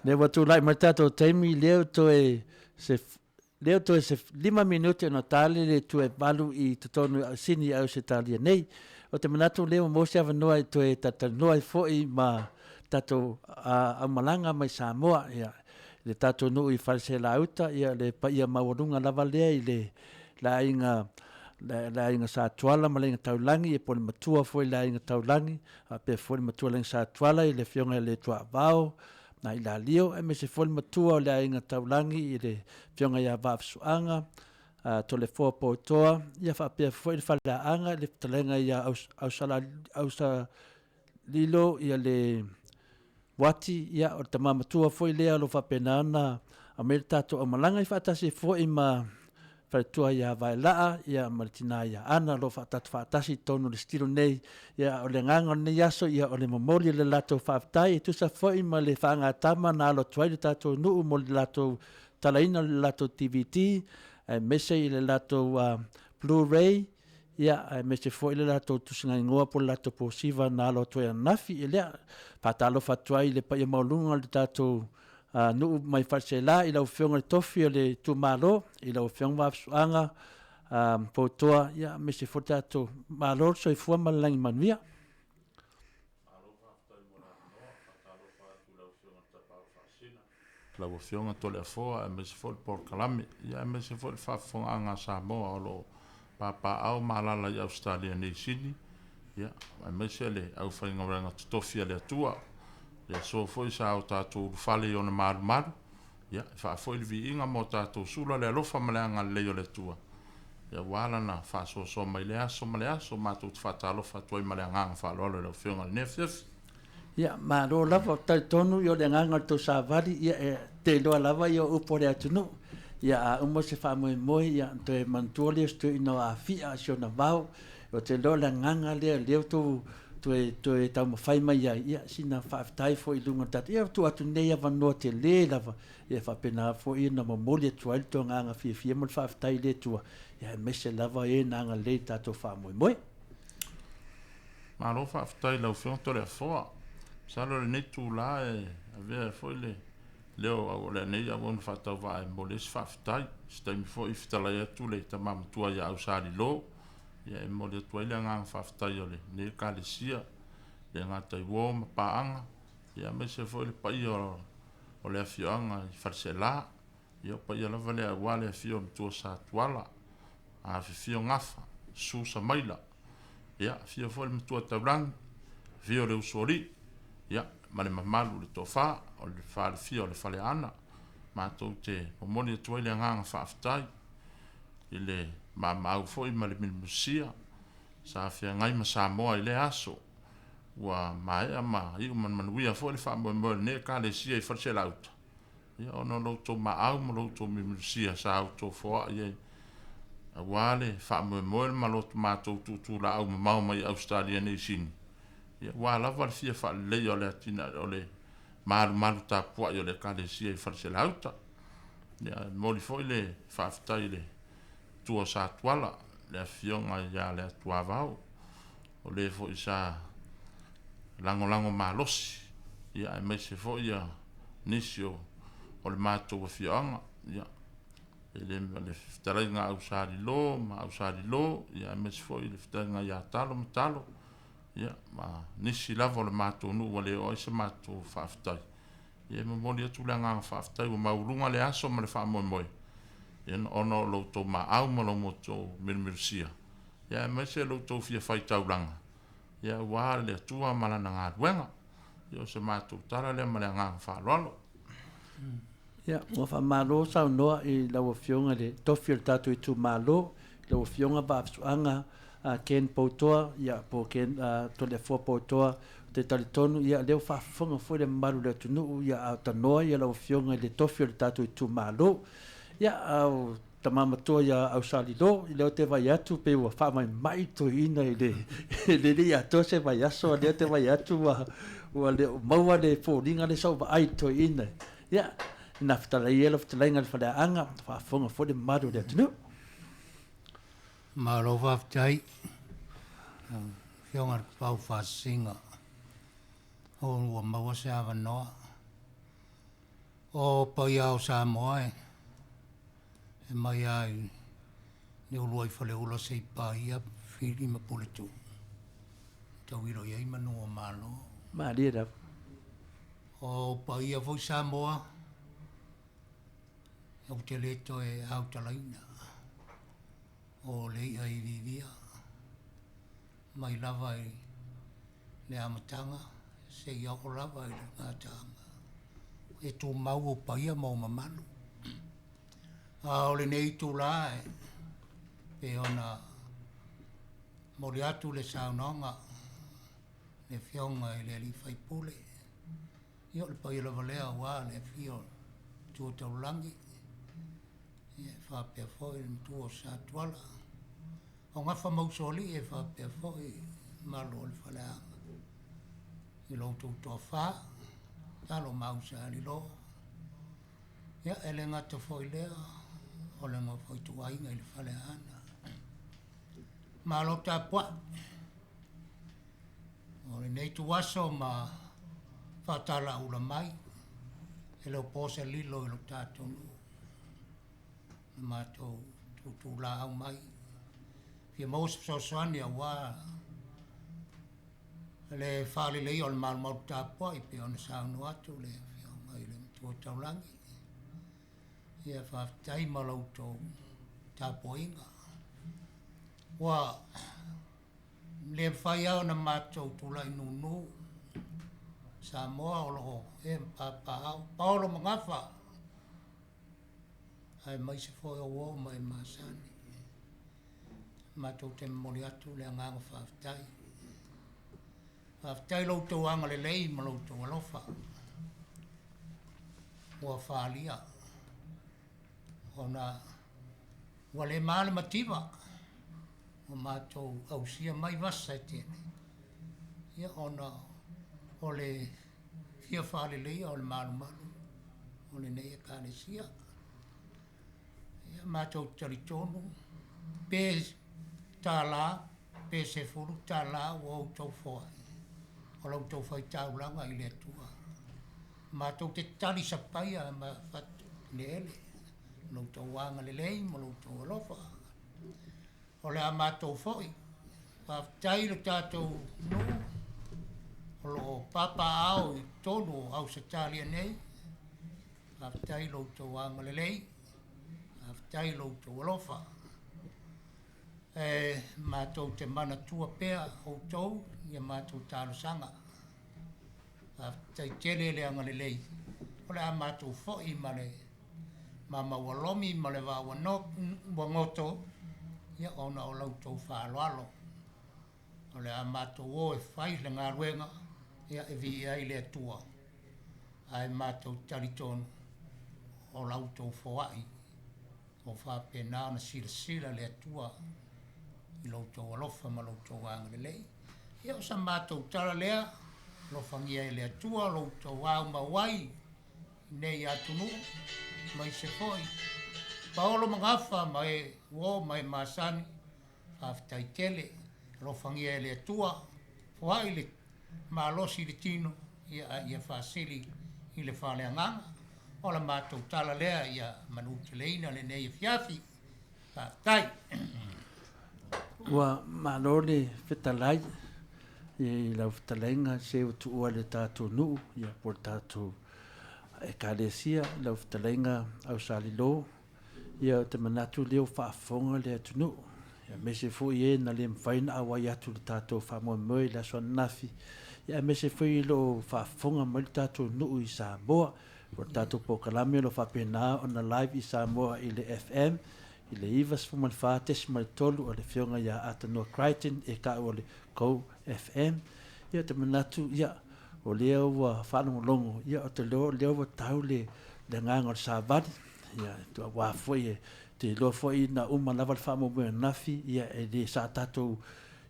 Lea ua tulai mai le tatou taimi, lea ua toe se lea ua toe se 5 minute ona tali le itu e 8 i totonu i Sini i Ausetalia nei. Ou te manatu lea ua maua se avanoa e toe talatalanoa ai foi ma tatou aumalaga mai Samoa, ia, le tatou nuu i Faleaseela-uta, ia, le paia maualuga lava lea i le le aiga le aiga Sa Tuala ma le aiga Taulagi, ia po o le matua foi i le aiga Taulagi, faapea foi le matua i le aiga Sa Tuala i le Afioga ia Leatuaavao na Ilalio, aemaise foi le matua o le aiga Taulagi i le Afioga ia Vaafusuaga Toleafoa Poutoa, ia faapea foi le Faleaana i le fetalaiga ia Ausalilo ia le Uati, ia o le tama matua foi lea o lo o faapena ona aumai le tatou aumalaga i faatasi foi ma faletua ia Vaelaa ia ma le tina ia Ana o lo o tatou faatasi i totonu o le sitilo nei. Ia o le agaga o lenei aso ia o le momoli o le latou faafetai e tusa foi ma le faagatama na alo atu ai le tatou nuu mo le latou talaina o le latou DVD aemaise i le latou Blu-ray ia aemaise foi le latou tusiga igoa po o le latou posiva na alo atu ai ananafi. Ia lea, faatalofa atu ai i le paia maualuga o le tatou nuu mai Faleaseela i lau Afioga i le Tofi o le itumalo, i lau Afioga Vaafusuaga Poutoa, ia aemaise foi le tatou Malo le soifua ma le lagi manuia. Malo faafetai mo le avanoa. Faatalofa atu i lau Afioga i le Tapaau Faasisina, lau Afioga Toleafoa aemaise foi le polokalame, ia aemaise foi le faafofogaaga a Samoa o lo o papaaao ma alaala i Ausetalia nei i Sini, ia aemaise le aufaigaluega totofi a le Atua. Le aso foi sa o tatou ulufale i ona malumalu, ia e faafoi le viiga ma o tatou sula le alofa ma le agalelei o le Atua, ia aua Lana faasoasoa mai i lea aso ma le aso. Matou te faatalofa atu ai ma le agaga faaaloalo i lau Afioga i lenei afiafi. Ia, malo lava. Ou te talitonu o le agaga o le tou savali, ia e te iloa lava ia o upu a le atunuu. Ia a uma se faamoemoe, ia ona toe manatua lea o se toeaina o Afia i si ona vao. Ou te iloa o le agaga lea o lea ua outou toe, toe taumafai mai ai, ia sina faafetai foi i luga o le tatou, ia tuu atu lenei avanoa tele lava, ia faapena foi ona momoli atu ai le tou agaga fiafia ma le faafetai i le Atua, ia aemaise lava e na agalelei i le tatou faamoemoe. Malo faafetai i lau Afioga Toleafoa. Masalo o lenei itula e avea ai foi le leo o lenei auauna faatauvaa e momoli ai se faafetai. I se taimi foi fetalai atu le tama matua ia Ausalilo, ia e momoli atu ai le agaga faafetai o lenei Ekalesia, e le gata i uo ma paaga, ia aemaise foi le paia o le afioaga i Faleaseela. Ia o paia lava lea aua le afio o Matua Sa Tuala, afifio Gafa, susu Samaila, ia afio foi le Matua Taulagi, afio le Usoalii, ia ma le mamalu i le toafa o le falefia o le Faleaana. Matou te momoli atu ai le agaga faafetai i le maamaau foi ma le milumilusia sa feagai ma Samoa i lea aso ua maea ma iu ma le manuia foi le faamoemoe o lenei Ekalesia i Faleaseela-uta. Ia, ona o lo outou maau ma lo outou milumilusia sa outou foai ai aua le faamoemoe ma lo matou tuutuulaau mamao mai Ausetalia nei i Sini, ia aua lava le fia faaleleia o le atinae o le malumalu tapuai o le Ekalesia i Faleaseela-uta. Ia, e momoli foi le faafetai i le Matua o Satuala, le Afioga ia Leatuavao, o le foi sa lagolago malosi, ia aemaise foi ia nisi o le matou afioaga, ia, e le le fetalaiga ia Ausalilo ma Ausalilo, ia aemaise foi le fetalaiga ia Talo ma Talo, ia ma nisi lava o le matou nuu ua le oo i ai se matou faafetai. Ia e momoli atu le agaga faafetai ua maualuga le aso ma le faamoemoe, ia ona o lo outou maau ma lo outou milumilusia, ia aemaise lo outou fia faitaulaga, ia aua le Atua ma Lana galuega. Ia o se matou tala lea ma le agaga faaaloalo. Ia, ua faamalo saunoa i lau Afioga i le Tofi o le tatou itumalo, lau Afioga Vaafusuaga Ken Poutoa, ia, po o Ken Toleafoa Poutoa. Ou te talitonu, ia, o lea ua faafofoga foi le mamalu o le atunuu, ia, a o tanoa lau Afioga i le Tofi o le tatou itumalo. Ia, a o tama matua ia Ausalilo, lea ou te vaai atu pei ua faamaimai toeaina i le le le i atoa se vaiaso, lea ou te vaai atu ua le o maua le foliga lea sa ou vaai i le toeaina. Ia, ina fetalai ia lau fetalaiga i le faleaanga, faafofoga foi le mamalu o le atunuu. Malo faafetai, lau Afioga i le Tapaau Faasisina, o ua maua se avanoa. O paia o Samoa e e mai lava i le Uluaifaleula seia paia Fili ma Puletuu, tauilo i ai manu o Malo. Malie lava. O paia foi Samoa, ou te le toe autalaina, o le i'a iviivia, mai lava i le amataga seia oo lava i le gataaga, e tumau ou paia ma ou mamalu. A o lenei itulā e pei ona momoli atu le saunoaga a le Afioga i le alii faipule, ia o le paia lava lea aua le afio o le Matua Taulagi, ia e faapea foi le Matua o Satuala, o Gafa ma Usoalii e faapea foi le mamalu o le Faleaana i lo outou toafa, alo ma Usalilo. Ia e le gata foi i lea, o le nofo a ituaiga i le Faleaana. Malo tapuai. O lenei ituaso ma faatalaula mai, e le o po se lilo i lo tatou nuu, na matou tutulaau mai, fia maua se fesoasoani aua le faaleleia o le malumalu tapuai pei ona saunoa atu le Afioga i le Matua Taulagi. Ia faafetai ma la outou tapuaiga. Ua le mafai lava ona matou tulai nūnū Samoa o lo o ee ma papaaao paolo ma gafa, aemaise foi o uo ma e masani. Matou te momoli atu le agaga faafetai. Faafetai i lo outou agalelei ma lo outou alofa ua faaalia ona ua le ma le mativa ua matou ausia mai vasa e tele, ia ona o le fia faaleleia o le malumalu o lenei Ekalesia. Ia matou te talitonu pe $1 pe $10 ua outou foai, o la outou faitaulaga i le Atua. Matou te talisapaia ma fatu i le ele lo outou agalelei ma lo outou alofa. O le a matou foi faafetai i lo tatou nuu o lo o papaaao i totonu o Ausetalia nei. Faafetai i lo outou agalelei, faafetai i lo outou alofa. E matou te manatua pea outou i a matou talosaga. Faafetai tele le agalelei. O le a matou foi ma le mama ua lomi ma le vaa ua goto, ia ona o la outou faaaloalo. O le a matou o e fai le galuega, ia e viia ai le Atua, ae matou te talitonu o la outou foai o faapena ona silasila le Atua i lo outou alofa ma lo outou agalelei. Ia o sa matou tala lea, alofagia e le Atua lo outou aumau ai i nei atunuu, aemaise foi paolo ma gafa ma e uo ma e masani. Faafetai tele, alofagia e le Atua, foai le malosi i le tino, ia a ia faasili i le faaleagaga. O la matou tala lea ia manuteleina lenei afiafi. Faafetai. Ua malo le fetalai i lau fetalaiga se ua tuua le tatou nuu ia po o le tatou Ekalesia i lau fetalaiga Ausalilo. Ia ou te manatu lea ua faafofoga le atunuu, aemaise foi e na le mafai ona auai atu i le tatou faamoemoe i le aso ananafi, ia aemaise foi o lo o faafofoga mai le tatou nuu i Samoa. O le tatou polokalame o lo o faapena ona live i Samoa i le FM i le 94.3 o le Afioga ia Atanoa Crichton e taua o le Go FM. Ia ou te manatu, ia, o lea ua faalogologo, ia ou te iloa o lea ua tau le agaga o le savali, ia, aua foi e te iloa foi na uma lava le faamoemoe ananafi, ia e le sa tatou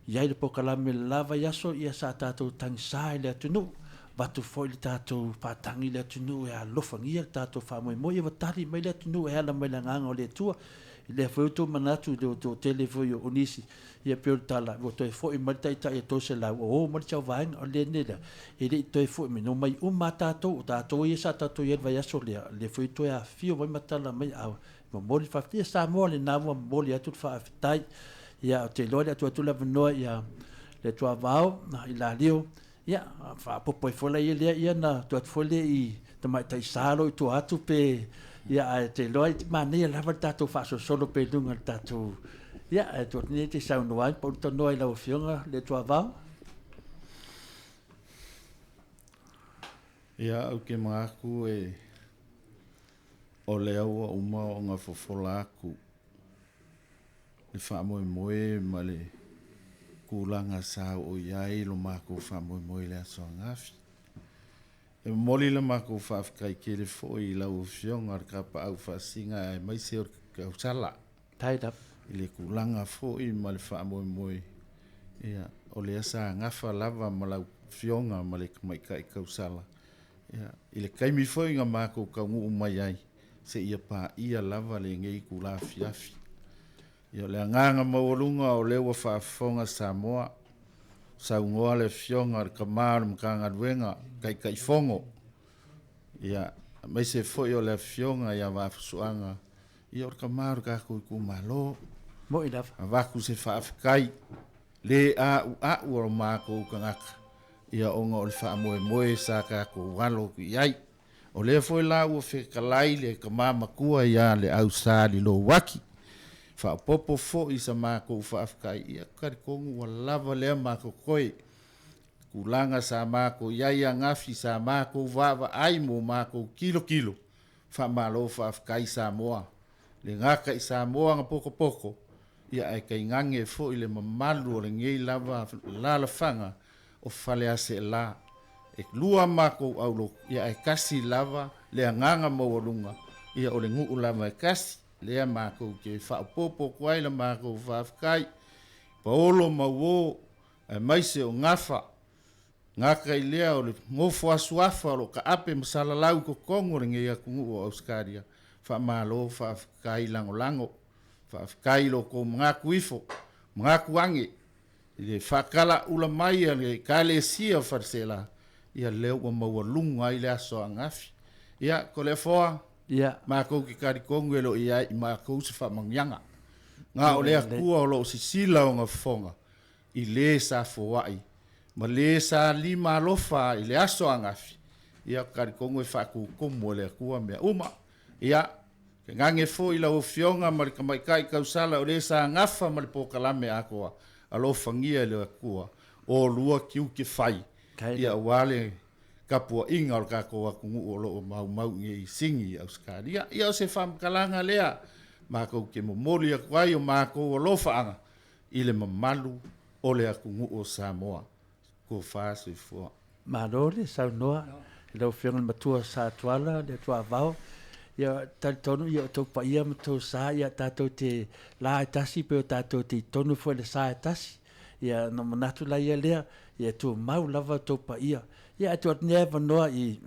i ai le polokalame i le la vaiaso, ia sa tatou tagisa i le atunuu, avatu foi le tatou faatagi i le atunuu e alofagia le tatou faamoemoe, ia ua tali mai le atunuu e ala mai le agaga o le Atua. I lea foi tou manatu i le toatele foi o nisi, ia pei o le tala, ua toe foi mai le taitai e 300, ua o mai le isi vaega. O le lenei lea, e le i toe foi mai, na omai uma lava tatou, o tatou ia sa tatou i ai i le vaiaso lea, lea foi toe afifio mai ma tala mai, a momoli le faafetai. Ia Samoa lena ua momoli atu le faafetai. Ia ou te iloa o le a tuu atu le avanoa ia le Tuavao i Lalio, ia faaopoopo ai foi la ia lea, ia ona tuu atu foi lea i tamaitai sa o lo o i tua atu pe, ia ae ou te iloa e manaia lava le tatou faasolosolo pea i luga o le tatou, ia ae tuu atu nei e te saunoa ai, pau le tanoa i lau Afioga le Tuavao. Ia, ou te manatu e o lea ua uma ona fofola atu le faamoemoe ma le tulaga sa oo i ai lo matou faamoemoe i le aso ananafi. E momoli le matou faafetai tele foi i lau Afioga i le Tapaau Faasisina aemaise o le tausala i le tulaga foi ma le faamoemoe, ia, o lea sa nafa lava ma lau Afioga ma le Tamaitai Tausala, ia, i le taimi foi na matou taunuu mai ai seia paia lava lenei itula afiafi. Ia, o le agaga maualuga o lea ua faafofoga Samoa, saunoa le Afioga i le Tama o le Matagaluega, Taitaifono, ia, aemaise foi o le Afioga ia Vaafusuaga, ia o le tama o le tatou itumalo. Moi lava. Avatu se faafetai le a'ua'u o lo matou tagata, ia ona o le faamoemoe sa tatou alo atu i ai. O lea foi la ua fetalai le tama matua ia Leau Sa Lilouaki, faaopoopo foi i sa matou faafetai, ia talitonu ua lava lea ma totoe tulaga sa matou i ai ananafi sa matou vaavaai ma matou tilotilo. Faamalo faafetai Samoa, le gata i Samoa na potopoto, ia ae tainane foi le mamalu o lenei lava alaalafaga o Faleaseela. E lua matou aulotu, ia ae tasi lava le agaga maualuga, ia o le nuu lava e tasi. Lea matou te faaopoopo atu ai la matou faafetai. Paolo ma uo, aemaise o gafa, gata i lea o le nofo asuafa o lo o taape ma salalau i totonu o lenei atunuu o Ausetalia, faamalo faafetai lagolago, faafetai i lo outou manatu ifo, manatu age, i le faatalaula mai a le Ekalesia o Faleaseela, ia lea ua maualuga ai le aso ananafi. Ia, Toleafoa, Ia. matou te talitonu e le o i ai i matou se faamanuiaga. Na o le Atua o lo o sisila ona fofoga i le sa foai ma le sa lima alofa i le aso ananafi, ia talitonu e faatutumu e le Atua mea uma. Ia, tainane foi lau Afioga ma le Tamaitai Tausala o le sa gafa ma le polokalame atoa, alofagia e le Atua o lua tiute fai, ia aua le tapuaiga o le tatou atunuu o lo o maumau i Sini i Ausetalia. Ia o se faamatalaga lea matou te momoli atu ai o matou alofaaga i le mamalu o le atunuu o Samoa. Tofa soifua. Malo le saunoa i lau Afioga i le Matua Sa Tuala le Tuavao. Ia talitonu ia o tou paia ma tou sa ia tatou te la e tasi pe o tatou te i tonu foi le sa e tasi. Ia na manatu la ia lea ia tumau lava tou paia. Ia ae tuu atu nei avanoa i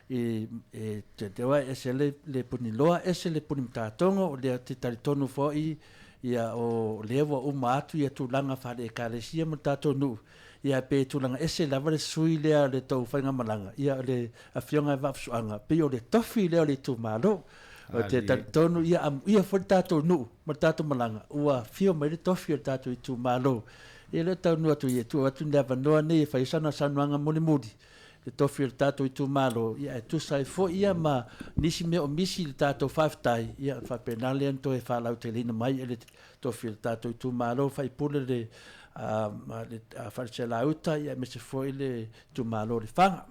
i e te te oa ese le le puniloa ese le punimatatogo o lea te talitonu foi ia o lea ua uma atu ia tulaga faale-ekalesia ma le tatou nuu ia pe tulaga ese lava le sui lea o le tou faigamalaga ia o le afioga i Vaafusuaga pei o le tofi lea o le itumalo o te talitonu ia amuia foi le tatou nuu ma le tatou malaga ua afio mai le tofi o le tatou itumalo ia lea taunuu atu ia tuu atu le avanoa nei e fai ai sana saunoaga mulimuli le tofi o le tatou itumalo, ia e tusa ai foi ia ma nisi mea o misi i le tatou faafetai, ia ona faapena lea ona toe faalauteleina mai e le tofi o le tatou itumalo faipule le le Faleaseela-uta, ia aemaise foi le itumalo o Lefaga.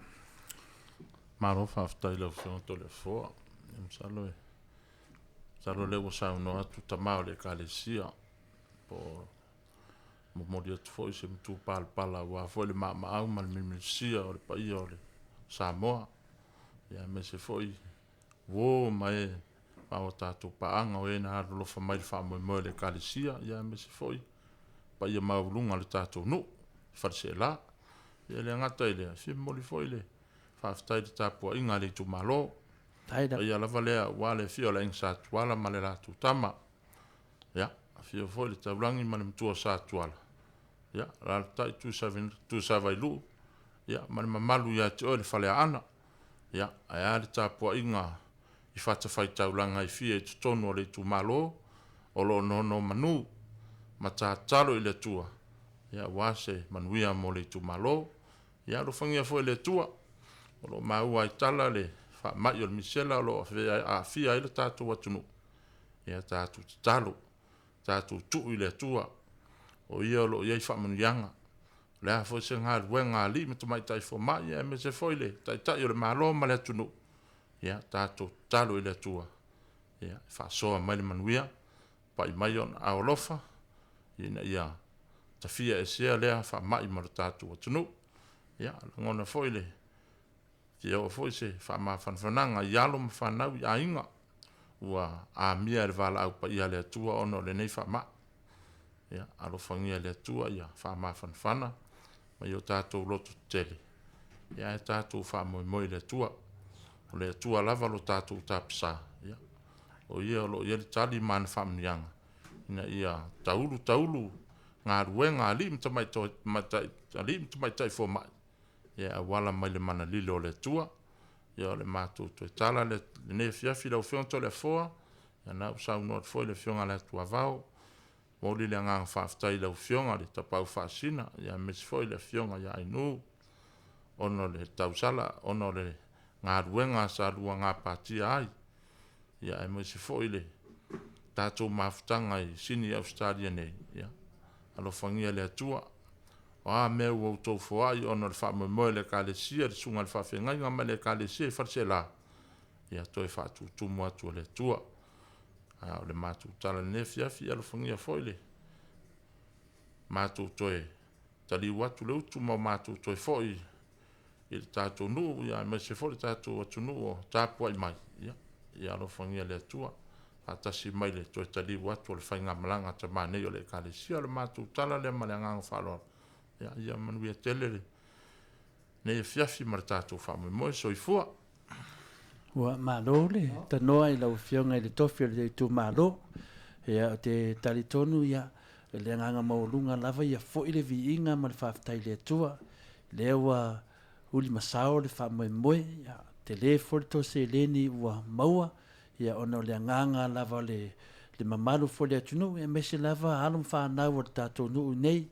Malo faafetai i lau Afioga Toleafoa. Ia masalo e masalo o lea ua saunoa atu tama o le Ekalesia po o Momoli atu foi se matupalapala aua foi le maamaau ma le milimilisia o le paia o le Samoa, ia aemaise foi uo ma e ma o tatou paaga o e na alolofa mai i le faamoemoe o le Ekalesia, ia aemaise foi paia maualuga o le tatou nuu i Faleaseela. Ia e le gata i lea, e fia momoli foi le faafetai i le tapuaiga a le itumalo, paia lava lea aua le afio o le Aiga Sa Tuala ma le latou Tama. Ia, afio foi le Taulagi ma le Matua o Satuala, ia, alaalatai Tuisavailuu, ia, ma le mamalu ia te oe le Faleaana. Ia, ae a le tapuaiga i fatafaitaulaga e fia i totonu o le itumalo o lo o nonomanu ma tatalo i le Atua, ia, aua se manuia mo le itumalo. Ia alofagia foi e le Atua, o lo o maua ai tala le faamai o le misela o lo o aafia ai le tatou atunuu, ia tatou tatalo, tatou tuu i le Atua, o Ia o lo o i ai faamanuiaga. O le a foi se galuega a alii ma tamaitai fomai aemaise foi le Taitai o le Malo ma le atunuu, ia tatou tatalo i le Atua e faasoa mai le manuia, pai mai Ona aao alofa ina ia tafia esea lea faamai ma lo tatou atunuu. Ia, lagona foi le fia oo foi se faamafanafanaga i alo ma fanau i aiga ua amia e le valaau paia a le Atua ona o lenei faamai. Ia alofagia e le Atua ia faamafanafana ma ia o tatou loto tetele, ae tatou faamoemoe i le Atua. O le Atua lava lo tatou tapisa, o Ia o lo o i ai le tali ma ana faamanuiaga ina ia taulu taulu galuega a alii ma tamaitai fomai e auala mai le mana lilo o le Atua. Ia o le matou toe tala lea i lenei afiafi lau Afioga Toleafoa, ia o lena ua saunoa atu foi le Afioga ia Leatuavao, e momoli le agaga faafetai i lau Afioga i le Tapaau Faasisina, aemaise foi le Afioga ia Ainuu ona o le tausala, ona o le galuega sa lua gapatia ai, aemaise foi le tatou mafutaga i Sini Ausetalia nei, ia alofagia e le Atua. O a mea ua outou foai ona o le faamoemoe o le Ekalesia i le susuga i le faafeagaiga ma le Ekalesia i Faleaseela, ia toe faatutumu atu e le Atua. A o le matou tala i lenei afiafi, ia alofagia foi le matou toe taliu atu le utu ma matou toe foi i le tatou nuu, aemaise foi le tatou atunuu o tapuai mai, ia alofagia e le Atua faatasi mai le toe taliu atu o le faigamalaga a tama nei o le Ekalesia. O le matou tala lea ma le agaga faaaloalo, ia manuia tele lenei afiafi ma le tatou faamoemoe. Soifua. Ua malo le tanoa i lau Afioga i le tofi o le itumalo. Ia, ou te talitonu ia, le agaga maualuga lava ia foi le viiga ma le faafetai i le Atua. Lea ua uli masao le faamoemoe, ia, tele foi le tou seleni ua maua, ia ona o le agaga lava o le mamalu foi o le atunuu, aemaise lava alo ma fanau a le tatou nuu nei.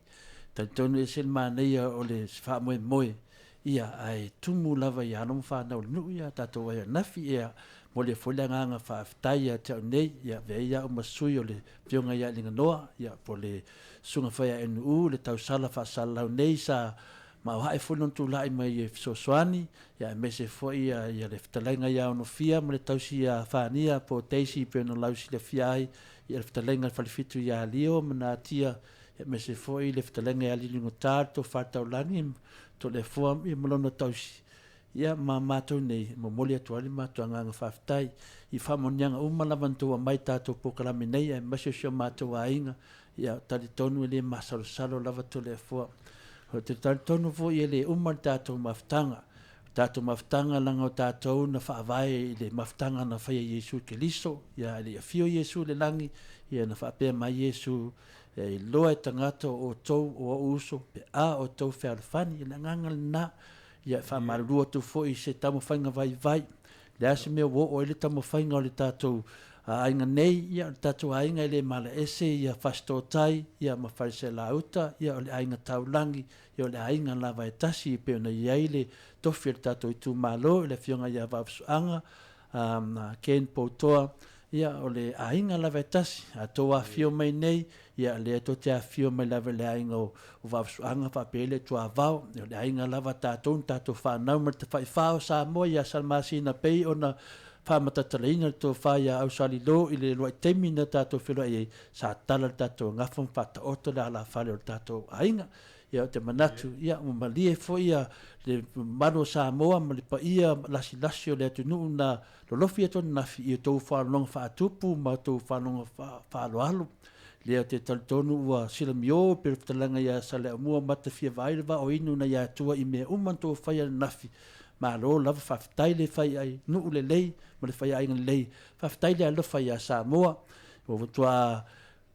Talitonu e ese le manaia o le faamoemoe, ia ae tumu lava i alo ma fanau a le nuu ia tatou ai ananafi. Ia momoli ai foi le agaga faafetai ia te au nei, ia avea ai au ma sui o le Afioga ia Aliganoa, ia po o le Susuga foi ia NU, le tausala faasalalau nei sa maoae foi lona tulai mai e fesoasoani, ia aemaise foi ia le fetalaiga ia Onofia ma le tausi ia Fania po o Daisy pei ona lausilafia ai, ia le fetalaiga i le Falefitu ia Lio ma Natia, aemaise foi le fetalaiga ia Liligota le Tofa Taulagi Toleafoa ia ma lona tausi, ia ma matou nei, e momoli atu ai le matou agaga faafetai i faamanuiaga uma lava na tou aumai i tatou polokalame nei, aemaise o si o matou aiga, ia talitonu e le masalosalo lava Toleafoa. Ou te talitonu foi e le uma le tatou mafutaga. O le tatou mafutaga leaga o tatou na faavae i le mafutaga na faia e Iesu Keriso, ia e le i afio Iesu i le lagi, ia na faapea mai Iesu, E iloa e tagata o outou o ou uso pe a outou fealofani. O le agaga lena. Ia e faamalulu atu foi i se taumafaiga vaivai. Le a se mea ua oo ai le taumafaiga o le tatou aiga nei, ia o le tatou aiga e le malaese ia Fasitootai ia ma Falesaelauta, ia o le aiga taulagi, ia o le aiga lava e tasi e pei ona i ai le tofi o le tatou itumalo i le Afioga ia Vaafusuaga Ken Poutoa, Ia, o le aiga lava e tasi. A tou afifio mai nei, ia, lea tou te afifio mai lava i le aiga o Vaafusuaga faapea ai le Tuavao. Ia, o le aiga lava a tatou na tatou fanau mai le Tafaifā o Samoa ia Salamasina pei ona faamatatalaina le tofa ia Ausalilo i le uluai taimi na tatou feiloai ai, sa tala le tatou gafa ma faataoto le alafale o le tatou aiga. Ia, ou te manatu, ia, ua malie foi ia le mamalu o Samoa ma le paia lasilasi o le atunuu na Lolofi atu ananafi i outou faalogo faatupu ma outou faalogo faaaloalo. Lea ou te talitonu ua silamio pei o le fetalaiga ia Saleaaumua Matafia Vaai le vaa o inu nai Atua i mea uma na outou faia ananafi. Malo lava faafetai le fai ai nuu lelei ma le faiaaiga lelei. Faafetai le alofa ia Samoa. Ua matuā.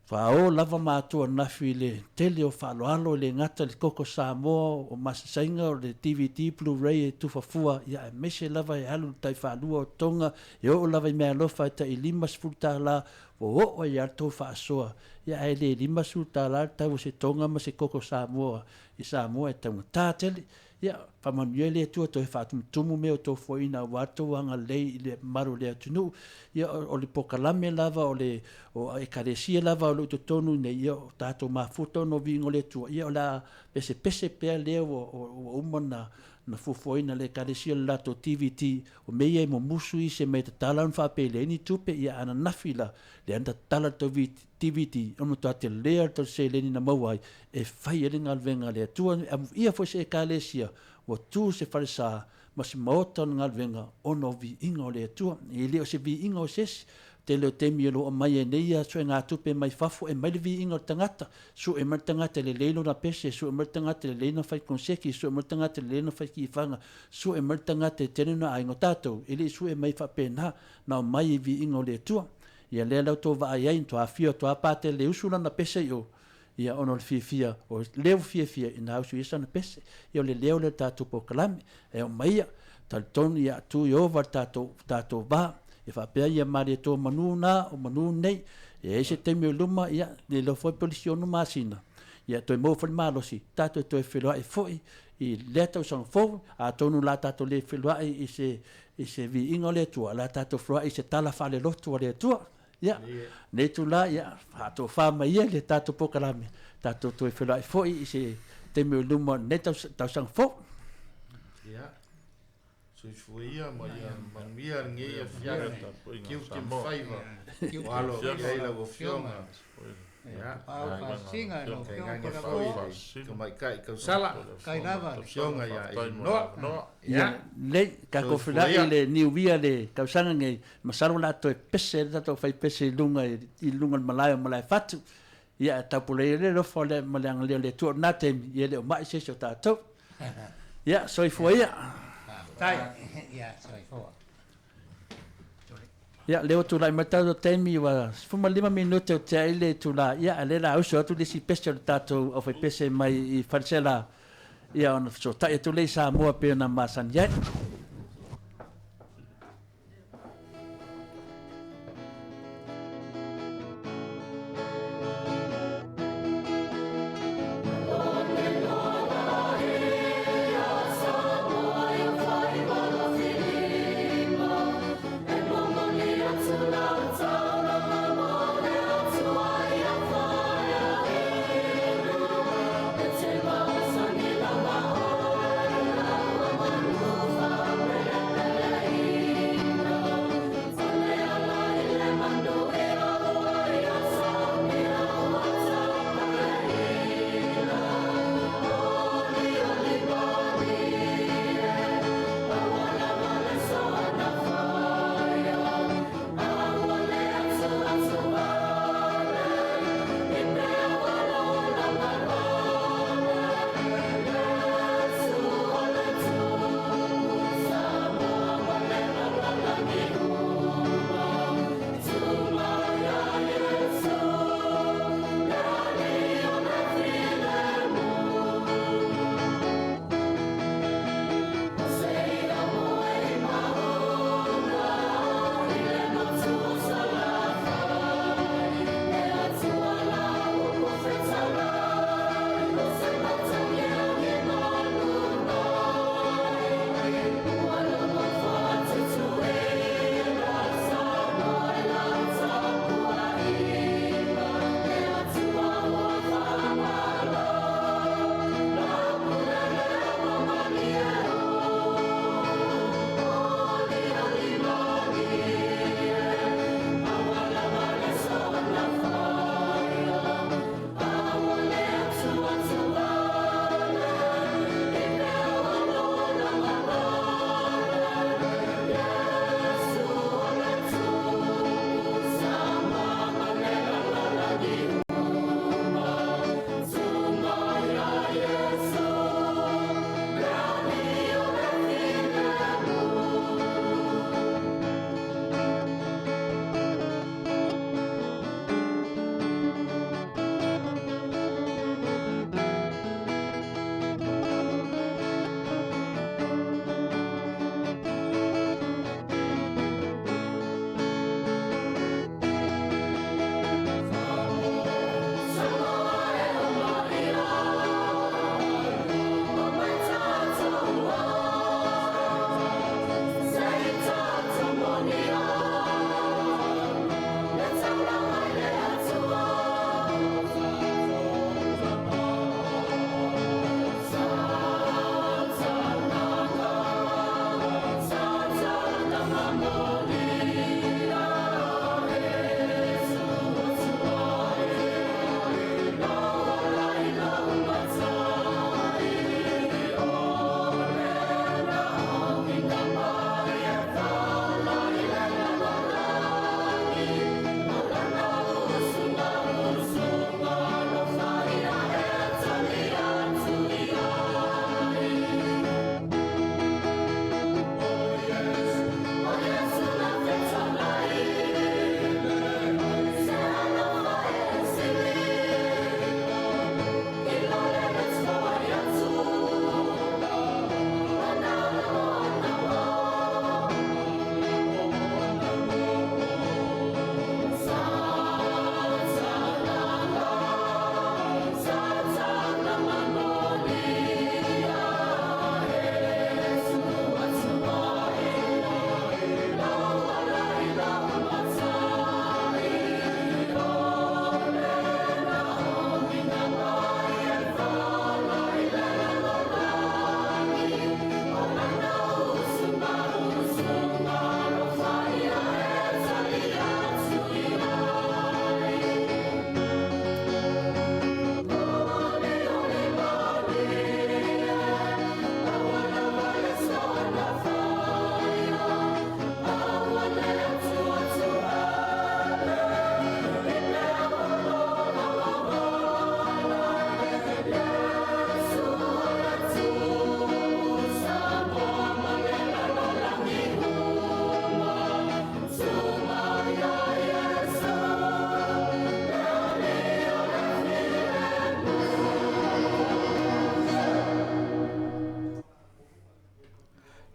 Faaoo lava matou ananafi i le tele o faaaloalo e le gata i le Koko Samoa, o Masasaiga, o le DVD Blu-ray e tufa fua, ia aemaise lava e alu i le tai faalua o Toga, e oo lava i meaalofa e tai $50 ua oo ai lava le tou faasoa, ia ae le $50 le tau o se Toga ma se Koko Samoa i Samoa e taugata tele. Ia, faamanuia le Atua toe faatumutumu mea o tou foaiina aua le tou agalelei i le mamalu o le atunuu. Ia, o le polokalame lava o le o Ekalesia lava o lo o i totonu i inei, ia o tatou mafuta ona o viiga o le Atua, ia o le a pesepese pea lea ua uma ona fuafuaina e le Ekalesia i le latou TVT, o mea ia e mumusu isi e mea e tatala ona faapea e leai ni tupe, ia a ananafi la, lea na tatala le tou TVT, o le matua tele lava o le tou seleni na maua ai e fai ai le galuega a le Atua. Amuia foi se Ekalesia ua tu se falesa ma se maota o le galuega ona o viiga o le Atua. E le o se viiga o se isi. Tele o taimi o lo o aumai ai nei ia suegatupe mai fafo e aumai le viiga o le tagata, sue mai le tagata e lelei lona pese, sue mai le tagata e lelei ona fai koneseki, sue mai le tagata e lelei ona fai tifaga, sue mai le tagata e tele ona aiga. O tatou, e le i sue mai faapena, na aumai i viiga o le Atua. Ia lea la ua outou vaai ai, matua afio atu lava Patele e usu lana pese i o, ia ona o le fiafia, o lea ua fiafia ina usu i ai sana pese. Ia o le leo lea o le tatou polokalame, e aumaia, talitonu ia tu Ieova i le tatou, tatou va, ia faapea ia malietoa manu na, o manu nei, e i ai se taimi o i luma, ia, le iloa foi po o le isi 6 masina, ia toe maua foi le malosi, tatou toe feiloai foi i lea tausaga fou, atonu o le a tatou le feiloai i se, i se viiga o le Atua, o le a tatou feiloai i se tala faalelotu a le Atua. Ia, lenei itula, ia, faatofa mai ia le tatou polokalame, tatou toe feiloai foi i se taimi o i luma o lenei tausaga fou. Ia, soifua ia ma ia manuia lenei afiafi, tiute ma faiva ua alo i ai lau Afioga. Ia, tainane foi le tamaitai tausala, Afioga ia Elinoa. Ia, lelei, tatou feiloai i le Niu Ia le tausaga nei, masalo o le a toe pese ai le tatou fai pese i luga i luga o le malae o Malaefatu. Ia, ae taupulai ai le alofa ma le agalelei o le Atua. O lena taimi, ia e le o mai se isi o tatou. Ia, soifua ia. Faafetai. Ia, soifua. Ia, lea ua tulai mai le tatou taimi ua 15 minute o tea ai le itula, ia, a o lea o le a usu atu le isi pese o le tatou aufaipese mai i Faleselā, ia ona fesootai atu lea i Samoa e pei ona masani ai.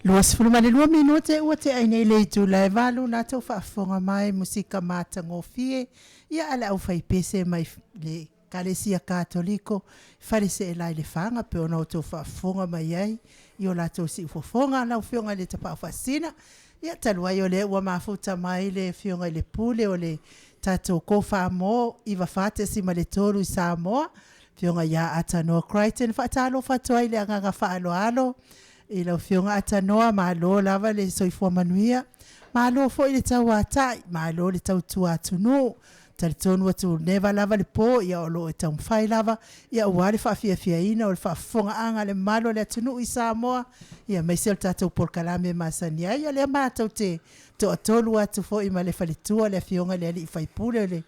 22 minute ua tea nei le itula e 8 latou faafofoga mai musika matagofie ia a le aufaipese mai le Ekalesia Katoliko Fale Seela i Lefaga pe ona outou faafofoga mai ai i o latou siufofoga. Lau Afioga i le Tapaau Faasisina, ia talu ai o lea ua mafuta mai le Afioga i le Pule o le tatou Kofamo 94.3 i Samoa, Afioga ia Atanoa Crichton, faatalofa atu ai i le agaga faaaloalo i lau Afioga Atanoa, malo lava le soifua manuia, malo foi le tauatai, malo le tautua atunuu. Talitonu atu neva lava le po, ia o lo o taumafai lava, ia aua le faafiafiaina o le faafofogaaga a le mamalu o le atunuu i Samoa, ia aemaise o le tatou polokalame masani ai. Ia lea matou te toatolu atu foi ma le faletua le Afioga i le alii faipule le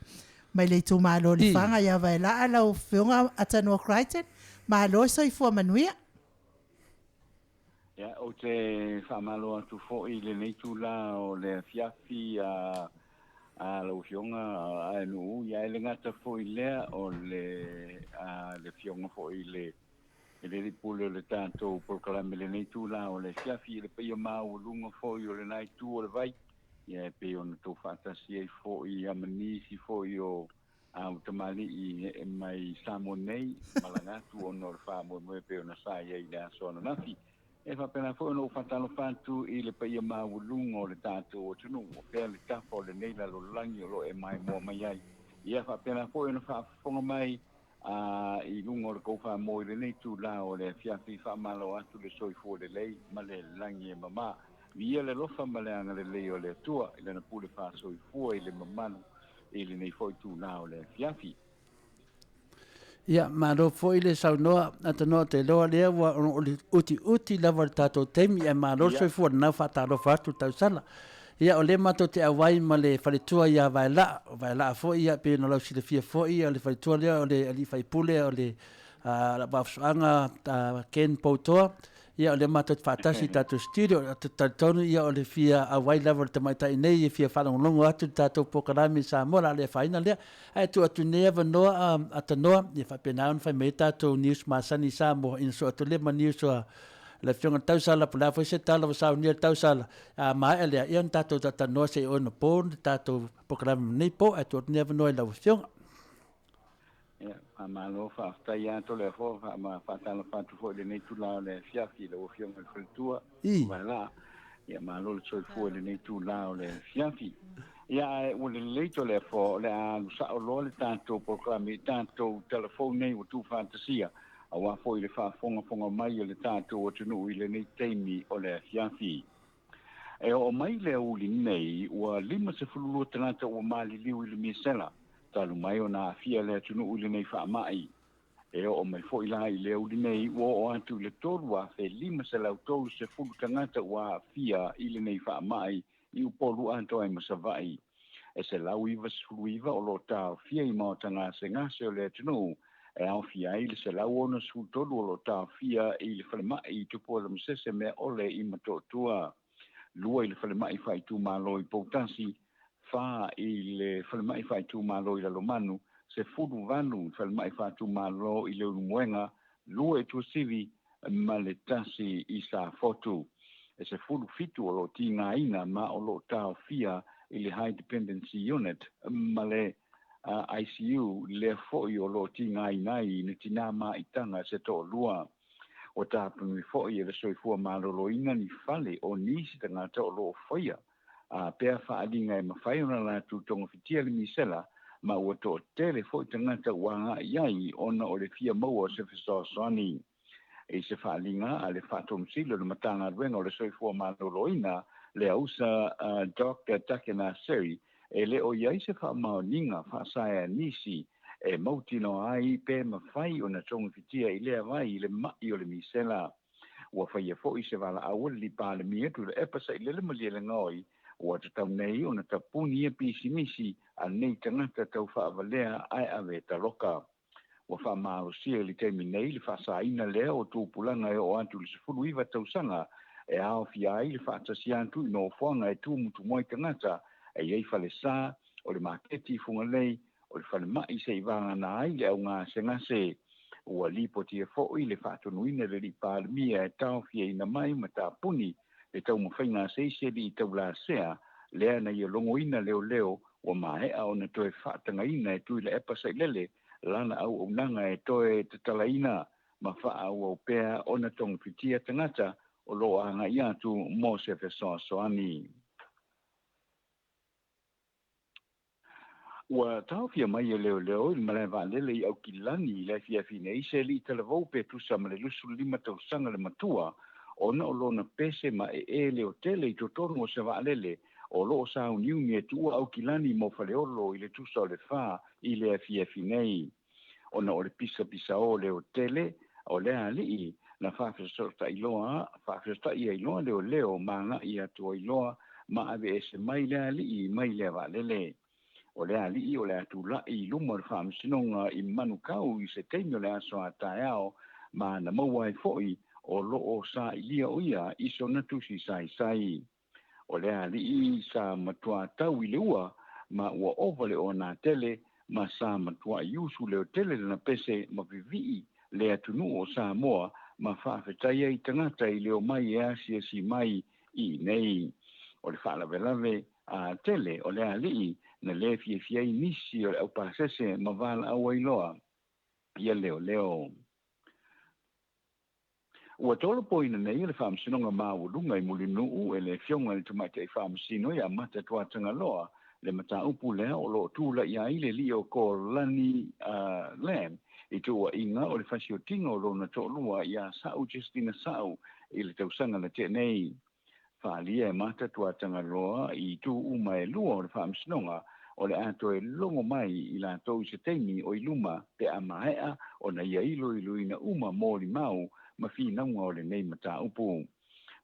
mai le itumalo o Lefaga ia Vaelaa, lau Afioga Atanoa Crichton, malo le soifua manuia. Ia, ou te faamalo atu foi i lenei itula o le afiafi a lau Afioga Aenuuu, ia e le gata foi i lea o le le Afioga foi i le Alii Pule o le tatou polokalame i lenei itula o le afiafi i le paia maualuga foi o lena itu o le vai, ia e pei ona outou faatasi ai foi ma nisi foi o A o tamalii e mai Samoa nei, malaga atu ona o le faamoemoe pei ona sa i ai i le aso ananafi. E faapena foi ona ou faatalofa atu i le paia maualuga o le tatou atunuu, o fea le tafa o lenei lalolagi o lo o e maimoa mai ai. Ia faapena foi ona faafofoga mai a i luga o le tou faamoe i lenei itula o le afiafi, faamalo atu le soifua lelei ma le lagi e mama. Viia le alofa ma le agalelei o le Atua i Lana pule faasoifua i le mamalu i lenei foi itula o le afiafi. Ia, malo foi le saunoa, Atanoa, te iloa lea ua o le utiuti lava o le tatou taimi, ae malo le soifua lena ua faatalofa atu le tausala. Ia, o lea matou te auai ma le faletua ia Vaelaa, o Vaelaa foi, ia, pei ona lausilafia foi, o le faletua lea o le alii faipule o le Vaafusuaga Ken Poutoa, Ia, o lea matou te faatasi i tatou studio, ou te talitonu ia o le fia auai lava o le tamaitai nei e fia faalogologo atu i le tatou polokalame i Samoa, o le a le afaina lea. Ae tuu atu nei avanoa Atanoa, ia faapena ona fai mai ai tatou news masani i Samoa, ina soo atu lea ma news a le Afioga i le Tausala, po o le a foi se tala ua saunia e le Tausala, a maea lea, ia ona tatou talanoa seia oo ina po le tatou polokalame i lenei po, ae tuu atu nei avanoa i lau Afioga. Ia, faamalo, faafetai lava Toleafoa, faatalofa atu foi i lenei itula o le afiafi i lau Afioga i le Faletua, Vaelaa. Ia, malo le soifua i lenei itula o le afiafi. Ia, ae ua lelei Toleafoa, o le a alu sao loa le tatou polokalame i tatou tala fou nei ua tuufaatasia, aua foi le faafogafoga mai a le tatou atunuu i lenei taimi o le afiafi. E oo mai le aoauli nei, ua 52 tagata ua maliliu i le misela, talu mai ona aafia le atunuu i lenei faamai. E oo mai foi la i le aoauli nei, ua oo atu i le 3,530 tagata ua aafia i lenei faamai i Upolu atoa ai ma Savaii. E 199 o lo o taofia i maota gasegase o le atunuu, e aofia ai le 163 o lo o taofia i le falemai i Tupuola Masese Meaole i Motootua, 2 i le falemai faaitumalo i Poutasi, 4 i le falemai faaitumalo i Lalomanu, 18 i le falemai faaitumalo i Leulumoega, 2 i Tuasivi ma le 1 i Safotu. E 17 o lo o tigaina ma o lo o taofia i le High Dependency Unit ma le ICU, lea foi o lo o tigaina ai ni tinā maitaga se toalua. Ua tapanui foi e le Soifua Maloloina ni fale o nisi tagata o lo o faia pea faaaliga e mafai ona latou togafitia le misela, ma ua toatele foi tagata ua agai i ai ona o le fia maua o se fesoasoani. I se faaaliga a le Faatomusili o le Matagaluega o le Soifua Maloloina, le ausa Doctor Takena Seri, e le o i ai se faamaoniga faasaeanisi e mautinoa ai pe mafai ona togafitia i lea vai le mai o le misela. Ua faia foi se valaau a le Palemia Tuilaepa Sailele Malielegaoi, ua tatau nei ona tapuni ia pisimisi a nei tagata tau faavalea ae ave taloka. Ua faamalosia i le taimi nei le faasaina lea o tupulaga e oo atu i le 19 tausaga e aofia ai le faatasi atu i nofoaga e tumutumu ai tagata e i ai falesa, o le maketi i Fugalei, o le falemai seia vagana ai le augasegase. Ua lipotia foi le faatonuina e le alii Palemia e taofiaina mai ma tapuni Le taumafaiga a se isi alii taulasea lea na ia logoina leoleo ua maea ona toe faatagaina e Tuilaepa Sailele lana auaunaga e toe tatalaina ma faaauau pea ona togafitia tagata o loo agai atu mo se fesoasoani. Ua taofia mai e leoleo i le malae vaalele i Aukilani i le afiafi nei se alii talavou pe tusa ma le 25 tausaga le matua ona o lona pese maee leotele i totonu o se vaalele o loo sauniuni e tuua Aukilani mo Faleolo i le tusa o le 4 i le afiafi nei. Ona o le pisapisaō leotele o lea alii na faafesootai ai loa leoleo ma agai atu ai loa ma aveese mai le alii mai lea vaalele. O le alii o le a tula'i i luma o le faamasinoga i Manukau i se taimi o le aso a taeao ma na maua ai fo'i o loo sailia o ia i sona tusi saisai. O le alii sa matuā tau i le ua ma ua ova le onatele ma sa matua'i usu leotele lana pese ma vivii le atunuu o Samoa ma faafetai ai tagata i le omai e asiasi mai i inei. O le faalavelave a tele o le alii na lē fiafia ai nisi o le aupasese ma valaau ai loa ia leoleo. Ua tolopoina nei e le Faamasinoga Maualuga i Mulinuu e le Afioga i le Tamaitai Faamasino ia Mata Tuatagaloa le mataupu lea o loo tula'i ai le alii o Kolani Lam i tuuaiga o le fasiotiga o lona toalua iā Sa'u Justina Sa'u i le tausaga na tea nei. Faaalia e Mata Tuatagaloa i itu uma e lua o le Faamasinoga o le a toe logo mai i latou i se taimi o i luma pe a maea ona ia iloiloina uma molimau ma finauga o lenei mataupu.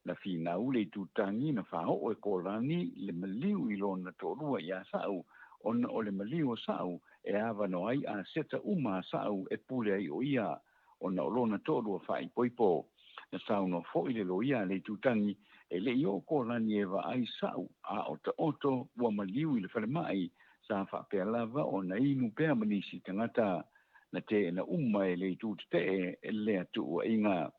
Na finau le itutagi na faaoo e Kolani le maliu i lona toalua iā Sa'u ona o le maliu o Sa'u e avanoa ai aseta uma a Sa'u e pule ai o ia ona o lona toalua faaipoipo. Na saunoa fo'i le loia a le itutagi e le'i oo Kolani e vaai Sa'u a o taoto ua maliu i le falemai sa faapea lava ona inu pea ma nisi tagata. Na teena uma e le itu tetee lea tuuaiga.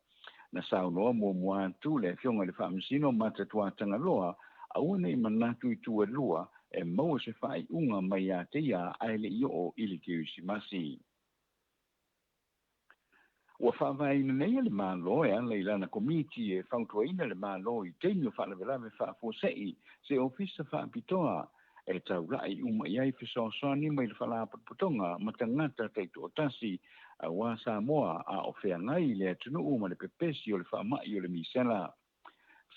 Na saunoa muamua atu le Afioga i le Faamasino Mata Tuatagaloa aua nei manatu itu e lua e maua se faaiuga mai ia te ia ae le'i oo i le Kerisimasi. Ua faavaeina nei e le Malo e ala i lana Komiti e fautuaina le Malo i taimi o faalavelave faafuasei se ofisa faapitoa e taula'i uma i ai fesoasoani mai le Faalapotopotoga ma tagata taitoatasi auā Samoa a o feagai le atunuu ma le pepesi o le faama'i o le misela.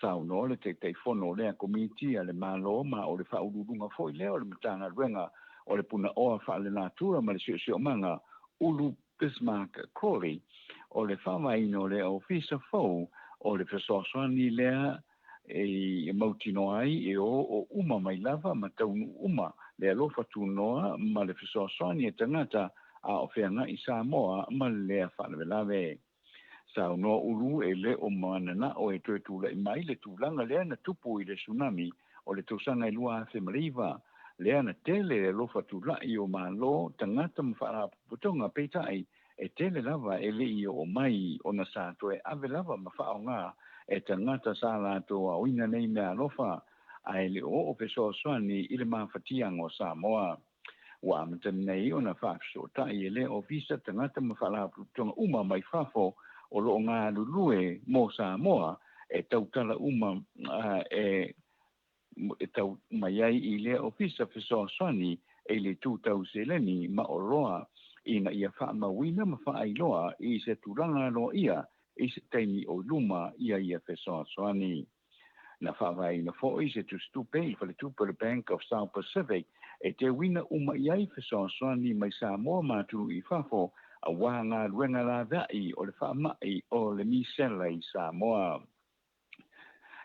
Saunoa le Taitaifono o lea Komiti a le Malo ma o le Faauluuluga foi lea o le Matagaluega o le Punaoa Faalenatura ma le Siosiomaga Ulu Bismarck Crawley o le faavaeina o lea ofisa fou o le fesoasoani lea e mautinoa ai e o uma mai lava ma taunuu uma le alofa tunoa ma le fesoasoani e tagata a o feagai Samoa ma lea faalavelave. Saunoa Ulu e le o mananao e toe tula'i mai le tulaga lea na tupu i le tsunami o le tausaga e 2009 lea na tele le alofa tula'i o Malo, tagata ma faalapotopotoga, peitai e tele lava e le'i oo mai ona sa toe ave lava ma faaogā e tagata sa latou aoina nei meaalofa ae le o oo fesoasoani i le mafatiaga o Samoa. Ua amata nei ona faafesootai e lea ofisa tagata ma faalapotopotoga uma mai fafo o loo galulue mo Samoa e tautala uma e tau mai ai i lea ofisa fesoasoani e le itu tau seleni ma oloa ina ia faamauina ma faailoa i se tulaga aloaia i se taimi o i luma ia ia fesoasoani. Na faavaeina fo'i se tusitupe i le faletupe o le Bank of South Pacific e teuina uma i ai fesoasoani mai Samoa ma atunuu i fafo auā galuega laveai o le faama'i o le misela i Samoa.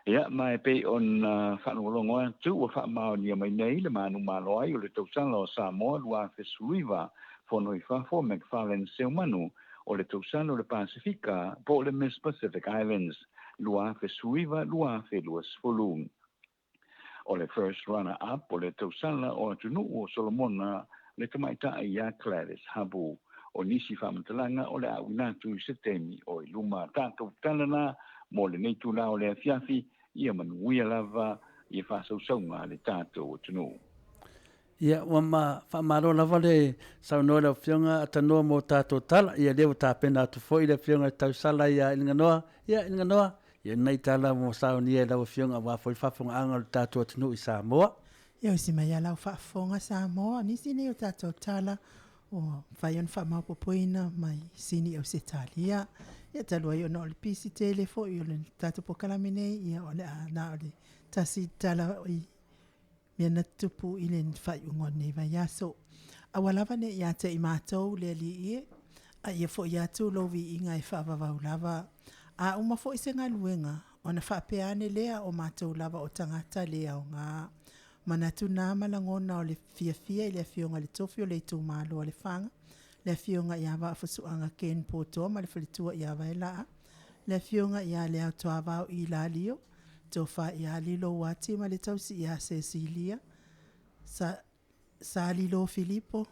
Ia, ma e pei ona faalogologo atu ua faamaonia mai nei le manumalo ai o le tausala o Samoa 2019 Fono i fafo McFarlane Seumanu o le tausala o le Pasefika po o le Miss Pacific Islands 2019-2020. O le first runner up o le tausala o atunuu o Solomona le tamaitai ia Gladys Habu. O nisi faamatalaga o le a auina atu i se taimi o i luma. Tatou tala na mo lenei itulā o le afiafi. Ia manuia lava ia faasausauga a le tatou atunuu. Ia, ua ma faamalo lava le saunoa i lau Afioga Atanoa mo tatou tala. Ia, lea ua tapena atu foi le Afioga i le Tausala ia Iliganoa. Ia, Iliganoa, ia lenei tala ua saunia e lau Afioga aua foi le faafofogaaga o le tatou atunuu i Samoa. Ia, osi mai a lau faafofoga Samoa, nisi nei o tatou tala ua mafai ona faamaopoopoina mai Sini Ausetalia. Ia, talu ai ona o le pisi tele foi o le tatou polokalame nei, ia o le a na o le tasi tala i mea na tutupu i le faaiuga o lenei vaiaso. Aua lava ne i ia te i matou le Alii e, a ia foi atu lou viiga e faavavau lava. A uma foi se galuega, ona faapea ane lea o matou lava o tagata le aoga. Manatu na ma lagona o le fiafia i le afioga i le Tofi o le itumalo o Lefaga, le afioga ia Vaafusuaga Ken Potoa ma le faletua ia Vaelaa, le afioga ia Leaotoavao Ilalio, Tofa ia Lilo Uati ma le tausi ia Sesilia, Sa, Salilo Filipo,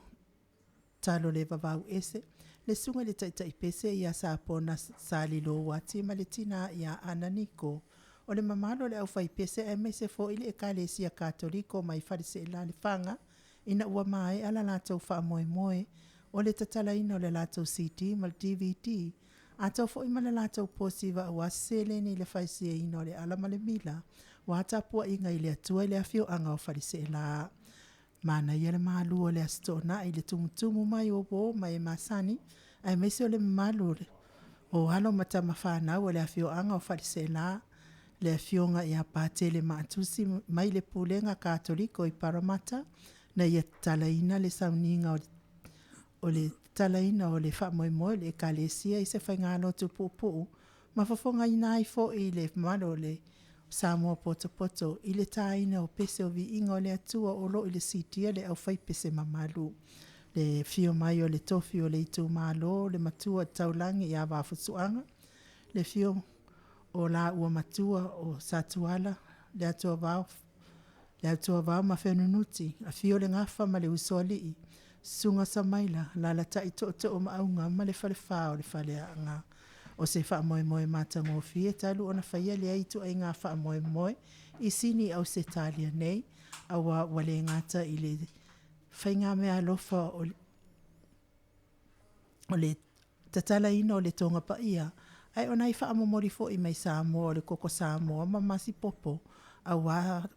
Talo le Vavau Ese, le susuga i le Taitai Pese ia Sapona Salilo Uati ma le tina ia Ana Niko, o le mamalu o le aufaipese aemaise foi le Ekalesia Katoliko mai Faleseela Lefaga ina ua maea la latou faamoemoe o le tatalaina o le latou CD ma le DVD atoa foi ma le latou posiva aua se seleni i le faisiaina o le ala ma le mila ua tapuaiga i le Atua i le afioaga o Faleseela. Manaia le malu o le Aso Toonai i le tumutumu mai o uō ma e masani, aemaise o le mamalu o alo ma tama fanau o le afioaga o Faleseela, le afioga ia Patele Maatusi mai le Pulega Katoliko i Parramatta, na ia tatalaina le sauniga o le tatalaina o le faamoemoe o le Ekalesia i se faigalotu puupuu ma fofogaina ai foi le mamalu o le Samoa potopoto i le taina o pese o viiga o le Atua o lo o i le siitia le aufaipese mamalu. Le afio mai o le tofi o le itumalo, le matua taulagi ia Vaafusuaga, le afio o laua matua o Satuala, le Atuavao, le Atuavao ma Fenunuti, afio le Gafa ma le Usoalii, Susuga Samaila, alaalatai Tootoo Maauga ma le Falefa o le Faleaana. O se faamoemoe matagofie talu ona faia lea ituaiga faamoemoe i Sini Ausetalia nei, aua ua le gata i le faigameaalofa o le tatalaina o le Toga Paia, ae o nai faamomoli foi mai Samoa o le koko Samoa ma masipopo, aua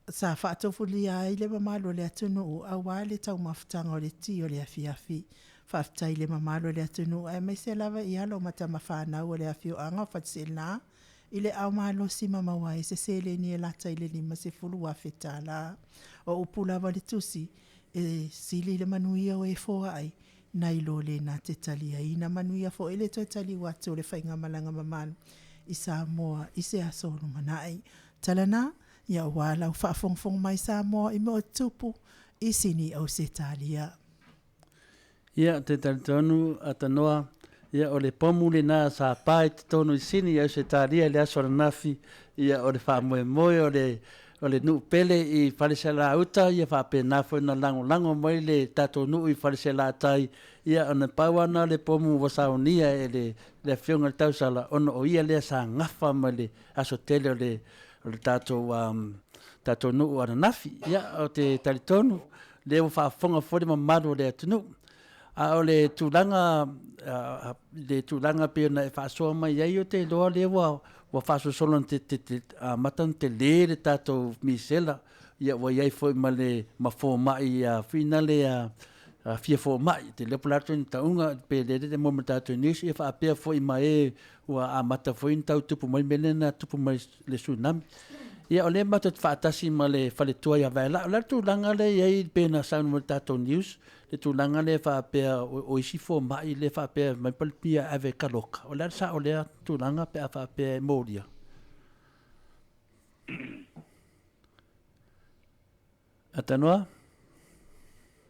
sa faatofulia ai le mamalu o le atunuu aua le taumafataga o le ti o le afiafi. Faafetai i le mamalu o le atunuu aemaise lava i alo ma tama fanau o le afioaga o Faleseela i le ao malosi ma maua ai se seleni e lata i le $50,000. O upu lava o le tusi, e sili le manuia o e foai nai lo le na te taliaina. Manuia foi le toe taliu atu o le faigamalaga mamalu i Samoa i se aso o lumanai. Tala na, ia aua lau faafogafoga mai Samoa i mea o tutupu i Sini Ausetalia. Ia, te talitonu, Atanoa, ia, o le pomu lena sa pa i totonu i Sini i Ausetalia i le aso ananafi, ia, o le faamoemoe o le, o le nuu pele i Faleselauta, ia faapena foi ona lagolago mai le tatou nuu i Faleselaatai, ia, ona pau lava lena o le pomu ua saunia e le, le Afioga i le Tausala, ona o ia lea sa gafa ma le aso tele o le, o le tatou, um, tatou nuu ananafi. Ia, ou te talitonu, lea ua faafofoga foi le mamalu o le atunuu. A o le tulaga, le tulaga pei ona e faasoa mai ai, ou te iloa lea ua, ua faasolosolo ona te, te, te, amata ona tele le tatou misela, ia ua i ai foi ma le ma fomai finale a fia fomai, te iloa po o le a le tauga pe lele mo ma tatou news, ia faapea foi ma e ua amata foi ona tau tupu mai le mea lea na tupu mai le tsunami. Ia o lea matou te faatasi ma le faletua ia Vaelaa. O le a le tulaga lea e i ai pei ona saunoa mai i le tatou news, le tulaga lea faapea o isi fomai lea faapea mai palepia e ave e taloka. O le a le sao o lea tulaga pe a faapea e molia? Atanoa?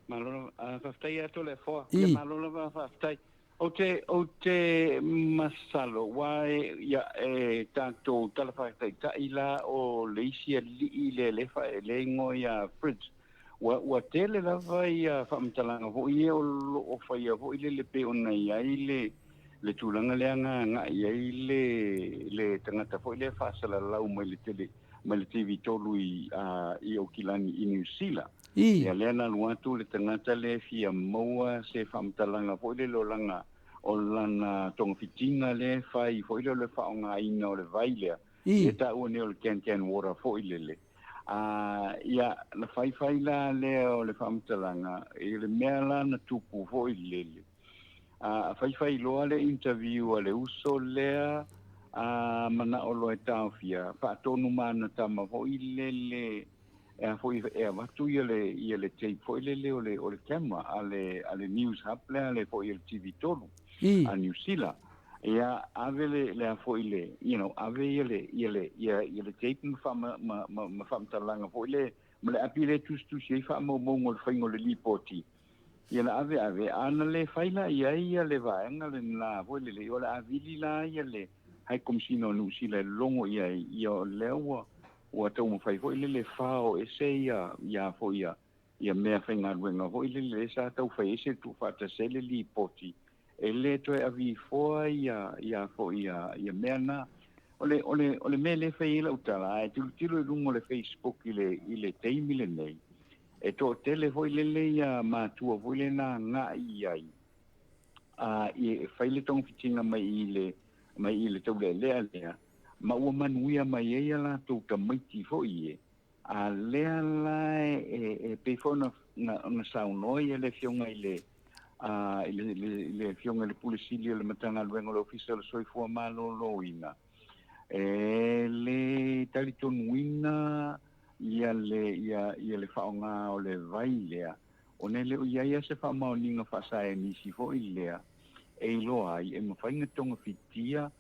Malo lava, faafetai ia Toleafoa. Ia malo lava faafetai. Ou te, ou te masalo, ua e, ia, e tatou tala faataitai la o le isi alii lea le fa, le igoa ia Fritz. Ua, ua tele lava ia faamatalaga foi ia o lo o faia foi lele pei ona i ai le, le tulaga lea na agai ai le le tagata foi lea faasalalau mai le tele mai le TV3 i i Aukilani i Niu Sila. Ia lea na alu atu le tagata lea e fia maua se faamatalaga foi lele o lana o lana togafitiga lea e fai foi lea o le faaaogaina o le vai lea e taua nei o le can can water foi lele. A ia na faifai la lea o le faamatalaga i le mea la na tupu foi lele. A faifai loa le interview a le uso lea a manao loa e taofia faatonu ma ana tama foi lele e a foi e avatu ia le ia le tape foi lele o le o le camera a le a le News Hub lea le foi le TV3 a Niu Sila. Ia ave le le a foi le you know ave ia le ia le ia ia le tape ma fa ma ma ma, ma faamatalaga foi le ma le api le tusitusi ai faamaumauga o le faiga o le lipoti. Ia na ave ave a na le fai la i ai ia le vaega lena foi lele o le a vili la ia le High Commissioner o Niu Sila e logo i ai ia o lea ua ua taumafai foi lele fao ese ia ia foi ia ia mea faigaluega foi lele lea sa tau fai ai se tuufaatasi ai le lipoti e lē toe avifoa ia ia foi ia ia mea na. O le o le o le mea lea e fai ai lau tala ae tilotilo i luga o le Facebook i le i le taimi lenei e toatele foi lele ia matua foi lea na agai i ai a e fai le togafitiga mai i le mai i le taulealea lea ma ua manuia mai ai ia latou tamaiti foi e a lea la e e pei foi ona ona saunoa ia le Afioga i le a i le le Afioga i le Pule Sili o le Matagaluega o le Ofisa o le Soifua Maloloina e le talitonuina ia le ia ia le faaaoga o le vai lea ona e le o i ai lava se faamaoniga faasaenisi foi lea e iloa ai e mafai ona togafitia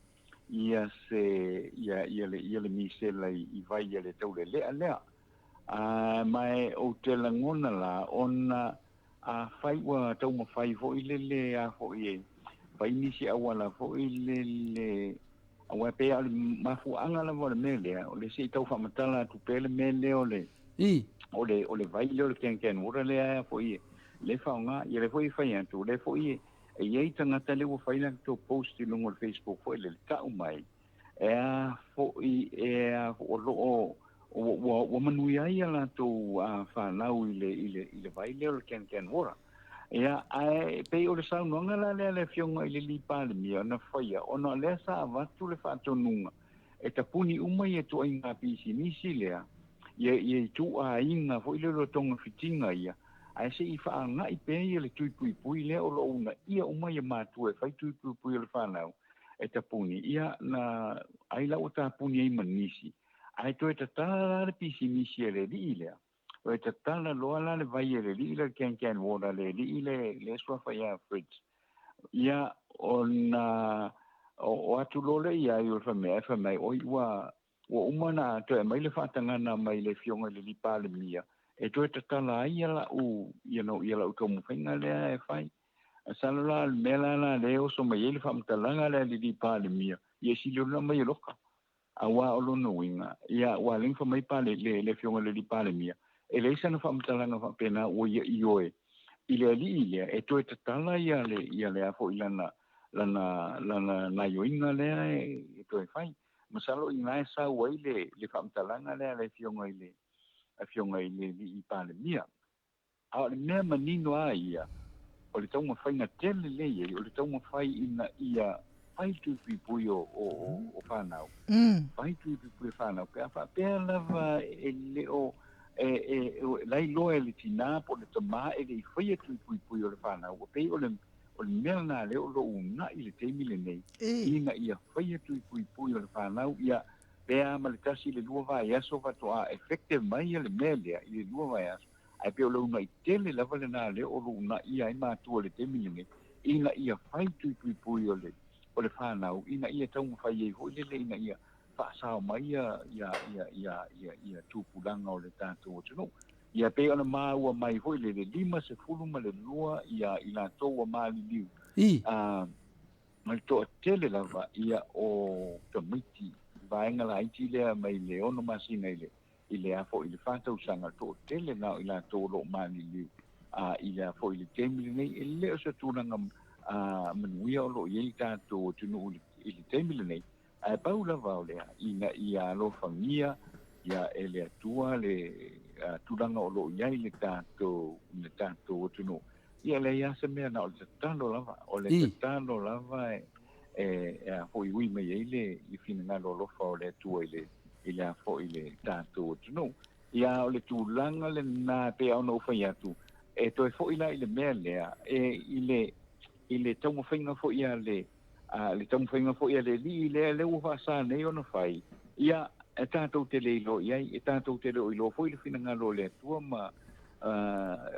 ia se ia ia le ia le misela i, i vai a le taulelea lea. A ma e ou te lagona la ona afai ua taumafai foi lele a foi e fai nisi auala foi lele aua e pei lava o le mafuaaga lava o le mea lea o le se i tau faamatala atu pea le mea lea o le o le o le vai lea o le can can water lea foi le faaaoga ia le foi e fai atu o lea foi e E i ai tagata lea ua fai latou post i luga o le Facebook foi lele, tau mai, e a foi, e a o lo o, ua, ua manuia ai a latou fanau i le, i le, i le vai lea o le Can Can Water. Ia, ae pei o le saunoaga la lea a le Afioga i le alii Palemia na faia, ona o lea sa avatu le faatonuga e tapuni uma ia ituaiga pisinisi lea, ia, ia ituaiga foi lea o le togafitiga ia, ae se i faaaga'i pea ia le tui puipui lea o lo o uunaia uma ia matua e fai tui puipui o le fanau e tapuni, ia na ai la ua tapuni ai ma nisi, ae toe tatala la le pisinisi a le alii lea, toe tatala loa la le vai a le alii lea le can can water a le alii le le suafa ia Fritz. Ia ona o atu loa lea i ai o le fai mai, ae fai mai, oi ua Ua uma ona toe aumai le faatagaga mai le Afioga i le alii Palemia e toe tatala ai ia la'u, you know, ia la'u taumafaiga lea e fai. Masalo la o le mea la la lea e oso mai ai le faamatalaga lea a le alii Palemia, ia e sili ona aumai e loka. Auā o lona uiga, ia ua ala ai ona fai mai Pale, le, le Afioga i le alii Palemia, e leai sana faamatalaga faapena ua ia ioe i le alii lea e toe tatala ia le, ia le a foi lana, lana, lana gaioiga lea e toe fai. Masalo i ina e sau ai le, le faamatalaga lea a le Afioga i le Afioga i le Alii Palemia. A o le mea manino lava ia, o le taumafaiga tele lea e i ai, o le taumafai ina ia fai le tui puipui o, o, o fanau. Fai tui puipui o fanau, pe a faapea lava e le o, e, e, e lailoa e le tinā po o le tamā e le i faia tui puipui o le fanau, ua pei o le O le mea lena lea o lo o uunai i le taimi lenei, ina ia faia tui puipui o le fanau, ia, pe a ma le tasi i le lua vaiaso faatoa effective mai le mea lea i le lua vaiaso, ae pei o le uunai tele lava lena lea o lo o uunaia ai matua i le taimi lenei, ina ia fai tui puipui o le, o le fanau, ina ia taumafai ai foi lele ina ia faasao mai ia, ia, ia, ia, ia, ia tupulaga o le tatou atunuu. Ia pei ona maua mai foi le le 52 ia i latou ua maliliu a ma le toatele lava ia o tamaiti vaega laiti lea mai le 6 masina i le i le a foi i le 4 tausaga, toatele na o i latou o lo o maliliu a i le a foi i le taimi lenei. E le o se tulaga manuia o lo o i ai le tatou atunuu i le taimi lenei, ae pau lava o lea, ina ia alofagia ia e le Atua le tulaga o lo o i ai le tatou le tatou atunuu. Ia e leai lava se mea na o le tatalo lava, o le tatalo lava e e a foi ui mai ai le finagalo alofa o le Atua i le i le a foi le tatou atunuu. Ia o le tulaga lena e pei ona ou fai atu, e toe foi la i le mea lea, e i le i le taumafaiga foi a le a le taumafaiga foi a le alii lea lea ua faasa nei ona fai, ia e tatou te le iloa i ai, e tatou te le o iloa foi le finagalo o le Atua ma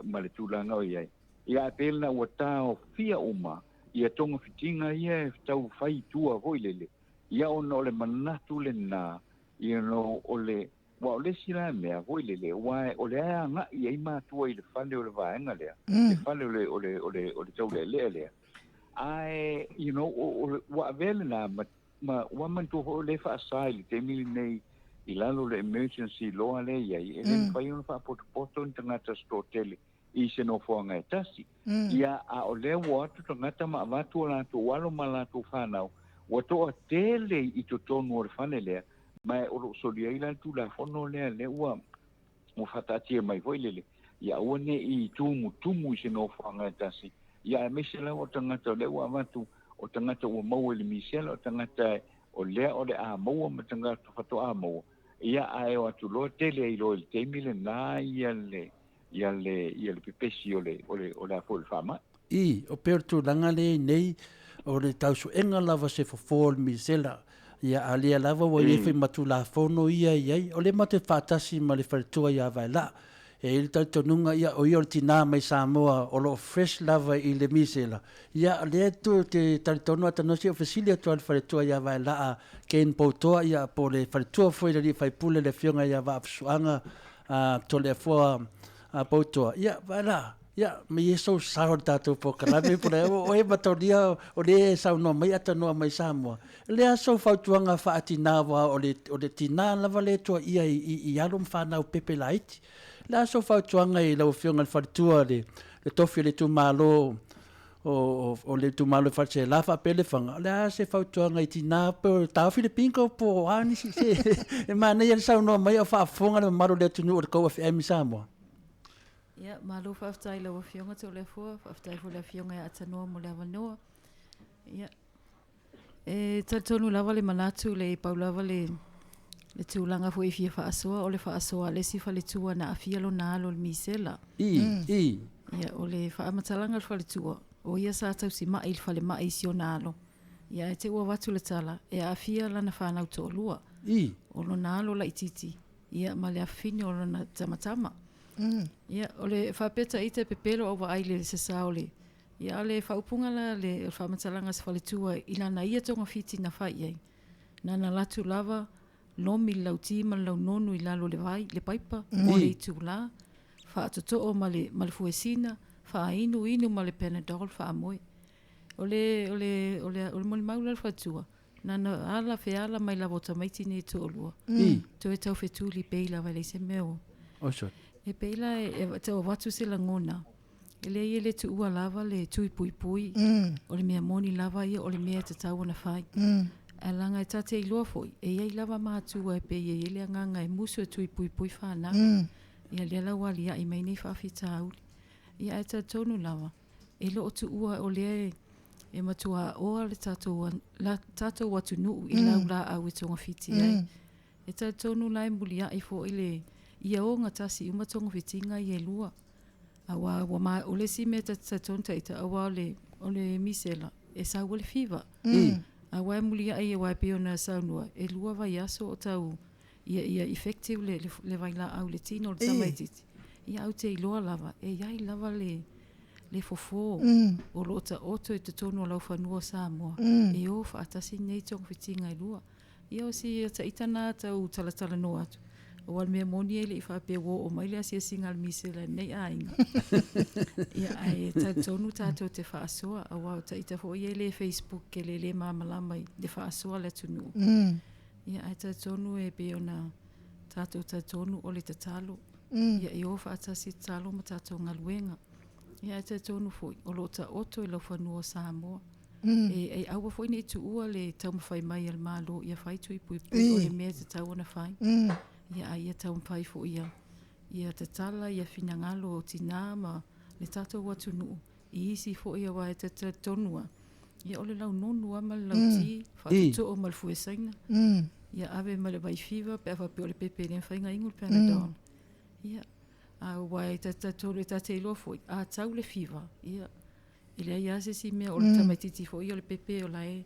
ma le tulaga o i ai. Ia ae pei lena ua taofia uma ia togafitiga ia e tau fai i tua foi lele, ia ona o le manatu lena, you know, o le Aua o le isi la mea foi lele, aua o lea e agai i ai matua i le fale o le vaega lea, le fale o le, o le, o le, o le taulealea lea. Ae, you know, o, o, ua avea lena ma, ma, ua manatua foi o lea e faasa i le taimi lenei i lalo o le emergency law lea e i ai, e le mafai ona faapotopoto ni tagata se toatele i se nofoaga e tasi. Ia, a o lea ua o atu tagata ma avatu o latou alo ma latou fanau, ua toatele i totonu o le fale lea, Ma o lo o soli ai la le Tulafono lea, lea ua ua faataatia mai foi lele, ia aua ne i tumutumu i se nofoaga e tasi, ia aemaise lava o tagata o lea ua avatu, o tagata ua maua i le misela, o tagata o lea o le a maua ma tagata faatoa maua, ia ae o atu loa tele ai loa i le taimi lena ia le ia le ia le pepesi o le o le o le a foi o le faamai. I, o pei o le tulaga lea i nei, o le tausuega lava se fofo o le misela, ia a lea lava ua i ai foi ma Tulafono ia e i ai, o lea matou te faatasi ma le faletua ia Vaelaa. E i ai le talitonuga, ia o ia o le tinā mai Samoa o lo o fresh lava i le misela, ia o lea tou te talitonu atonu se i ou fesili atu lava i le faletua ia Vaelaa Ken Poutoa, ia po o le faletua foi i le alii faipule le Afioga ia Vaafusuaga a Toleafoa Poutoa, ia Vaelaa, Ia, ma ia sou sao i le tatou polokalame po o le oe ma Tonia o lea e saunoa mai Atanoa mai Samoa. O le a sou fautuaga faatinā aua o le, o le tinā lava lea e tuaia i, i, i alo ma fanau pepe laiti. O le a sou fautuaga i lau Afioga i le faletua le, le tofi o le itumalo o, o, o le itumalo i Faleaseela faapea Lefaga, o le a se fautuaga i tinā po o taofi le bingo po o a nisi se e manaia le saunoa mai a o faafofoga le mamalu o le atunuu o le tou FM i Samoa. Ia, malo faafetai i lau Afioga Toleafoa, faafetai foi i le Afioga ia Atanoa mo le avanoa. Ia, e talitonu lava le manatu le pau lava le, le tulaga foi e fia faasoa, o le faasoa a le isi faletua na aafia lona alo i le misela. I, i. Ia, o le faamatalaga a le faletua, o ia sa tausimai i le falemai i si ona alo. Ia, ae te i ua avatu le tala, e aafia lana fanau toalua. I. O lona alo laitiiti, ia ma le afafine o lona tamatama. Ia, o le faapea ta ita e pepelo au vaai i le sasā o le, ia a o le faaupuga la le, o le faamatalaga a se faletua i lana ia togafiti na fai i ai, na ona alu atu lava lomi le lauti ma le launonu i lalo o le vai, le paipa, mo le itulā, faatotoo ma le, ma le fuesina, faainu, inu ma le panadol faamoe. O le, o le, o le, o le molimau la a le faletua, Na na ala feala mai lava o tamaiti nei toalua. Toe tau fetuli pei lava e leai se mea o. Oso. E pei la e tau avatu se lagona, e leai e le tuua lava le tui puipui, o le mea moni lava ia o le mea e tatau ona fai. Ae leaga e ta te iloa foi, e i ai lava matua e pei e i ai le agaga e musu e tui puipui fanau. Ia lea la ua aliae mai nei faafitauli. Ia ae talitonu lava, E le o tuua o lea e matua aoa le tatou, la, tatou atunuu i laulaau e togafiti ai. E talitonu la e muliai foi le, ia ogatasi uma togafitiga ia e lua. Aua ua ma, o le isi mea ta te talitonu ta ita, aua o le, o le misela e sau ai le fiva. Aua e muliai aua e pei ona saunoa, e lua vaiaso o tau ia, ia effective le, le, le vailaau i le tino o le tamaitiiti. Ia au te iloa lava, e i ai lava le, le fofo o lo o taoto i totonu o laufanua o Samoa, e o faatasi nei togafitiga e lua. Ia o si ata ita na tau talatalanoa atu, aua o le mea moni e le i faapea ua oo mai le asiasiga a le misela i lenei aiga. Ia ae talitonu tatou te faasoa, aua o taita foi ia e le Facebook e le le malamalama i le faasoa a le atunuu. Ia ae talitonu e pei ona tatou talitonu o le tatalo. Ia e o faatasi tatalo ma tatou galuega. Ia ae talitonu foi, o lo o taoto i laufanua o Samoa. E, e aua foi ne i tuua le taumafai mai a le Malo ia fai tui puipui o le mea e tatau ona fai. Ia a ia taumafai foi ia, ia tatala ia finagalo o tinā ma le tatou atunuu i isi foi aua e talitonu lava, ia o le launonu lava ma le lauti, faatotoo ma le fuesaina. Ia ave ma le vaifiva pe a faapea o le pepe e le mafai ona inu le Panadol. Ia, aua e talitonu e ta te iloa foi, a tau le fiva, ia, e leai lava se isi mea, o le tamaitiiti foi ia o le pepe o la e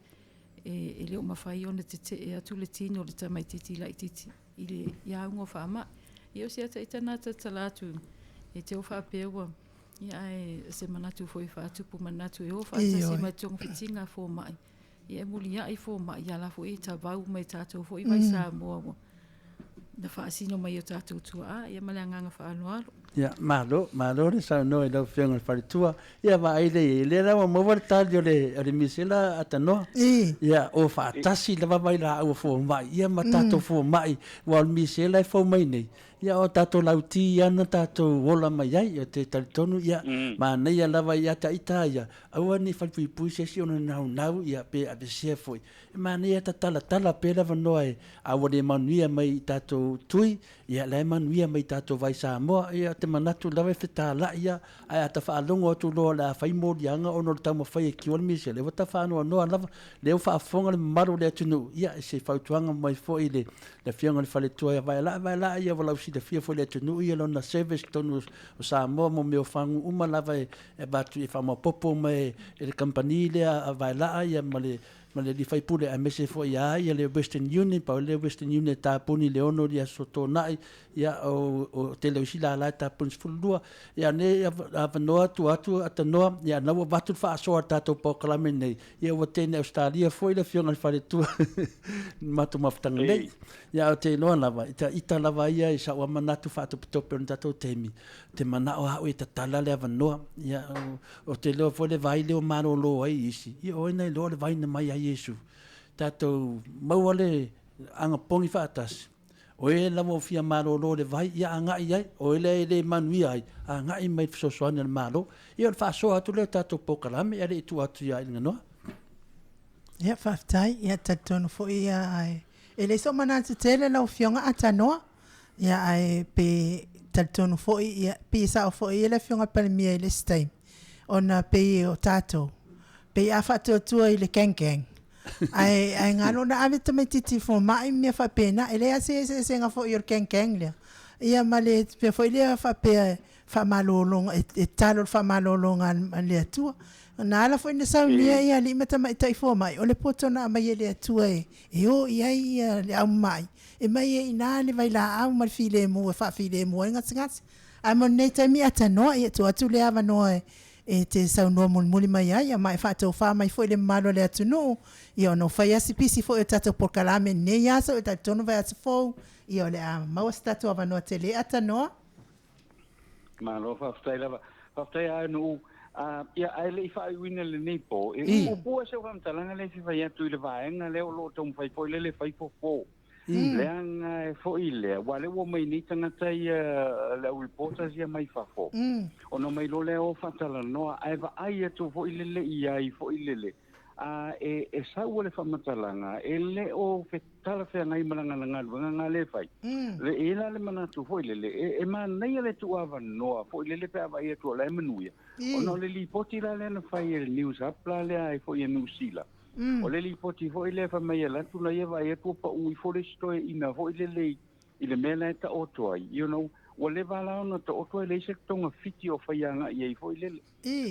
e le o mafai ona tetee atu le tino o le tamaitiiti laitiiti i le iauga o faamai. Ia o si ata ita lena tatala atu e te o faapea ua ia ae o se manatu foi e faatupu manatu e o faatasi ma togafitiga a fomai ia e muliai fomai ia la foi e tavau mai tatou foi vai Samoa ua na faasino mai e o tatou tuaa ia ma le agaga faaaloalo. Ia, malo, malo le saunoa i lau Afioga i le Faletua. Ia, vaai lea i ai, lea la ua maua le tali o le, o le misela Atanoa. Ia, o faatasi lava vailaau a fomai, ia ma tatou fomai, aua o le misela e fou mai nei, ia o tatou lauti ia na tatou ola mai ai. Ou te talitonu, ia, manaia lava ia te ita ia, aua ne i falepuipui se isi ona naunau, ia, pe aveesea foi. E manaia tatalatala pea le avanoa e, a ua le manuia mai i tatou tui, ia la e manuia mai i tatou vai Samoa. Ia ou te manatu lava e fetalai ia, ae a ta faalogo atu loa o le a fai moliaga ona o le taumafai e kiua le misela, ua ta faanoanoa lava, lea ua faafofoga le mamalu o le atunuu, ia se fautuaga mai foi i le Afioga i le Faletua ia Vaelaa, Vaelaa ia ua lausilafia foi i le atunuu ia lona service i totonu o Samoa mo mea o fagu uma lava e avatu e faamaopoopo mai e le kamupani lea a Vaelaa ia ma le ma le alii faipule aemaise foi ia ia le Western Union, pau lea Western Union e tapuni i le 6 i le aso Toonai, ia o, o tele o isi lala e tapuni 12. Ia nei avanoa atu atu atanoa, ia na ua avatu le faasoa a le tatou polokalame nei, ia ua tene Australia foi le afioga i le faletua matou mafutaga nei. Ia ou te iloa lava, ita, ita lava ia i sau manatu faatopetope o le tatou taimi, te manao au e tatala le avanoa. Ia, o, o te iloa foi le vai lea o malolo ai isi, ia o ai na iloa le vai na mai ai Iesu. Tatou maua le agapogi faatasi, o e lava o fia malolo le vai, ia agai i ai, o e lea e le manuia ai, agai mai i le fesoasoani a le Malo. Ia o le faasoa atu lea o tatou polokalame, ae le i tuu atu ia Iliganoa. Ia, faafetai. Ia, talitonu foi ia, ae e leai sou manatu tele lau Afioga Atanoa. Ia, ae pe talitonu foi, ia, pei e sao foi ia le Afioga i le Palemia i le isi taimi, ona pei o tatou, pei a faatuatua i le gang gang, ae, ae galo ona ave tamaitiiti i fomai ma mea faapena. E leai lava se eseesega foi o le gang gang lea, ia ma le mea foi lea faapea faamalologa, e talo i le faamalologa a le Atua. Na ala foi ona saunia ia alii ma tamaitai fomai, o le poto na aumai e le Atua e o i ai ia le aumai, e mai ai i ina le vailaau ma le filemu e faafilemu ai gasegase. Ae mo lenei taimi atanoa, ia tuu atu le avanoa e te saunoa mulimuli mai ai, ma e faatofa mai foi i le mamalu o le atunuu, ia ona ua fai lava si pisi foi o le tatou polokalame i lenei aso, e talitonu vaiaso fou, ia o le a maua se tatou avanoa tele. Atanoa. Malo faafetai lava. Faafetai a Nu'u. Ia, ae le i faaiuina lenei po, e puupuu lava si au faamatalaga lea e fia fai atu i le vaega lea o lo o taumafai foi lele e fai fofo. Leaga e foi lea, aua o lea ua omai nei tagata ia, le au reporters ia mai fafo, ona omai loa lea o faatalanoa, ae vaai atu foi lele i ai foi lele, a e sau le faamatalaga, e le o talafeagai ma lana galuega na lea e fai. Le, e i ai la le manatu foi lele, e manaia le tuuavanoa foi lele pe a vaai atu o la e manuia. Ona o le lipoti la lea na fai e le News Hub la lea ai foi e Niu Sila. O le lipoti foi lea fai mai e alu atu la ia vaai atu ua pau ifo le isi toeaina foi lele i le mea la e taoto ai, you know, ua leva la ona taoto ae leai se togafiti o fai agai ai foi lele.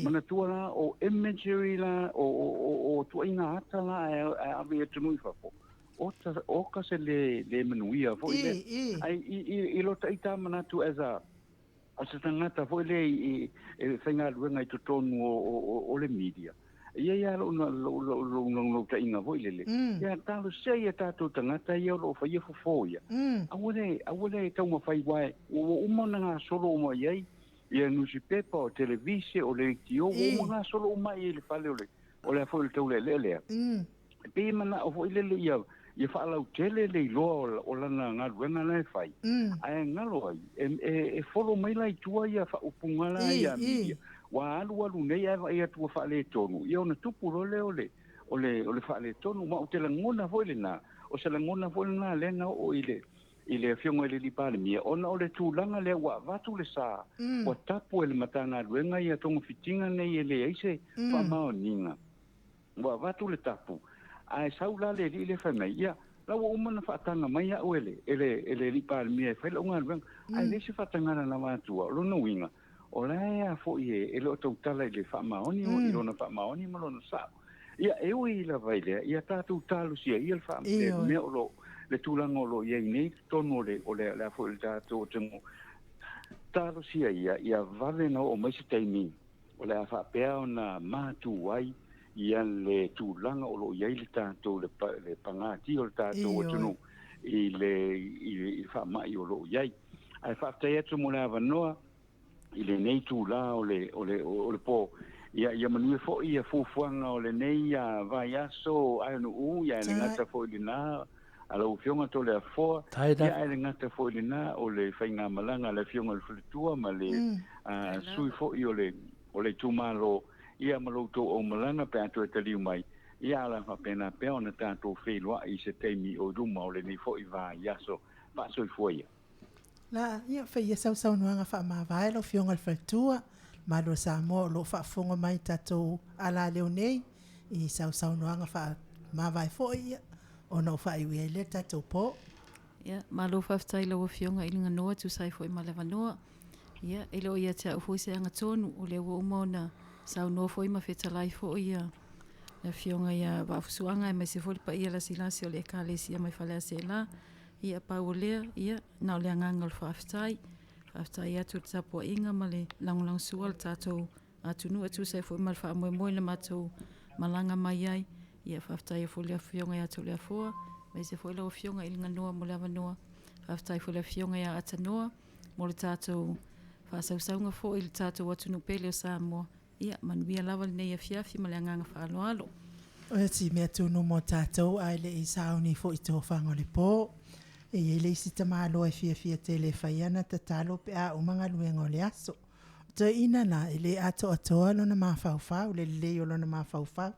Manatua la o imagery la, o tuaiga ata la ae ave i atunuu i fafo, oka se le manuia foi lea. Ae i lo ita manatu as a o se tagata foi lea e faigaluega i totonu o le media, e i ai lava lou naunautaiga foi lele, ia talosia ia tatou tagata ia o lo o faia fofo ia, aua le, aua le taumafai, aua ua uma ona gasolo uma i ai ia nusipepa, o televise, o leitio, ua uma gasolo uma i ai i le fale o le o le a foi o le taulealea lea. E pei e manao foi lele ia ia faalautele le iloa o lana galuega la e fai, ae galo ai e follow mai la i tua ia faaupuga la ia media. Ua alualu nei ae vaai atu ua faaletonu, ia ona tupu loa lea o le, o le, o le faaletonu. Ma ou te lagona foi lena, o se lagona foi lena lea na oo i le, i le Afioga i le alii Palemia, ona o le tulaga lea ua avatu le sa, ua tapu e le Matagaluega ia togafitiga nei e leai se faamaoniga. Ua avatu le tapu, ae sau la le alii lea fai mai, ia, la ua uma ona faataga mai au e le, e le, e le alii Palemia e fai lau galuega, ae leai se faatagaga na avatua. O lona uiga, o la e a foi e, e le o tautala i le faamaoni, i lona faamaoni ma lona sao. Ia, e ui lava i lea, ia tatou talosia ia le faa, le mea o lo, le tulaga o lo o i ai nei totonu o le, o le, le a foi le tatou atunuu. Talosia ia, ia vave ona oo mai se taimi o le a faapea ona matu ai ia le tulaga o lo o i ai le tatou, le, le pagatia o le tatou atunuu i le, i le, i le faamai o lo o i ai. Ae faafetai atu mo le avanoa i lenei itulā o le, o le, o le po. Ia, ia manuia foi ia fuafuaga o lenei vaiaso Aenu'u, ia e le gata foi i lena a lau Afioga Toleafoa, ia ae le gata foi i lena o le faigamalaga a le Afioga i le Faletua ma le sui foi o le, o le itumalo, ia ma lo outou aumalaga pe a toe taliu mai, ia o le a faapena pea ona tatou feiloai i se taimi o i luma o lenei foi vaiaso. Faasoifua ia. La, ia, fai ia sau saunoaga faamavae lau Afioga i le Faletua, le Malo o Samoa o lo o faafofoga mai i tatou alaleo nei i sau saunoaga faamavae foi, ia, ona ou faaiu ai lea le tatou po. Ia, malo faafetai i lau Afioga i le ganoa e tusa ai foi ma le avanoa. Ia, e le o ia te au foi se agatonu, o lea ua uma ona saunoa foi ma fetalai foi ia le Afioga ia Vaafusuaga aemaise foi le paia lasilasi o le Ekalesia mai Faleaseela. Ia, pau o lea, ia, na o le agaga o le faafetai. Faafetai atu i le tapuaiga ma le lagolagosua a le tatou atunuu e tusa ai foi ma le faamoemoe na matou malaga mai ai. Ia, faafetai foi i le Afioga ia Toleafoa, aemaise foi lau Afioga i le Ganoa mo le avanoa. Faafetai foi i le Afioga ia Atanoa mo le tatou faasausauga foi i le tatou atunuu pele o Samoa. Ia, manuia lava lenei afiafi ma le agaga faaaloalo. O si mea tunu mo tatou ae le i sauni foi i tofaga o le po. E i ai le isi tamaloa e fiafia tele e fai ana tatalo pe a uma galuega o le aso. O toeaina la, e le atoatoa lona mafaufau, le lelei o lona mafaufau.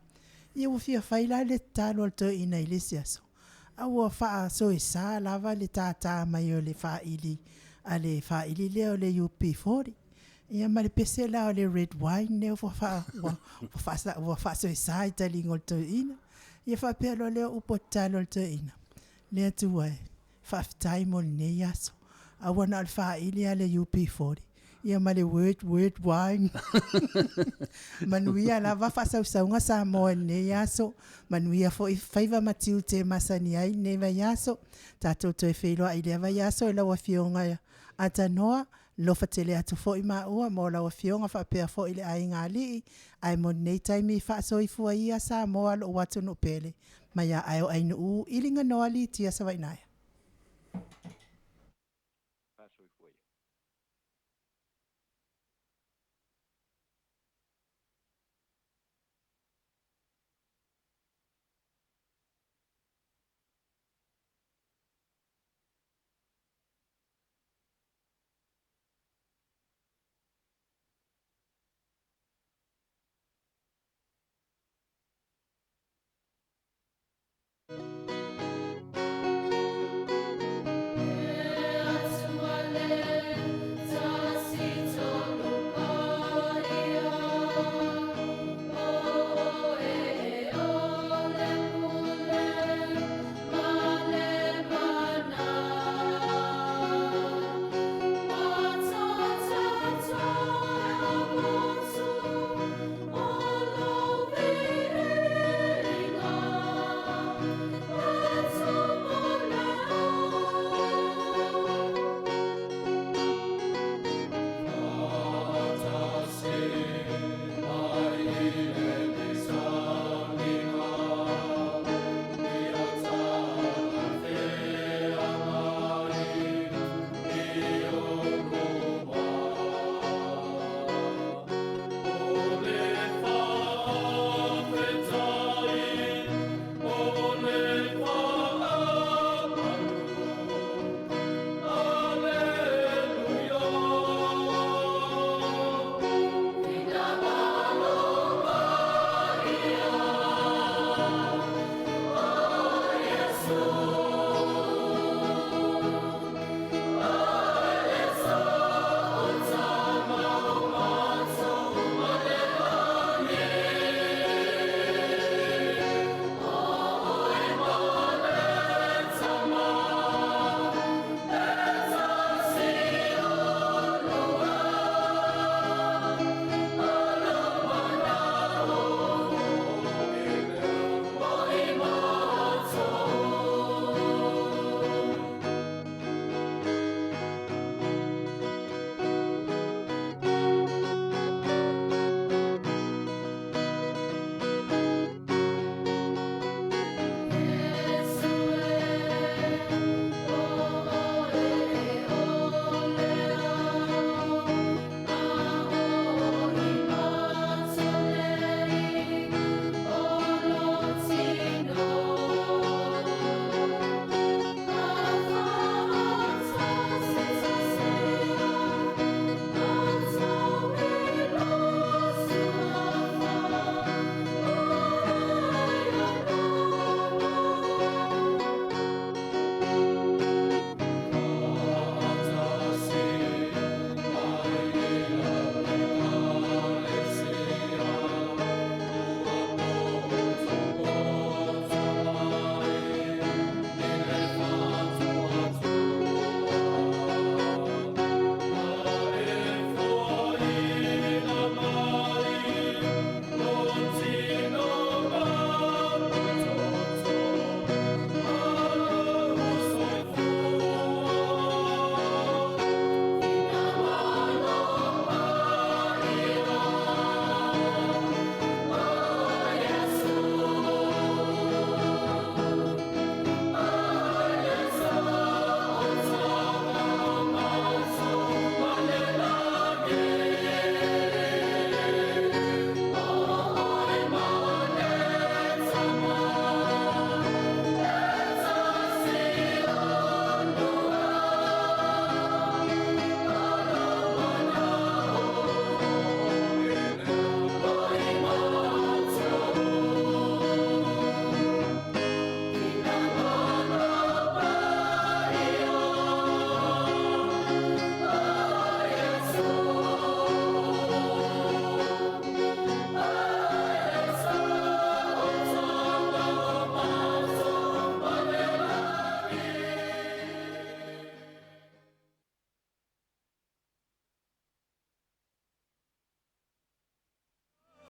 Ia ua fia fai la le tatalo a le toeaina i le isi aso, a ua faasoesa lava le tātā mai o le faili a le faili lea o le UB40. Ia ma le pese la o le red wine lea ua faa, ua, ua, ua faasoesa i taliga o le toeaina. Ia faapea loa lea o upu o tatalo a le toeaina, Le Atua e, faafetai mo lenei aso. A ua na o le faili lava le UB40, ia ma le word, word wine. Manuia lava faasausauga Samoa i lenei aso. Manuia foi faiva ma tiute e masani ai lenei vaiaso. Tatou toe feiloai i lea vaiaso i lau Afioga Atanoa. Alofa tele atu foi maua mo lau Afioga faapea foi le aiga alii, ae mo lenei taimi faasoifua ia Samoa lou atunuu pele, mai a ae o Ainuu i Liganoa Litia Savainaea. Faasoifua ia.